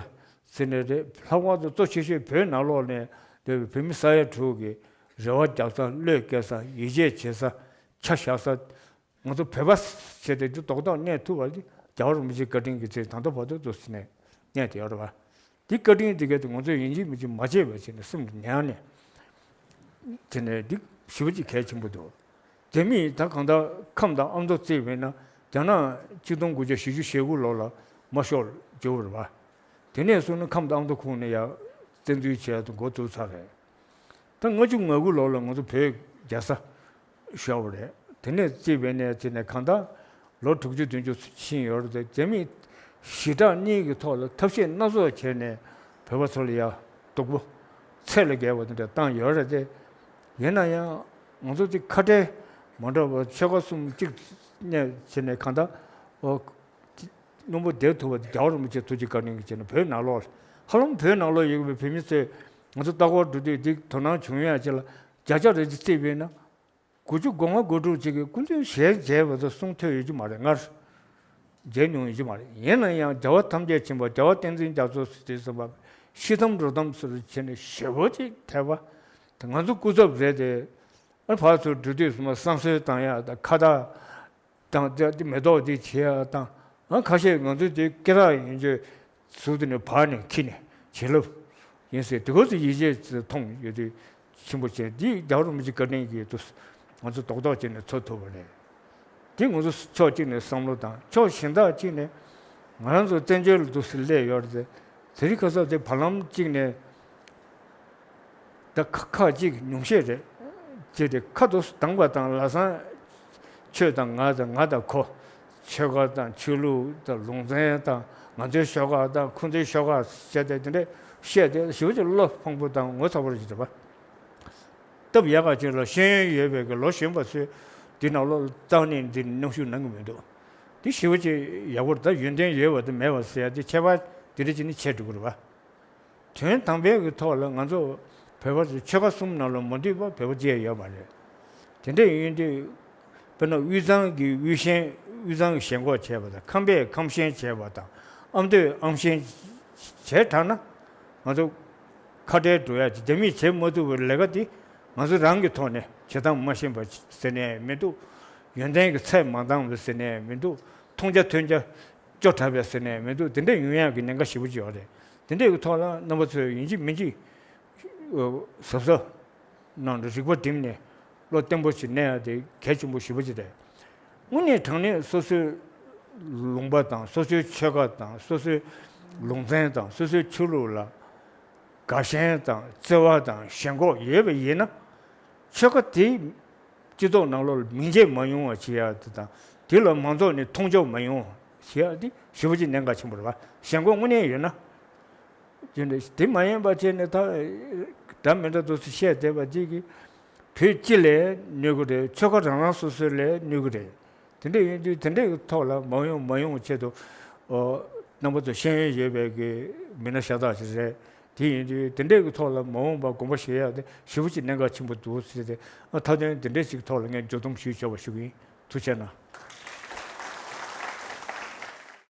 ཟེར་ནས་རེད། ལྷག་པར་དུ་གཙོ་ཆེ་ཤོས་བོད་ནང་ལོགས་ནས་བོད་མི་ས་ཡ་དྲུག་གི་རེ་བ་རྒྱག་ས་བློས་བཀལ་ས་ཡིད་ཆེས་བྱེད་ས་ཆ་བཞག་ས། ང་ཚོ་བོད་པ་བྱས་ཏེ་འདི་རྡོག་རྡོག་གནས་ཐུབ་པ་འདི་རྒྱལ་བ་རིན་པོ་ཆེའི་བཀའ་དྲིན་གྱི་ཚེ་ད་ལྟ་བར་དུ་འདུག་ཟེར་ནས་གནས་ཏེ་ཡོད་རེད་པ། འདི་བཀའ་དྲིན་འདི་གས་དེ་ང་ཚོས་ཡིན་གཅིག་མིན་གཅིག་མ་བརྗེད་པ་བྱས་ནས་སེམས་ལ་ཉར་ནས་བྱས་ནས་འདི་ཞེ་པོ་ཅིག་གལ་ཆེན་པོ་འདུག་རྒྱ་མིས་ད་གང་ལྟར་ཁམས་དང་ཨ་མདོ་བརྩིས་པས་ན་རྒྱ་ནག་ཆིག་སྟོང་དགུ་བརྒྱ་བཞི་བཅུ་ཞེ་དགུ་ལོ་ལ་དམར་ཤོག་བསྒྱུར་བ་རེད་པ། དེ་ནས་བཟུང་ནས་ཁམས་དང་ཨ་མདོ་ཁུངས་ནས་ཡར་བཙན་འཛུལ་བྱས་ཏེ་འགོ་བཙུགས་ཚར་རེད། ད་ལྔ་བཅུ་ང་དགུ་ལོ་ལ་ང་ཚོ་བོད་རྒྱལ་ས་བཞག་པ་རེད། དེ་ནས་བརྩིས་པས་ནས་བརྩིས་ནས་གང་ལྟར་ལོ་དྲུག་ཅུ་བདུན་ཅུ་ཕྱིན་ཡོད་རེད་དེ། རྒྱ་མིས་ཞི་དྲག་གཉིས་ཀྱི་ཐོག་ལ་ཐབས་ཤེས་སྣ་ཚོགས་བྱས་ནས་བོད་པ་ཚོ་ལ་ཡ་སྡུག་པོ་ཚད་ལས་བརྒལ་བ་དེ་འདྲ་བཏང་ཡོད་རེད་དེ། ཡིན་ན་ཡང་ང་ཚོ་ཅིག་ཁ་བྲལ་མ་འགྲོ་བར་ཆོལ་ཁ་གསུམ་གཅིག་གནས་བྱས་ནས་གང་ལྟར་ཨོ། བློན་པོ་བསྡད་ཐུབ་པ་དེ་རྒྱལ་བ་རིན་པོ་ཆེ་ཐུགས་རྗེ་བཀའ་དྲིན་གྱིས་བྱས་ན་བོད་ནང་ལོགས་ཧ་ལམ་བོད་ནང་ལོགས་ཡོད་པའི་བོད་མི་ཚོས་ང་ཚོ་ལྟ་སྐོར་འགྲོ་དུས་འདི་དོ་སྣང་བྱུང་ཡ་ཅིག་ལ་བརྒྱ་ཆ་རེ་ཅིག་བརྩིས་པས་ན་དགུ་བཅུ་གོ་ལྔ་གོ་དྲུག་ཅིག་གིས་སྐུ་མདུན་ཞལ་མཇལ་བ་ཚོ་གསུང་ཐོས་ཡོད་ཀྱི་མ་རེད། སྔར་མཇལ་མྱོང་ཡོད་ཀྱི་མ་རེད། ཡིན་ན་ཡང་རྒྱལ་བ་ཐམས་ཅད་མཁྱེན་པ་རྒྱལ་བ་བསྟན་འཛིན་རྒྱ་མཚོ་ཟེར་དུས་ཙམ་པ་ཤི་དམ་རོ་དམ་ཟེར་བྱས་ནས་ཞེ་པོ་ཅིག་དད་པ་དེ་ང་ཚོ་སྐུ་ཚབ་རེད་དེ། ཨ་ཕར་ཚུར་འགྲོ་དུས་ཙམ་པ་བསང་གསོལ་བཏང་ཡ་དང་ཁ་བཏགས། དང་དེ་དེ་མེ་ཏོག་དེ་བྱེད་ཡ་དང་། ཨ་ཁ་ཤས་ང་ཚོས་དེ་སྐེ་རགས་ཡིན་ཅེས་ཟུར་དེ་ནས་བར་ནས་འཁྱེར་ནས་བྱིན་རླབས་ཡིན་ཟེར། དེ་གོ་ཚོ་ཡིད་ཆེས་མཐོང་ཡོད་དུས་ཆེན་པོ་བྱས་འདི་རྒྱལ་བ་རིན་པོ་ཆེ་བཀའ་དྲིན་གྱིས་དུ་ང་ཚོ་རྡོག་རྡོག་བྱས་ནས་འཚོ་ཐུབ་པ་རེད། དེ་ང་ཚོ་ཕྱོགས་གཅིག་ནས་བསམ་བློ་དང་ཕྱོགས་གཞན་དག་གཅིག་ནས་ང་རང་ཚོ་བཙན་བྱོལ་ལ་འདུག་སེ་སླེབས་ཡོད་རེད་དེ། དེ་རིང་ཁ་སང་དེ་བར་ལམ་གཅིག་ནས། ད་ཁ་ཁ་ཅིག་ཉུང་ཤས་རེད། ཅེས་ཏེ་ཁ་དུ་བཏང་པ་དང་ལ་སང་ཆོས་དང་ང་དང་ང་དང་ཁོ། ཆོལ་ཁ་དང་ཆོས་ལུགས་དང་ལུང་ཚན་དང་ང་ཚོའི་ཤོག་ཁག་དང་ཁོ་ཚོའི་ཤོག་ཁག་བཤད་དེ་དེ་འདྲས་བཤད་དེ་ཞེ་པོ་ཅིག་བློ་ཕངས་པོ་དང་ངོ་ཚ་པོ་རེད་ཅེས་རེད་པ། སྟབས་ཡག་ག་ཅིག་ལ་ཤེས་ཡོན་ཡོད་པའི་གི་ལོ་གཞོན་པ་ཚོས་འདི་ནང་ལོགས་རྩ་ནས་འདི་མཉམ་ཞུགས་གནང་གི་མི་འདུག་འདི་ཞེ་པོ་ཅིག་ཡག་པོ་རེད། ད་ཡོན་ཏན་ཡོད་པ་དང་མེད་པ་ཟེར་ཡ་དེ་ཁྱད་པར་འདི་འདྲ་ཅིག་ནི་ཆད་འགྲོ་གི་རེད་པ། དོན་དམ་པའི་གི་ཐོག་ལ་ང་ཚོ་བོད་པ་ཚོ་ཆོལ་ཁ་གསུམ་ནང་ལ་མ་འདུས་པ་བོད་པ་ཅིག་ཡོད་མ་རེད། དེ་འདྲ་ཡིན་དུས་དཔེར་ན་དབུས་གཙང་གི་དབུས་ཞེན། དབུས་གཙང་གི་ཞེན་ཁོག་བྱས་པ་དང་ཁམས་པས་ཁམས་ཞེན་བྱས་པ་དང་ཨ་མདོས་ཨ་མདོ་ཞེན་བྱས་དྲགས་ན་ང་ཚོ་ཁ་བྲལ་འགྲོ་ཡ་ཅིག་རྒྱ་མིས་བྱེད་མ་ཐུབ་པའི་ལས་ཀ་དེ་ང་ཚོ་རང་གི་ཐོག་ནས་བྱེད་སྟངས་མ་ཤེས་པ་ཟེར་ནས་མི་འདུག་ཡོན་ཏན་གྱི་ཚད་མ་འདང་བས་ཟེར་ནས་མི་འདུག། མཐོང་རྒྱ་ཐོས་རྒྱ་སྐྱོ་དྲགས་པས་ཟེར་ནས་མི་འདུག། དེ་འདྲ་ཡོང་ཡག་གི་ཉེན་ཁ་ཞེ་པོ་ཅིག་ཡོད་རེད། དེ་འདྲའི་གི་ཐོག་ལ་རྣམ་པ་ཚོས་ཡིན་གཅིག་མིན་གཅིག་གཟབ་གཟབ་གནང་འདུག། རིག་པ་བསྒྲིམས་ནས་བློ་བརྟན་པོ་ཞིག་གནས་ཡ་དེ་གལ་ཆེན་པོ་ཞེ་པོ་ཅིག་རེད། དངོས་གནས་དྲང་གནས་སོ་སོའི་ལུང་པ་དང་སོ་སོའི་ཆོལ་ཁ་དང་སོ་སོའི་ལུང་ཚན་དང་སོ་སོའི་ཆོས་ལུགས་ལ་དགའ་ཞེན་དང་བརྩེ་བ་དང་ཞེན་ཁོག་ཡོད་པ་ཡིན་ན། ཆོལ་ཁ་དེ་སྤྱི་ཚོགས་ནང་ལོགས་ལ་མིང་རྗེས་མ་ཡོང་བ་བྱེད་ཡ་དེ་དང་། དེ་ལ་མང་ཚོགས་ནས་མཐོང་ཆོག་མ་ཡོང་བ་བྱེད་ཡ་དེ་ཞེ་པོ་ཅིག་གནད་འགག་ཆེན་པོ་རེད་བ། ཞེན་ཁོག་དངོས་གནས་ཡོད་ན། དེ་འདྲ་དེ་མ་ཡིན་པ་བྱས་ནས་ད་འདྲ་མི་འདྲ་འདུག་སེ་བཤད་བསྡད་པ་ཅིག་གིས་བོད་སྤྱི་ལ་གནོད་གི་རེད། ཆོལ་ཁ་རང་རང་སོ་སོ་ལ་གནོད་གི་རེད། དེ་འདྲ་ཡིན་དུས་དེ་འདྲའི་ཐོག་ལ་མ་ཡོང་མ་ཡོང་ཆེད་དུ་ཨོ་རྣམ་པ་ཚོ་ཤེས་ཡོན་ཡོད་པའི་གི་མི་སྣ་ཤ་སྟག་ཞིག་རེད། དེ་ཡིན་དུས་དེ་འདྲའི་གི་ཐོག་ལ་མ་འོངས་པ་དགོངས་པ་བཞེས་ཡག་དེ་ཞེ་པོ་ཅིག་གནད་འགག་ཆེན་པོ་འདུག་ཟེར་ཏེ། ཨ་མཐའ་དོན་དེ་འདྲའི་ཞིག་ཐོག་ལ་ངས་བརྗོད་དུམ་ཞུས་ཆོག་པ་ཞུ་གི་ཡིན། ཐུགས་རྗེ་གནང་།